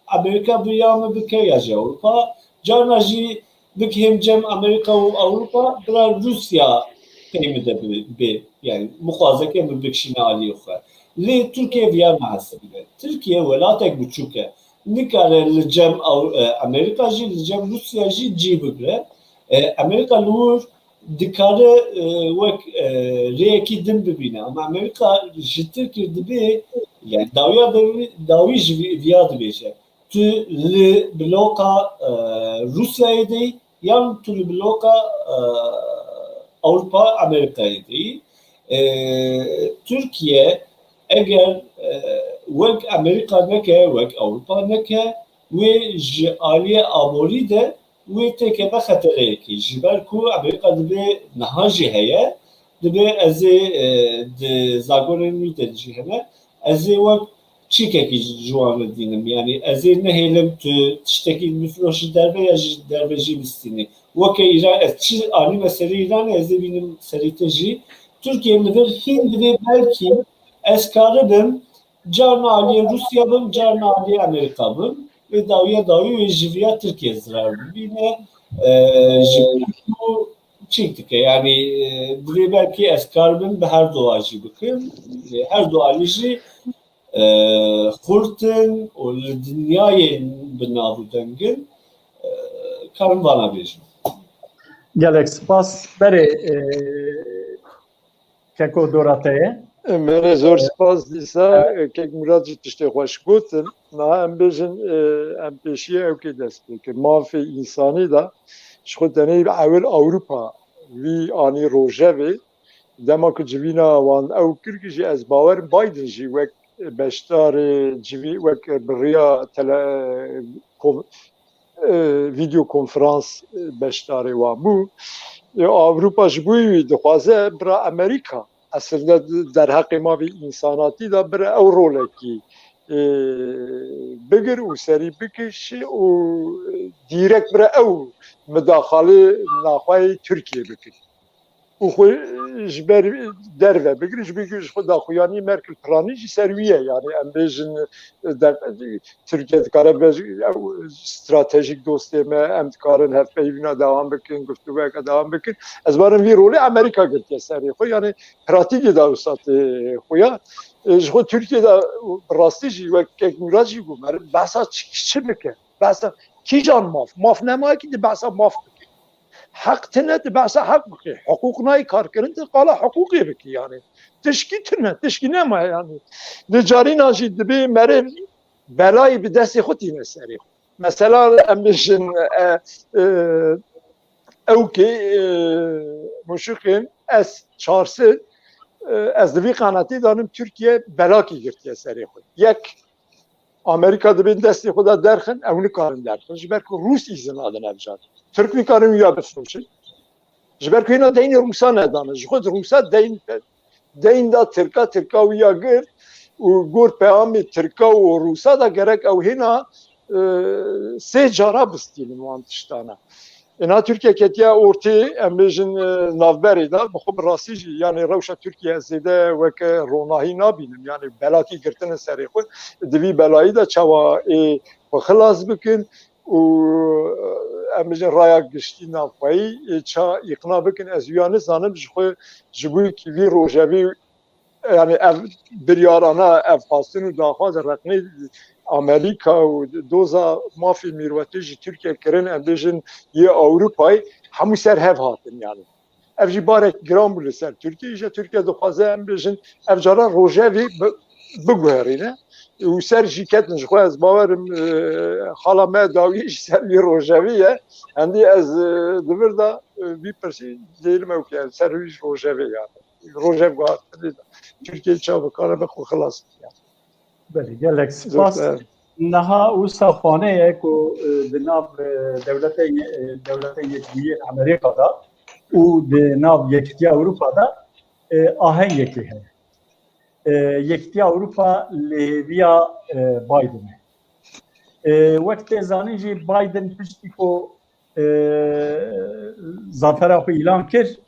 Amerîka bi ya min bike ya jî Ewropa. Carna jî bigihêm cem Amerîka û Ewropa, bila Rûsya pey min de bi-, bê. Yani mixwazeke min bikişîne aliyê xwe. Lê Tirkiye viya nahesibîne. Tirkiye welatek biçûk e. Nikare li cem Ew-, e, Amerîka jî, li cem Rûsya jî cî bigire. E, Amerîka li wir dikare, e, wek, e, rêyekî din bibîne. Ama Amerîka ji Tirkiyê dibê, yani dawiya dawî, dawî ji vî-, viya dibêje. Tu li bloka, e, Rûsyayê de yî, yan tu li bloka, e, Ewropa, Amerîkayê de yî. E, Tirkiye eger, e, wek Amerîka neke, wek Ewropa neke, wê ji aliyê aborî de wê têkeve xetereyekê. Ji ber ku Amerîka dibê niha jî heye, dibê ez ê, e, di zagonên wî de jî hene, ez ê wek çîkekî ji wan re dînim. Yani ez ê nehêlim tu tiştekî bifiroşî derve ya ji derve jî bistînî. Weke Îran, ez çi anîme serê Îranê, ez ê bînim serê te jî. Tirkiye li vir hîn divê belkî ez karibim carna aliyê Rûsya bim, carna aliyê Amerîka bim. Wê dawiya dawî wê ji viya Tirkiye zirar bibîne. E, ji bo çîk dike. Yani, e, divê belkî ez karibim bi her du a jî bikim. E, her du alî jî e, xurt in û li dinyayê bi nav û deng in, e, karim vana bêjim. Gelek spas. Berê, e, keko dora te ye. Em hene zor spas dîsa, e, kek Murat jî tiştê xweş gotin. Niha em bêjin, e, em pêşiyê ew kê dest pê kir. Mafê însanî de ji xwe tenê ewil Ewropa vî anî rojevê. Dema ku civîna wan ew kir ki jî ez bawerim Biden jî wek beşdarê civî, wek bi riya tele, kon-, e, video konferans, e, beşdarê wan bû. E, Ewropa ji bo wî dixwaze bira Amerîka. Eslinde derheqê mafê însanatî de bira ew rolekî, e, bigir û serî bikiş û dîrek bira ew midaxalê naxweyê Tirkiye bikin. Û xwe ji ber derve bigrin, ji ber ku ji xwe daxuyanî Merkel planî jî ser wî ye. Yani em bêjin, e, de, Tirkiye dikare be, ew stratejîk dostê me, em dikarin hevpeyvîna devam bikin, guftûguyeke devam bikin. Ez barim vî rolê Amerîka girtiye serê xwe. Yani pratîkê de wisa tê xuya. E, ji xwe Tirkiye de bi rastî jî wek kek Murad jî got, meriv behsa çi, çi bike? Behsa kîjan maf? Maf nemaye ki di behsa maf bike. Heq tine di behsa heq bike. Hiqûq nayê karkirin di qala hiqûqê bike yani. Tişkî tine, tişkî nemaye yani. Di carîna jî dibê meriv belayê bi destê xwe tîne serê xwe. Mesela em bêjin, e, e, ew kê, e, muşûqên S çar sed, e, ez di vî qenatî danim Tirkiye belakî girtiye serê xwe. Yek, Amerîka dibên destê xwe de derxin, ew nikarin derxin. Ji ber ku Rûs îzin nadin ev car. Tirk nikarin wiya bifroşin. Ji ber ku hêna deynê Rûsa nedane. Ji xwe di Rûsa deyn, deyn da Tirka, Tirka wiya girt û got peyamê Tirka û Rûsa da gerek ew hêna, e, sê cara bistînin wan tiştana. Êna Tirkiye ketiye ortê, em bêjin, e, navberê de, bi xwe bi rastî jî, yani rewşa Tirkiye ez zêde weke ronahî nabînim. Yani belakî girtine serê xwe. Di vî belayî de çawa ê xwe xilas bikin û, e, em bêjin raya giştî navxweyî, ê ça îqna bikin, ez wiya nizanim, ji xwe ji bo kî vî rojevî, yani ev biryarana, ev xwestin û daxwaz reqnê Amerîka û doza mafê mîrwetê ji Tirkiye kirin, em bêjin yê Ewropayê, hemû ser hev hatin yani. Ev jî barek giran bû li ser Tirkiye. Îja Tirkiye dixwaze, em bêjin, ev cara rojevê bi-, biguherîne. Û ser jî ketin, ji xwe ez bawerim, e, xala me dawiyê jî ser vî rojevê ye. Hendî ez, e, di vir de, e, vî pirsî dêrim ew ke ser wî rojevê yani. Rojev guhartinê de Tirkiye çawa bikare be xwe xilas bike. Belê, gelek spas. Niha wisa xane ye ku, e, di nav, e, dewletê ye-, e, dewletê yekbûyî Amerîka de û di nav Yekîtiya Ewropa de, e, ahengekê heye. E, Yekîtiya Ewropa li hêviya, e, Biden e. E, wek tê zanîn jî Biden piştî ku, e, zafera xwe îlan kir,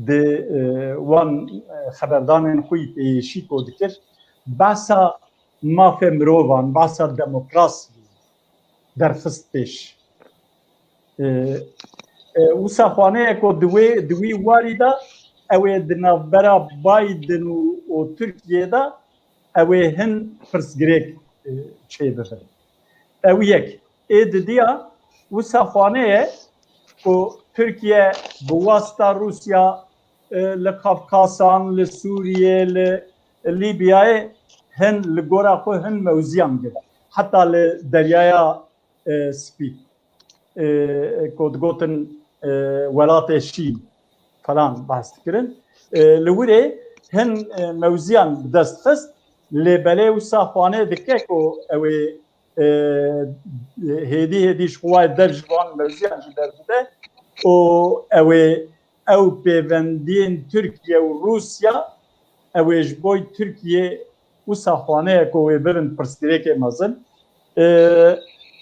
di, e, wan, e, xeberdanên xwe yî pêşî ku dikir, behsa mafê mirovan, behsa demokrasiyê derxist pêş. E, e, wisa xaneyek ku di wê, di wî warî de ew ê di navbera Biden û, û Tirkiyê de ew ê hin pirsgirêk, e, çêbibin. Ew yek. Ê didiya wisa xane ye ku Tirkiye bi wasta Rûsya, e, li Kafkasan, li Sûriyê, li Lîbyayê hin li gora xwe hin mewziyan girt. Heta li Deryaya, e, Spî, e, ku digotin, e, welatê Şîn falan behs dikirin. E, li wirê hin, e, mewziyan bi dest xist, lê belê wisa xane dike ku ew ê, e, hêdî hêdî ji xwe dev ji van mewziyan jî derbide û ew ê ew pêvendiyên Tirkiye û Rûsya ew ê ji bo Tirkiye wisa xaneyek ku wê bibin pirsgirêkê mezin. E,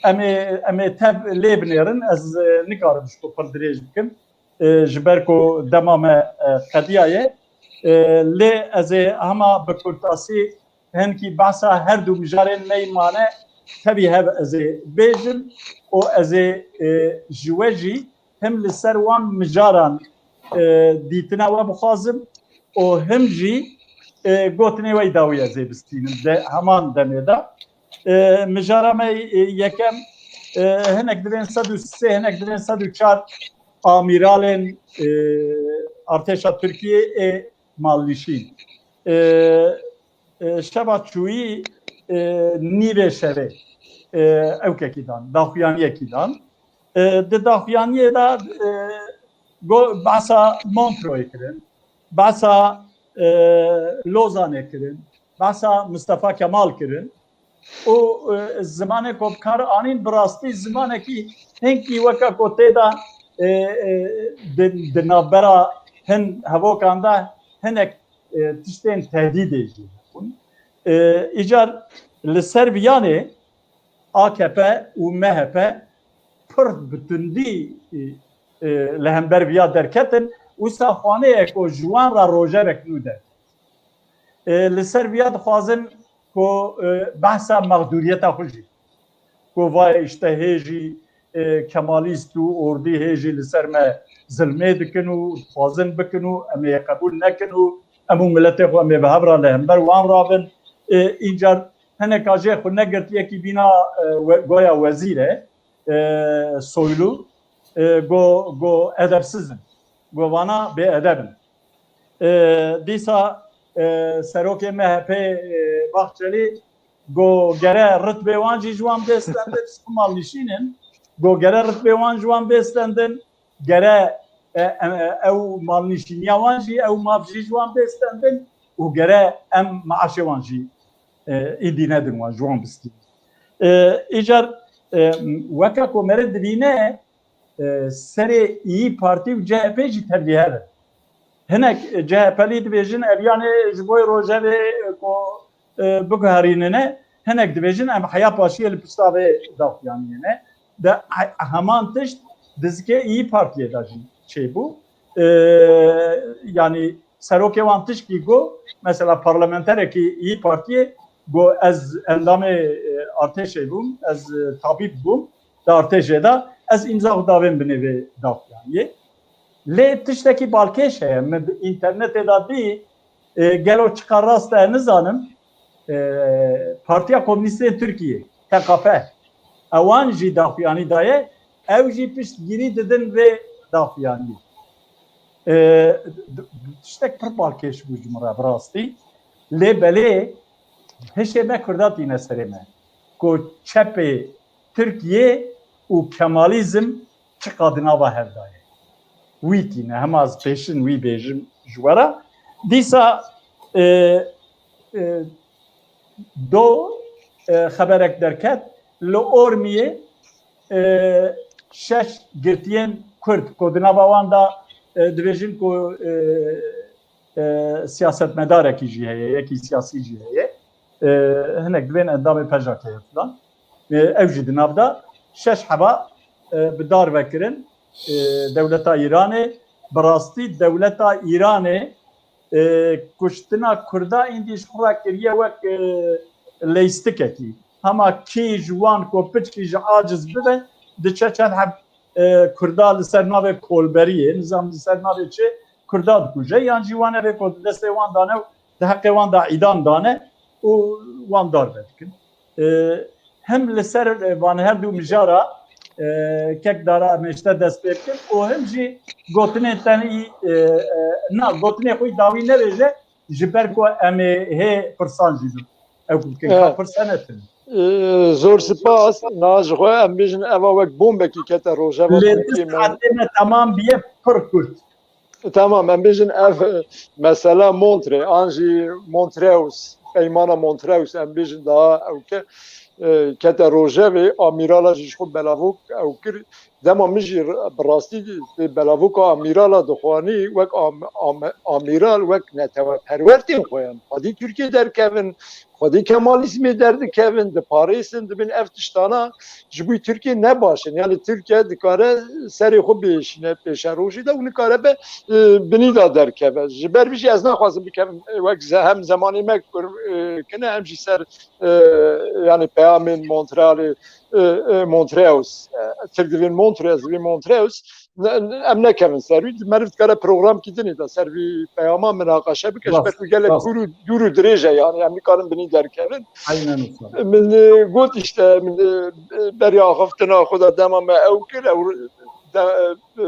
em ê, em ê tev lê binêrin, ez, e, nikarim ji xwe pir dirêj bikim. E, ji ber ku dema me, e, qediyaye. E, lê ez ê hema bi kurtasî hinkî behsa her du mijarên me yî mane tevî hev ez ê bêjim û ez ê, e, ji we jî him li ser wan mijaran, e, dîtina we bixwazim û him jî e, gotinê wê dawî ez ê bistînim. Di heman demê de, e, mijara me, e, yekem, e, hinek divên sed û sê, hinek divên sed û çar amîralên, e, artêşa Tirkiyê ê malnîşîn. E, e, şeva çûyî, e, nîvê şevê, e, ewkekî dan, daxuyaniyekî dan. E, di daxuyaniyê de, e, go-, behsa Montreuxê kirin, behsa, e, Lozanê kirin, behsa Mistefa Kemal kirin. Û, e, zimanê ku bi kar anîn, bi rastî zimanekî hinkî weke ku tê de, e, e, di, di navbera hin hevokan de hinek, e, tiştên tehdîdê jî hebûn. E, îcar li ser viyanê A K P û M H P pir bi tundî, e, e, li hember viya derketin. Wisa xwaneyek ku ji wan re rojevek nû derket. E, li ser viya dixwazin ku, e, behsa mexdûriyeta xwe jî, ku vayê işte hê jî, e, Kemalîst û ordî hê jî li ser me zilmê dikin û dixwazin bikin û em ê qebûl nekin û em û miletê xwe em ê bi hev re li hember wan rabin. E, încar hineka jê xwe negirt, yekî bîna, e, we-, goya wezîr e, e, Soylu, e, go, go edebsiz in. Go vana bêedeb in. E, dîsa, e, serokê M H P, e, Bahçelî go gere ritbê wan jî ji wan bê stendin, ji xwe malnîşîn in. Go gere ritbê wan ji wan bê stendin, gere, e, e, e, ew malnîşîniya wan jî, ew maf jî ji wan bê stendin û gere em maaşê wan jî, e, îdî nedin wan, ji wan bistînin. E, îcar, e, weke ku meriv dibîne, e, serê İYİ Partî û C H P jî tevlî hev in. Hinek C H P'lî dibêjin, ev yanê ji bo rojevê, e, ku, e, biguherînine, hinek dibêjin, em heya paşiyê li pişta vê daxuyaniyê ne. De he-, heman tişt di zikê İYİ Partiyê de jî çêbû. E, yanî serokê wan tişkî got, mesela parlamenterekî İYİ Partiyê got, ez endamê, e, artêşê bûm, ez, e, tabîb bûm, di artêşê de, ez îmza xwe davêm binê vê daxuyaniyê. Lê tiştekî balkêş heye, min di înternetê de dî, e, gelo çiqas rast e nizanim, e, Partiya Komînîstên Tirkiyê, T K P, ewan jî daxuyanî daye, ew jî piştgirî didin vê daxuyaniyê. E, d-, d-, tiştek pir balkêş bû ji min re bi rastî. Lê belê hişê me Kurda tîne serê me. Ku çepê Tirkiyê û Kemalîzm çiqa di nava hev de ye. Wî tîne, hema ez pêşin wî bêjim ji we re. Dîsa, e, e, do, e, xeberek derket, li Ormiyê, e, şeş girtiyên Kurd, ku di nava wan de, e, dibêjin ku, e, e, siyasetmedarekî jî heye, yekî siyasî jî heye. E, hinek dibên endamê P J K'yê filan. E, ew jî di nav de şeş heba, e, bi dar vekirin. E, dewleta Îranê, bi rastî dewleta Îranê, e, kuştina Kurda îndî ji xwe re kiriye wek, e, leystikekî. Hema kî ji wan ku piçkî ji aciz bibe, diçe çend heb, e, Kurda li ser navê kolberiyê, nizam li ser navê çi, Kurda dikuje, yan jî wan evê ku di destê wan dane û di heqê wan de îdam dane û wan darbe dikin. E, hem li ser, e, van her du mijara, e, kek Dara em ê ji te dest pê bikin û hem jî gotinên te yî, e, e, na, gotinê xwe yî dawî nebêje, ji ber ku em ê hê pirsan jî bin. Ew ku bikin, Evet. ka pirse netin. Ee, zor spas. Na ji xwe em bêjin eva wek bombekî kete rojeva Lê Tirkiyê me. Saetê me temam biye pir kurt. Tamam, em bêjin ev, e, mesela Montre, an jî Montreus, peymana Montreus, em bêjin daha ew ke, e, kete rojevê, amîrala jî ji xwe belavok ew kir. Dema min jî r-, bi rastî tê belavoka amîrala dixwanî, wek am-, am-, amîral, wek neteweperwer tên xwe yan. Xwedî Tirkiye derkevin, xwedî Kemalîzmê derdikevin, diparêsin, dibin ev tiştana ji bo Tirkiye ne baş in. Yani Tirkiye dikare serê xwe bêşîne pêşerojê de û nikare be, e, binî de derkeve. Ji ber vî jî ez naxwazim bikevim, e, wek ze-, hem zemanê me kur, e, kine, hem jî ser, e, yani peyamên Montrealê, e, e, Montreus, e, Tirk divên Montre, ez divêm Montreus, ne, ne, em nekevin ser wî. Meriv dikare programkî dinê de ser vî peyama minaqeşe bike. Ji ber ku gelek dûr û, dûr û dirêj e, yani em nikarin binî derkevin. Aynen usta. Min e, got işte, min e, beriya axiftina xwe de dema me ew kir, ew de, e,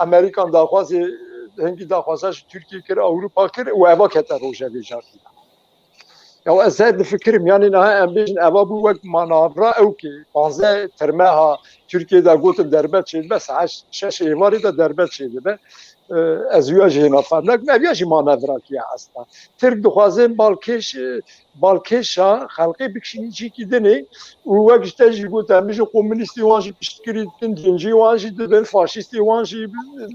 Amerikan daxwazê, hingî daxwaza ji Tirkiyê kir, Ewropa kir û eva kete rojevê jartî. Ya ez her difikirim, yani niha em bêjin eva bû wek manavra ew ki panzdeh tirmeha Tirkiyê de gotin derbet çêdibe, saet şeş êvarê de derbet çêdibe. E, ez wiya jî hêna fehm nakim, ev ya jî manevrakî ye esla. Tirk dixwazin balkêş, e, balkêşa xelkê bikişînî cîkî dinê û wek ji te jî got, em bêjin komunîstê wan jî piştgirî dikin, dincî wan jî dibin, faşîstê wan jî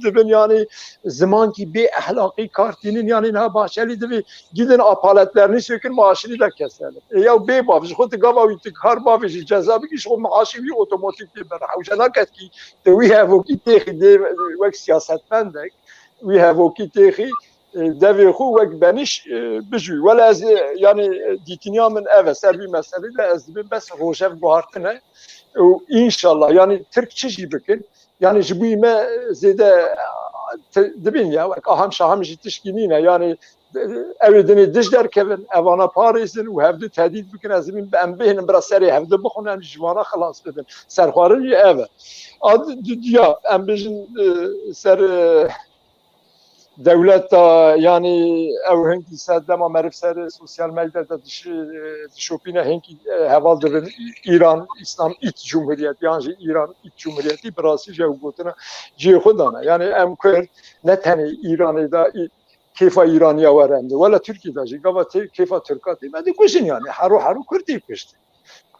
dibin, yani zimankî bê ehlaqî kar tînin, yani niha Bahçelî divê gidin apaletlerini sökün, maaşını da keselim. E, ya bê bav, ji xwe tu gava wî tu kar bavê jî ceza bikî, ji xwe maaşê wî otomatik tê ber. Hewce naket ki tu wî hevokî têxî dê wek siyasetmendek, wî hevokî têxî e, devê xwe wek beniş e, bijû. Wele ez, e, yani e, dîtiniya min ev e, ser vî meselê de ez dibêm bes rojev guhartine û înşallah, yani Tirk çi jî bikin, yani ji bo me zêde, e, te-, dibîn ya, wek aham şaham jî tişkî nîne, yani e, ew ê dinê dij derkevin, evana parêzin û hevdu tehdît bikin, ez dibîn em bihênin bira serê hevdu bixwin, em ji vana xilas bibin. Serxwarin jî ev e. A, di, di, ya, em bêjin e, ser e, dewleta, yani ew hinkî ser dema meriv ser sosyal medya de diş-, dişopîne, hinkî, e, heval dibin Îran Îslam Ît Cumhuriyet yan jî Îran Ît Cumhuriyetî, bi rastî jî ew gotina cihê xwe dane. Yani em Kurd ne tenê Îranê de î-, kêfa Îraniya were em de. Wela Tirkî de jî gava tê kêfa Tirka tê, me dikujin yani. Hero hero Kurd tê kuştin.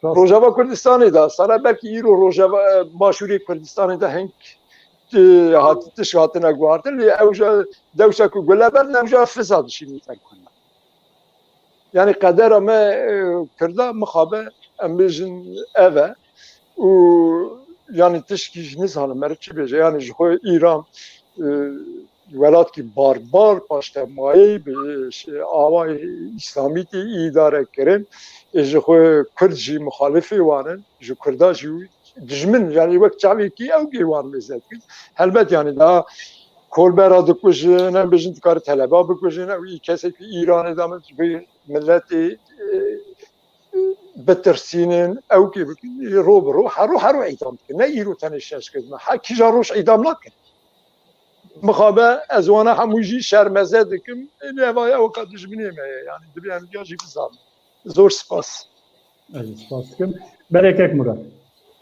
Rojava Kurdistanê de, sala belkî îro Rojava, e, Başûrê Kurdistanê de hink, e, hat, tiş hatine guhartin, lê ew ja dewsa ku gule berdin, ew ja fiza dişînî ser Kurdan. Yani qedera me, e, Kurda mixabe, em bêjin ev e. Û yani tişkî ji nizanim meriv çi bêje. Yani ji xwe Îran, e, welatkî barbar, paştemayî bi ş-, awayê îslamîtî îdare kirin. Ê ji xwe Kurd jî muxalifê wan in, ji Kurda jî dijmin, yani wek çavekî ew gê wan mêze dikin. Helbet yani daha kolbera dikujin, em bêjin dikare teleba bikujin, ew î kesekî Îranê de min bi miletê, e, bitirsînin, ew kê bikin, ro bi ro, hero hero îdam dikin. Ne îro tenê şeş kir, me ha kîja roj îdam nakin. Mixabe ez wana hemû jî şermeze dikim. Ê, lê evaya weka dijminê me ye. Yani divê em viya jî bizanin. Zor spas. Ez spas dikim. Berê kek Murat.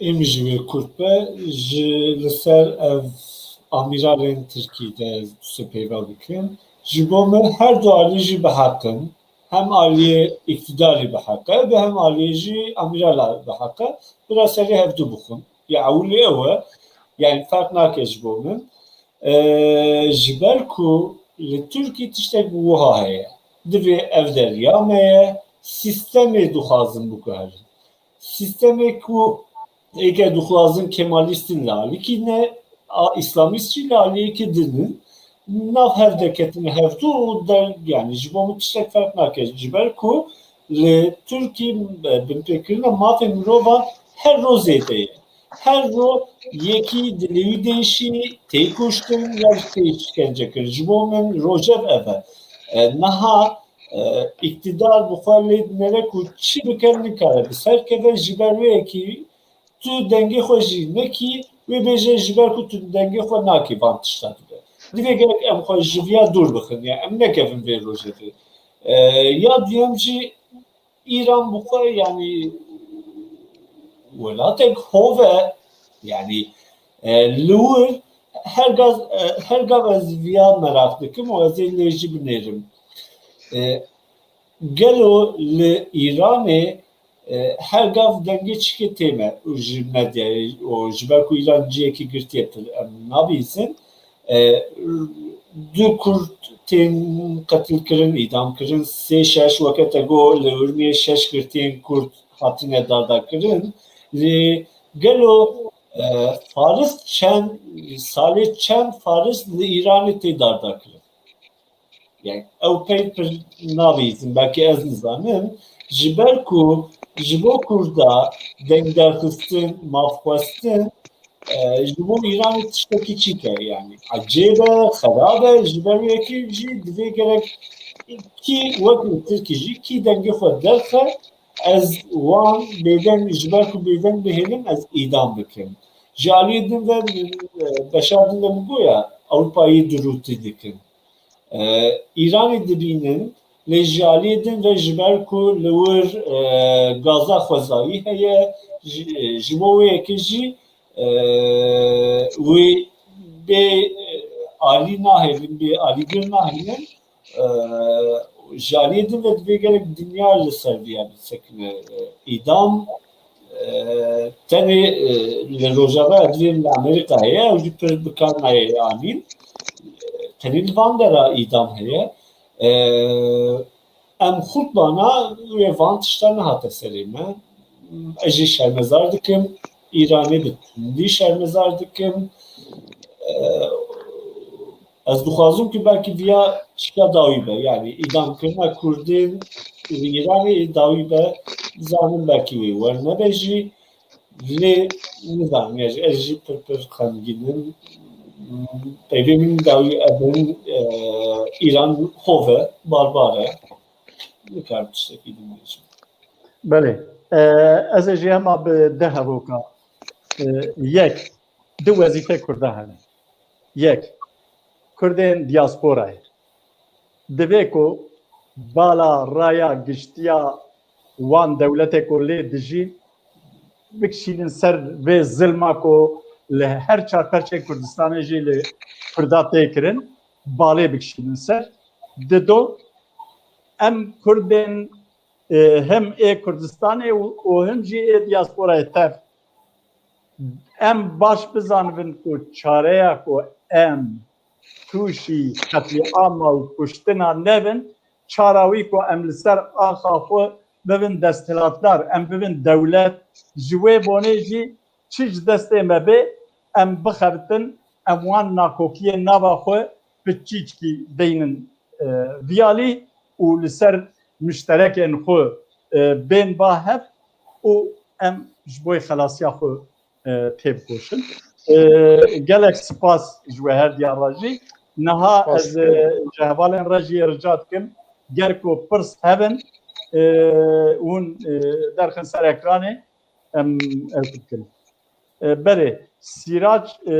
Em ji wê kurt be, ji li ser ev amîralên Tirkî de dûse peyva bikim. Ji bo min her du alî jî bi heq in. Hem aliyê îktidarî bi heq e, bi hem aliyê jî amîrala bi heq e. Bira serê hevdu bixwin. Ya ewilî ew e. Yani ferq nake ji bo min. E, ji ber ku li Tirkî tiştek wiha heye. Divê ev derya me ye, sîstemê dixwazin biguherin. Sîstemê ku êke dixwazin Kemalîstin li alîkî ne, a Îslamîst jî li aliyekî din in. Nav hev de ketine hevdu û der, yani ji bo min tiştek ferq nake. Ji ber ku li Tirkî, e, binpêkirina mafê mirovan her roj zêde ye. Her roj yekî dilê wî diêşî, tê kuştin ya jî tê îşkence kirin. Ji bo min rojev ev e. E, niha, e, îktidar bi xwe lê dinere ku çi bike nikare bi ser keve, ji ber wê yekî tu dengê xwe jî nekî, wê bêje ji ber ku tu dengê xwe nakî van tişta dibe. Divê gerek em xwe ji viya dûr bixin, ya em nekevin vê rojevê. E, ya duyem jî Îran bi xwe, yanî welatek hov e, yanî, e, li wir her gaz, e, her gav ez viya meraq dikim û ez ê lê jî binêrim. E, gelo li Îranê, e, her gav dengê çikê tê me û ji medyayê û ji ber ku Îran cihekî girtî ye pir em nabîzin. E, du Kurd tên qetilkirin, îdamkirin, sê şeş weke te got li Urmiyê şeş girtiyên Kurd hatine dardakirin. Lê gelo, e, Faris çend, salê çend Faris li Îranê tê dardakirin? Yani ew pey pir nabîzin, belkî ez nizanim. Ji ber ku ji bo Kurda dengdarxistin, mafxwestin, E, ji bo Îranê tiştekî çîk e, yanî ecêb e, xerab e, ji ber wê yekê jî divê gerek kî wek li Tirkî jî kî dengê xwe derxe, ez wan bêdeng, ji ber ku bêdeng bihêlim, ez îdam bikim. Ji aliyê din ve, e, beşa din de min goya Ewropayê dirûtî dikin. E, Îranê dibînin, lê ji aliyê din ve ji ber ku li wir, e, gaza xwezayî heye, ji, ji bo wê yekê jî, e, wê bê, e, alî nahêlin, bê alîgir nahêlin. E, ji aliyê din ve divê gelek dinya li ser viya bisekine. E, îdam, e, tenê, e, li Rojava, divê li Amerîka heye, ew jî pir bi kar nayê anîn. E, tenê li van dera îdam heye. E, em xultbana wê van tişta nehate serê me. Ez jî şermezar dikim, Îranê bi tundî şermezar dikim. E, ez dixwazim ku belkî viya çîka dawî be, yanî îdamkirina Kurdên li Îranê dawî be, dizanim belkî wê wernebe jî, lê nizanim, ez, ez jî pir pir xemgîn im. Peyvê min dawî ebin, e, Îran xov e, barbar e. Nikarim tiştekî din bêjim. Belê. E, ez ê jî hema bi du hevoka, e, yek, du wezîfê Kurda hene. Yek, Kurdên diasporayê. Divê ku bala raya giştiya wan dewletê ku lê dijîn bikişînin ser vê zilma ku li her çar perçên Kurdistanê jî li Kurda tê kirin, balê bikişînin ser. Dido, em Kurdên, e, hem ê Kurdistanê û, û hem jî ê diasporayê tev, em baş bizanibin ku çareya ku em tûşî qetlîama û kuştina nebin, çara wî ku em li ser axa xwe bibin desthilatdar, em bibin dewlet, ji wê bonê jî çi ji destê me bê, em bixebitin, em wan nakokiyên nava xwe bi çîçkî deynin, e, viyalî û li ser mişterekên xwe, e, bên ba hev û em ji bo xelasiya xwe, e, têbikoşin. E, gelek spas ji we her diya re jî. Niha Spas. ez, e, ji hevalên re jî rica dikim, ger ku pirs hebin, e, hûn, e, derxin ser ekranê, em ew bikin. E, belê, Sîrac, e,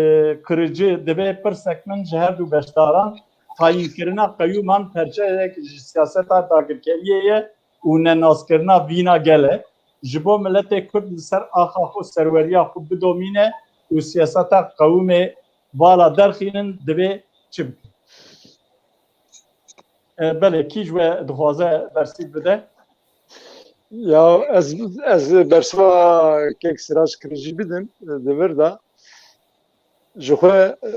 Kirici, divê pirsek min ji her du beşdaran, tayînkirina qeyûman perçeyek ji siyaseta dagirkeriyê ye û nenaskirina vîna gel e. Ji bo miletê Kurd li ser axa xwe serweriya xwe bidomîne û siyaseta qewimê vala derxînin, divê çi bikin? E, belê, kî ji we dixwaze bersîv bide? Ya ez, ez bersiva kek Sirac Kiricî bidim, e, di vir de. Ji xwe, e,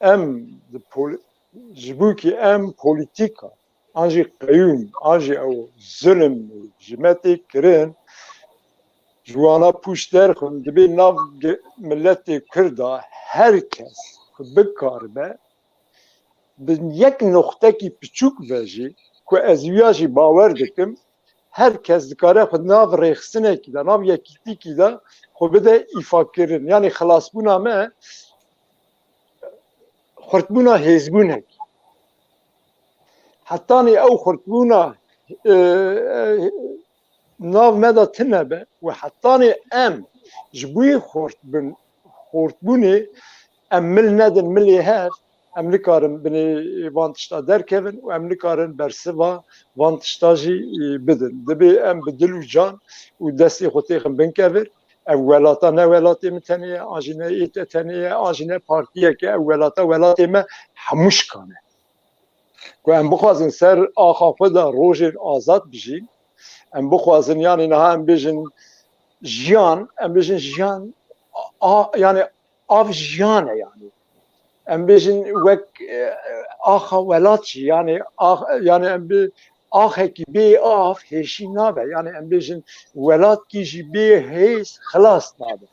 em di poli-, ji bo ku em polîtîka, an jî qeyûm, an jî ew zulm ji me tê kirin, ji wana pûç derxin, dibê nav ge-, miletê Kurda her kes ku bikaribe, bi yek noxtekî piçûk ve jî, ku ez wiya jî bawer dikim, her kes dikare xwe nav rêxistinekî de, nav yekîtîkî de xwe bide îfakirin. Yanî xilasbûna me xurtbûna hêzbûnekî. Hetanî ew xurtbûna, e, e, nav me de tune be û hetanî em ji bo xurtbûn-, xurtbûnê em mil nedin milê hev, em nikarin binê van tişta derkevin û em nikarin bersiva van tişta jî, e, bidin. Dibê em bi dil û can û destê xwe têxin bin kevir. Ev welata ne welatê min tenê ye, an jî ne ê te tenê ye, an jî ne partiyeke, ev welata welatê me hemûşkan e. Ku em bixwazin ser axa xwe de rojên azad bijîn, em bixwazin, yanî niha em bêjin jiyan, em bêjin jiyan, a, yanî av jiyan e, yanî. Em bêjin wek, e, axa welat jî, yanî ax-, yanî em bi axekî bê av hêşî nabe. Yanî em bêjin welatkî jî bê hêz xilas nabe.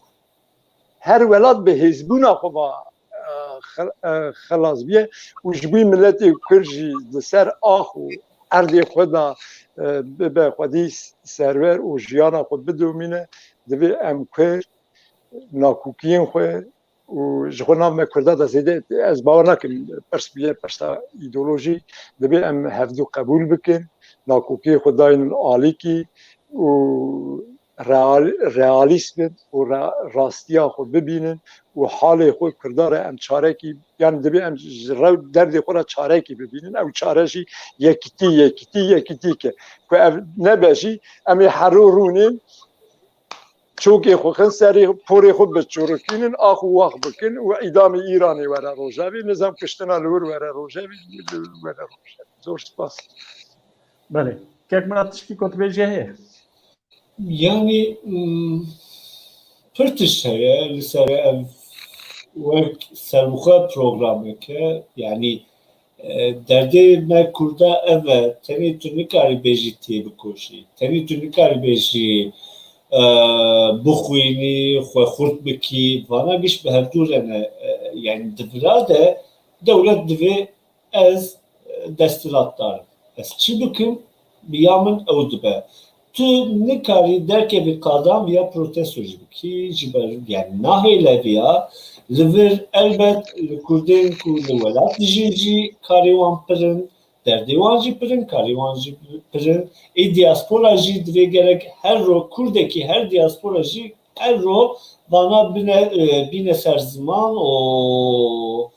Her welat bi hêzbûna xwe va, e, xel-, e, xelas biye û ji bo miletê Kurd jî di ser ax û erdê xwe de, e, bibe xwedî serwer û jiyana xwe bidomîne, divê em Kurd nakokiyên xwe û ji xwe nav me Kurda de zêde, ez bawer nakim pirs bûye pirsa îdeolojî, divê em hevdû qebûl bikin, nakokiyê xwe daynin alîkî û real-, realîst bin û ra-, rastiya xwe bibînin û halê xwe Kurda re em çarekî, yani divê em ji rew derdê xwe re çarekî bibînin. Ew çare jî yekitî, yekitî, yekitî ke ku ev nebe jî em ê herû rûnên çokê xwe xin serê porê xwe biçorikînin, ax û wax bikin û îdamê Îranê were rojevê, nizam kiştina li wir were rojevê, li wir were rojevê. Zor spas. Belê. Kek Murat, tiştî ku tu bêjî heye? Yani, mm, pir tişt heye li ser ev, wek serbixwe programeke, yani, e, derdê me Kurda ev e, tenê tu nikarî bêjî têbikoşî, tenê tu nikarî bêjî, e, bixwînî, xwe xurt bikî, vana giş bi hevdû re ne. E, yani di vira de dewlet divê ez, e, desthilatdar im. Ez çi bikim, bi ya min ew dibe. Tu nikarî derkevî qadan viya protesto jî bikî, ji ber, yani nahêle viya. Li vir elbet li Kurdên ku li welat dijîn jî karê wan pir in, derdê wan jî pir in, karê wan jî pir in. Ê diaspora jî divê gerek her ro Kurdekî her diaspora jî her ro vana bine, e, bîne ser ziman û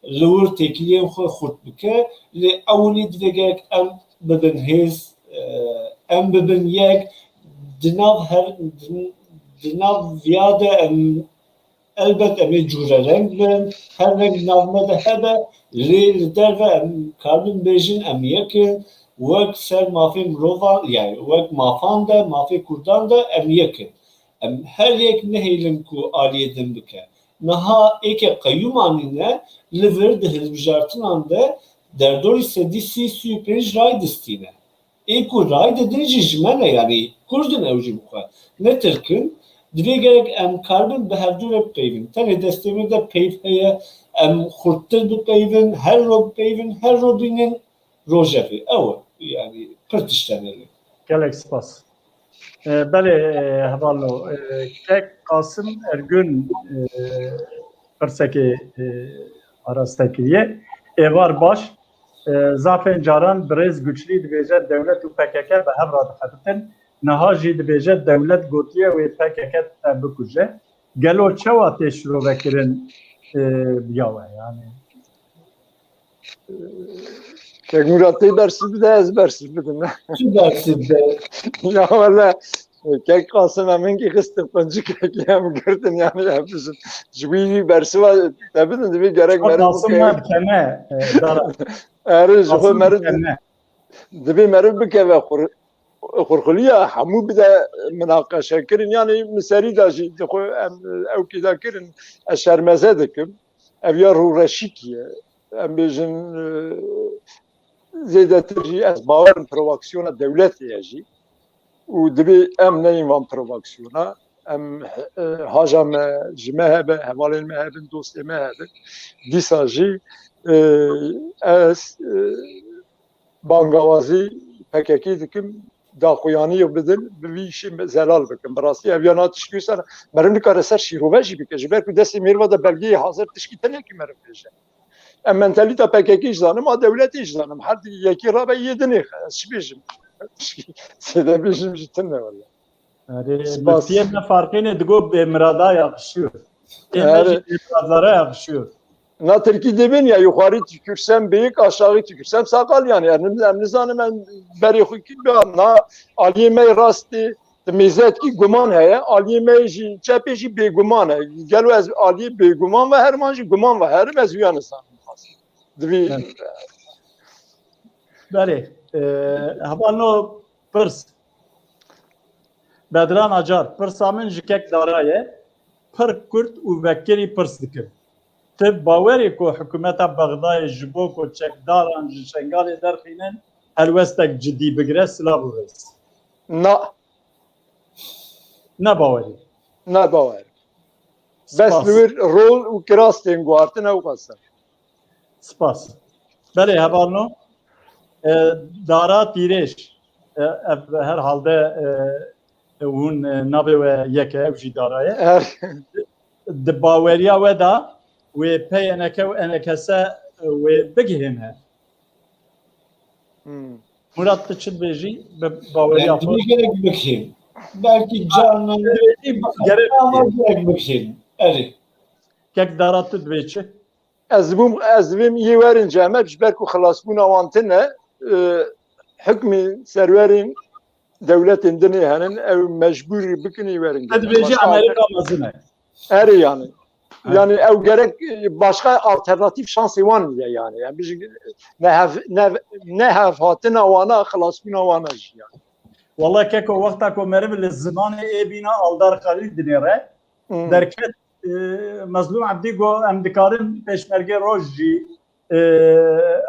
li wir têkiliyên xwe xurt bike. Lê ewilî divê gerek em bibin hêz, e, em bibin yek. Di nav her, di, di nav viya de em elbet em ê cûrereng bin, her reng di nav me de hebe, lê li derve em karibin bêjin em yek in, wek ser mafê mirovan, yani wek mafan de, mafê Kurdan de em yek in. Em her yek nehêlin ku aliyê din bike. Niha êke qeyûm anîne, li vir di hilbijartinan de derdorî sedî sî, sî û pênc ray distîne. Ê ku ray didin jî ji me ne, yanî Kurd in ew jî bi xwe. Ne Tirk in, divê gerek em karibin bi hevdû re bipeyvin. Tenê destê me de peyv heye, em xurttir bipeyvin, her ro bipeyvin, her ro bînin rojevê. Ew e, yanî pir tişt hene lê. Gelek spas. E, belê, e, hevalno, e, kek Qasim Ergün, e, pirsekê, e, araste kiriye. Êvar baş. E, zafên caran birêz Güçlü dibêje dewlet û P K K bi hev re dixebitin. Niha jî dibêje dewlet gotiye wê P K K te bikuje. Gelo çawa tê şirovekirin, e, bi ya we? Yani, Kek Murat tê bersîv bide, ez bersîv bidim. Tu bersîv de. Ya wele, Kek Qasim em hingî xistin quncikekî em girtin, yani em bijin. Ji wî wî bersiva te bidin, divê gerek Çar meriv Qasim bikeve. Me dikeme, e, dara. Erê, ji xwe Qasim meriv dikeme. Divê meriv bikeve xur-, xurxuliya hemû bide minaqeşe kirin. Yani min serî de jî di xwe em ew kêda kirin, ez şermeze dikim. Ev ya rûreşîkî ye. Em bêjin, e, zêdetir jî ez bawer im provaksiyona dewletê ye jî. Û divê em neyên van provaksiyona. Em, e, haja me ji me hebe, hevalên me hebin, dostê me hebin. Dîsa jî, e, ez, e, bangawazî P K K dikim, daxuyaniyê bidin, bi vî îşê me zelal bikin. Bi rastî ev ya na tişkî wisa meriv nikare ser şîrove jî bike. Ji ber ku destê mêrva de belgeyê hazir tişkî tenekî meriv bêje. Em mentalîta P K K jî zanim, a dewletê jî zanim. Her di yekî rabe yê dinê xe. Ez çi bêjim? Sêde bêjim jî tune wele. Erê, Spas. Muftiyê me farqînê digo bêmirada yaxşiyor. Ê me Erê. Jî bêmiradlara yaxşiyor. Na Tirkî dibên ya yuxarî tükürsem bıyık, aşağı tükürsem sakal yani. Yani em nizanim em berê xwe kî bi na aliyê me rastê di mêzet kî guman heye, aliyê me jî çepê jî bêguman e. Gelo ez aliyê bêguman ve herim an jî guman ve herim, ez wiya nizanim. Divî Evet. Belê, e, hevalno pirs. Bedran Acar, pirsa min ji kek Dara ye. Pir kurt û vekirî pirs dikim. Ti bawerî ku hikûmeta Bexdayê ji bo ku çekdaran ji Şengalê derxînin, helwestek cidî bigire, silav û rêz. Na. Ne bawerî. Ne bawer. Bes Spas. Li wir rol û kiras tên guhartin ew qas e. Spas. Belê, hevalno. E, Dara Tîrêj. E, ev herhalde, e, e, hûn, e, navê we yek e, ew jî Dara ye. Her- di baweriya we de wê P Y N K û E N K S wê bigihêne. Hmm. Murat, tu çi dibêjî bi baweriya xwe? Gerek bikîn. Belkî carna gerek bikîn. Erê. Kek Dara, tu dibê çi? Ez bûm, ez dibêm yê werin cem, ji ber ku xilasbûna wan tune, e, hikmî serwerên dewletên dinê henin, ew mecbûr bikin yê werin cem. Te dibêjî Amerîka mezin e. Erê yani. Yani ew gerek, e, başka alternatîf şansê wan niye yani. Yani bijî ne hev-, ne, ne hevhatina wana, xilasbûna wana jî yani. Wala keko, wexta ku meriv li zimanê ê bîna Aldar Xalîl dinêre, hmm, derket, e, Mezlûm Ebdî got, em dikarin Pêşmergê Roj jî, e,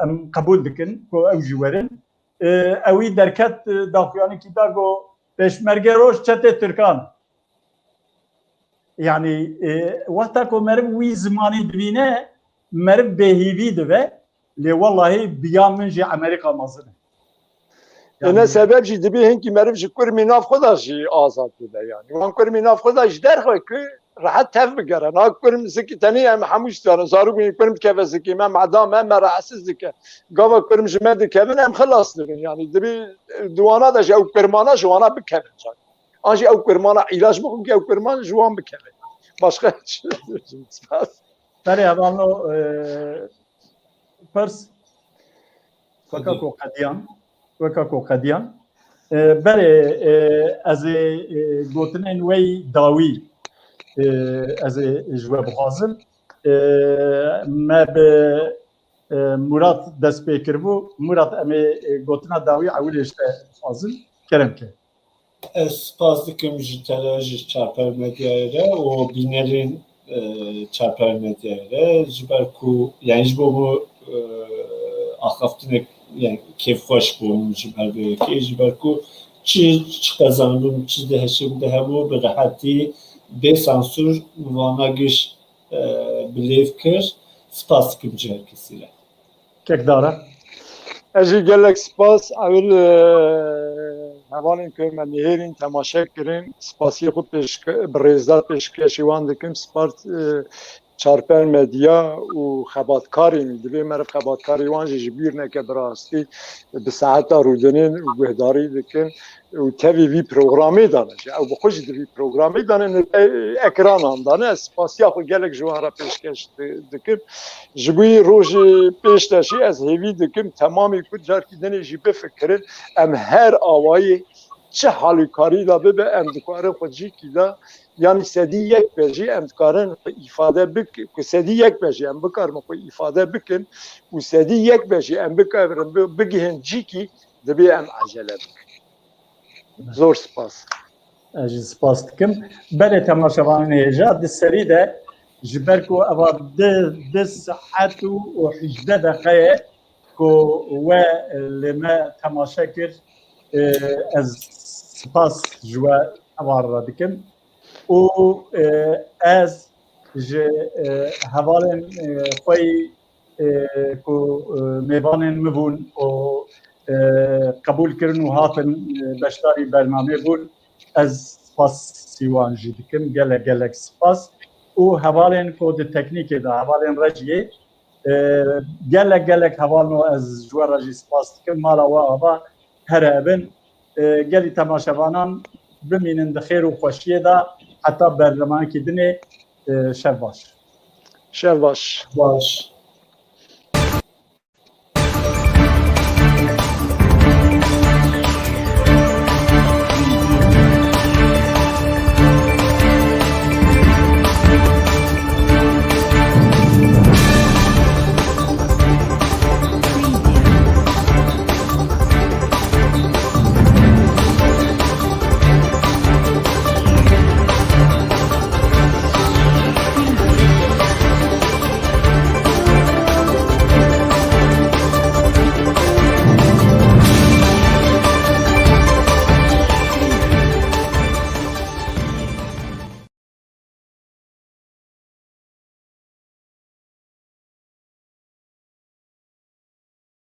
em qebûl dikin ku ew jî werin. E, ewî derket, e, daxuyanîkî da got, Pêşmergê Roj çetê Tirkan. Yani, e, wexta ku meriv wî zimanî dibîne, meriv bêhîvî dibe, lê wellahî biya min jî Amerîka mezin e. Ê, ne sebeb jî dibê hinkî meriv ji kurmî nav xwe de jî azad bibe yani. Wan kurmî nav xwe de ji derxwe ku rehet tev bigere. Na kurm zikî tenê em hemû jî zarin. Zarok bînî kurm dikeve zikî me, meda me, me rahatsiz dike. Gava kurm ji me dikevin em xilas dibin. Yani dibê di wana de jî ew kurmana ji wana bikevin can. An jî ew kurmana îlac bixwin ku ew kurman ji wan bikeve. Başka hiç. Spas. Berê hevalno, e, pirs. Weka ku qediyan, weka ku qediyan. E, berê, e, ez ê, e, gotinên we yî dawî, e, ez ê ji we bixwazim. E, me bi, e, Murat dest pê kiribû. Murat, em ê, e, gotina dawî ewilê ji te dixwazin. Kerem ke. Ez spas dikim ji te re, ji Çarper Medyayê re û bînerên, e, Çarper Medyayê re, ji ber ku, yani ji bo, bo, e, axaftinek, yani kêfxweş bûm ji ber vê yekê, ji ber ku çi, çi qezanibûm, çi dihişim, dihebû, bi rehetî, bê sansûr vana giş, e, bi lêv kir. Spas dikim ji her kesî re. Kek Dara. Ez jî gelek spas. Ewil, e, hevalên ku me nihêrîn, temaşe kirin, spasiyê xwe pêşke-, bi rêzdat pêşkêşî wan dikim. Spas, e, Çarper Medya û xebatkarên, divê meriv xebatkarê wan jî ji bîr neke, bi rastî bi saeta rûdinên û guhdarî dikin. Û tevî vî programê de ne. Ew bi xwe jî di vî programê de ne, li ekranan de ne. Ez spasiya xwe gelek ji wan re pêşkeş di-, dikim. Ji bo rojê pêş de jî ez hêvî dikim, temamî Kurd carkî dinê jî bifikirin. Em her awayê çi halûkarî de bibe, em dikarin xwe cîkî de, yanî sedî yek be jî em dikarin xwe îfade bik-, ku sedî yek be jî em bikarin xwe îfade bikin û sedî yek be jî em bikarin bi-, bigihên cîkî, dibê em ecele bikin. Zor spas. Ez jî spas dikim. Belê temaşevanên hêja, di serî de ji ber ku eva di, di saet û, û hejdeh deqe ye ku we lê me temaşe kir, e, ez spas ji we eva re dikim. Û, e, ez ji, e, hevalên, e, xwe yî, e, ku, e, mêvanên min bûn û, e, qebûl kirin û hatin, e, beşdarî bernameyê bûn, ez spasî wan jî dikim. Gelek, gelek spas. Û hevalên ku di teknîkê de, hevalên rejiyê, e, gelek, gelek hevalno ez ji we re jî spas dikim. Mala we ava here bin. E, gelî temaşevanan bimînin di xêr û xweşiyê de heta bernameyekî dinê. E, şev baş. Şev baş. Baş.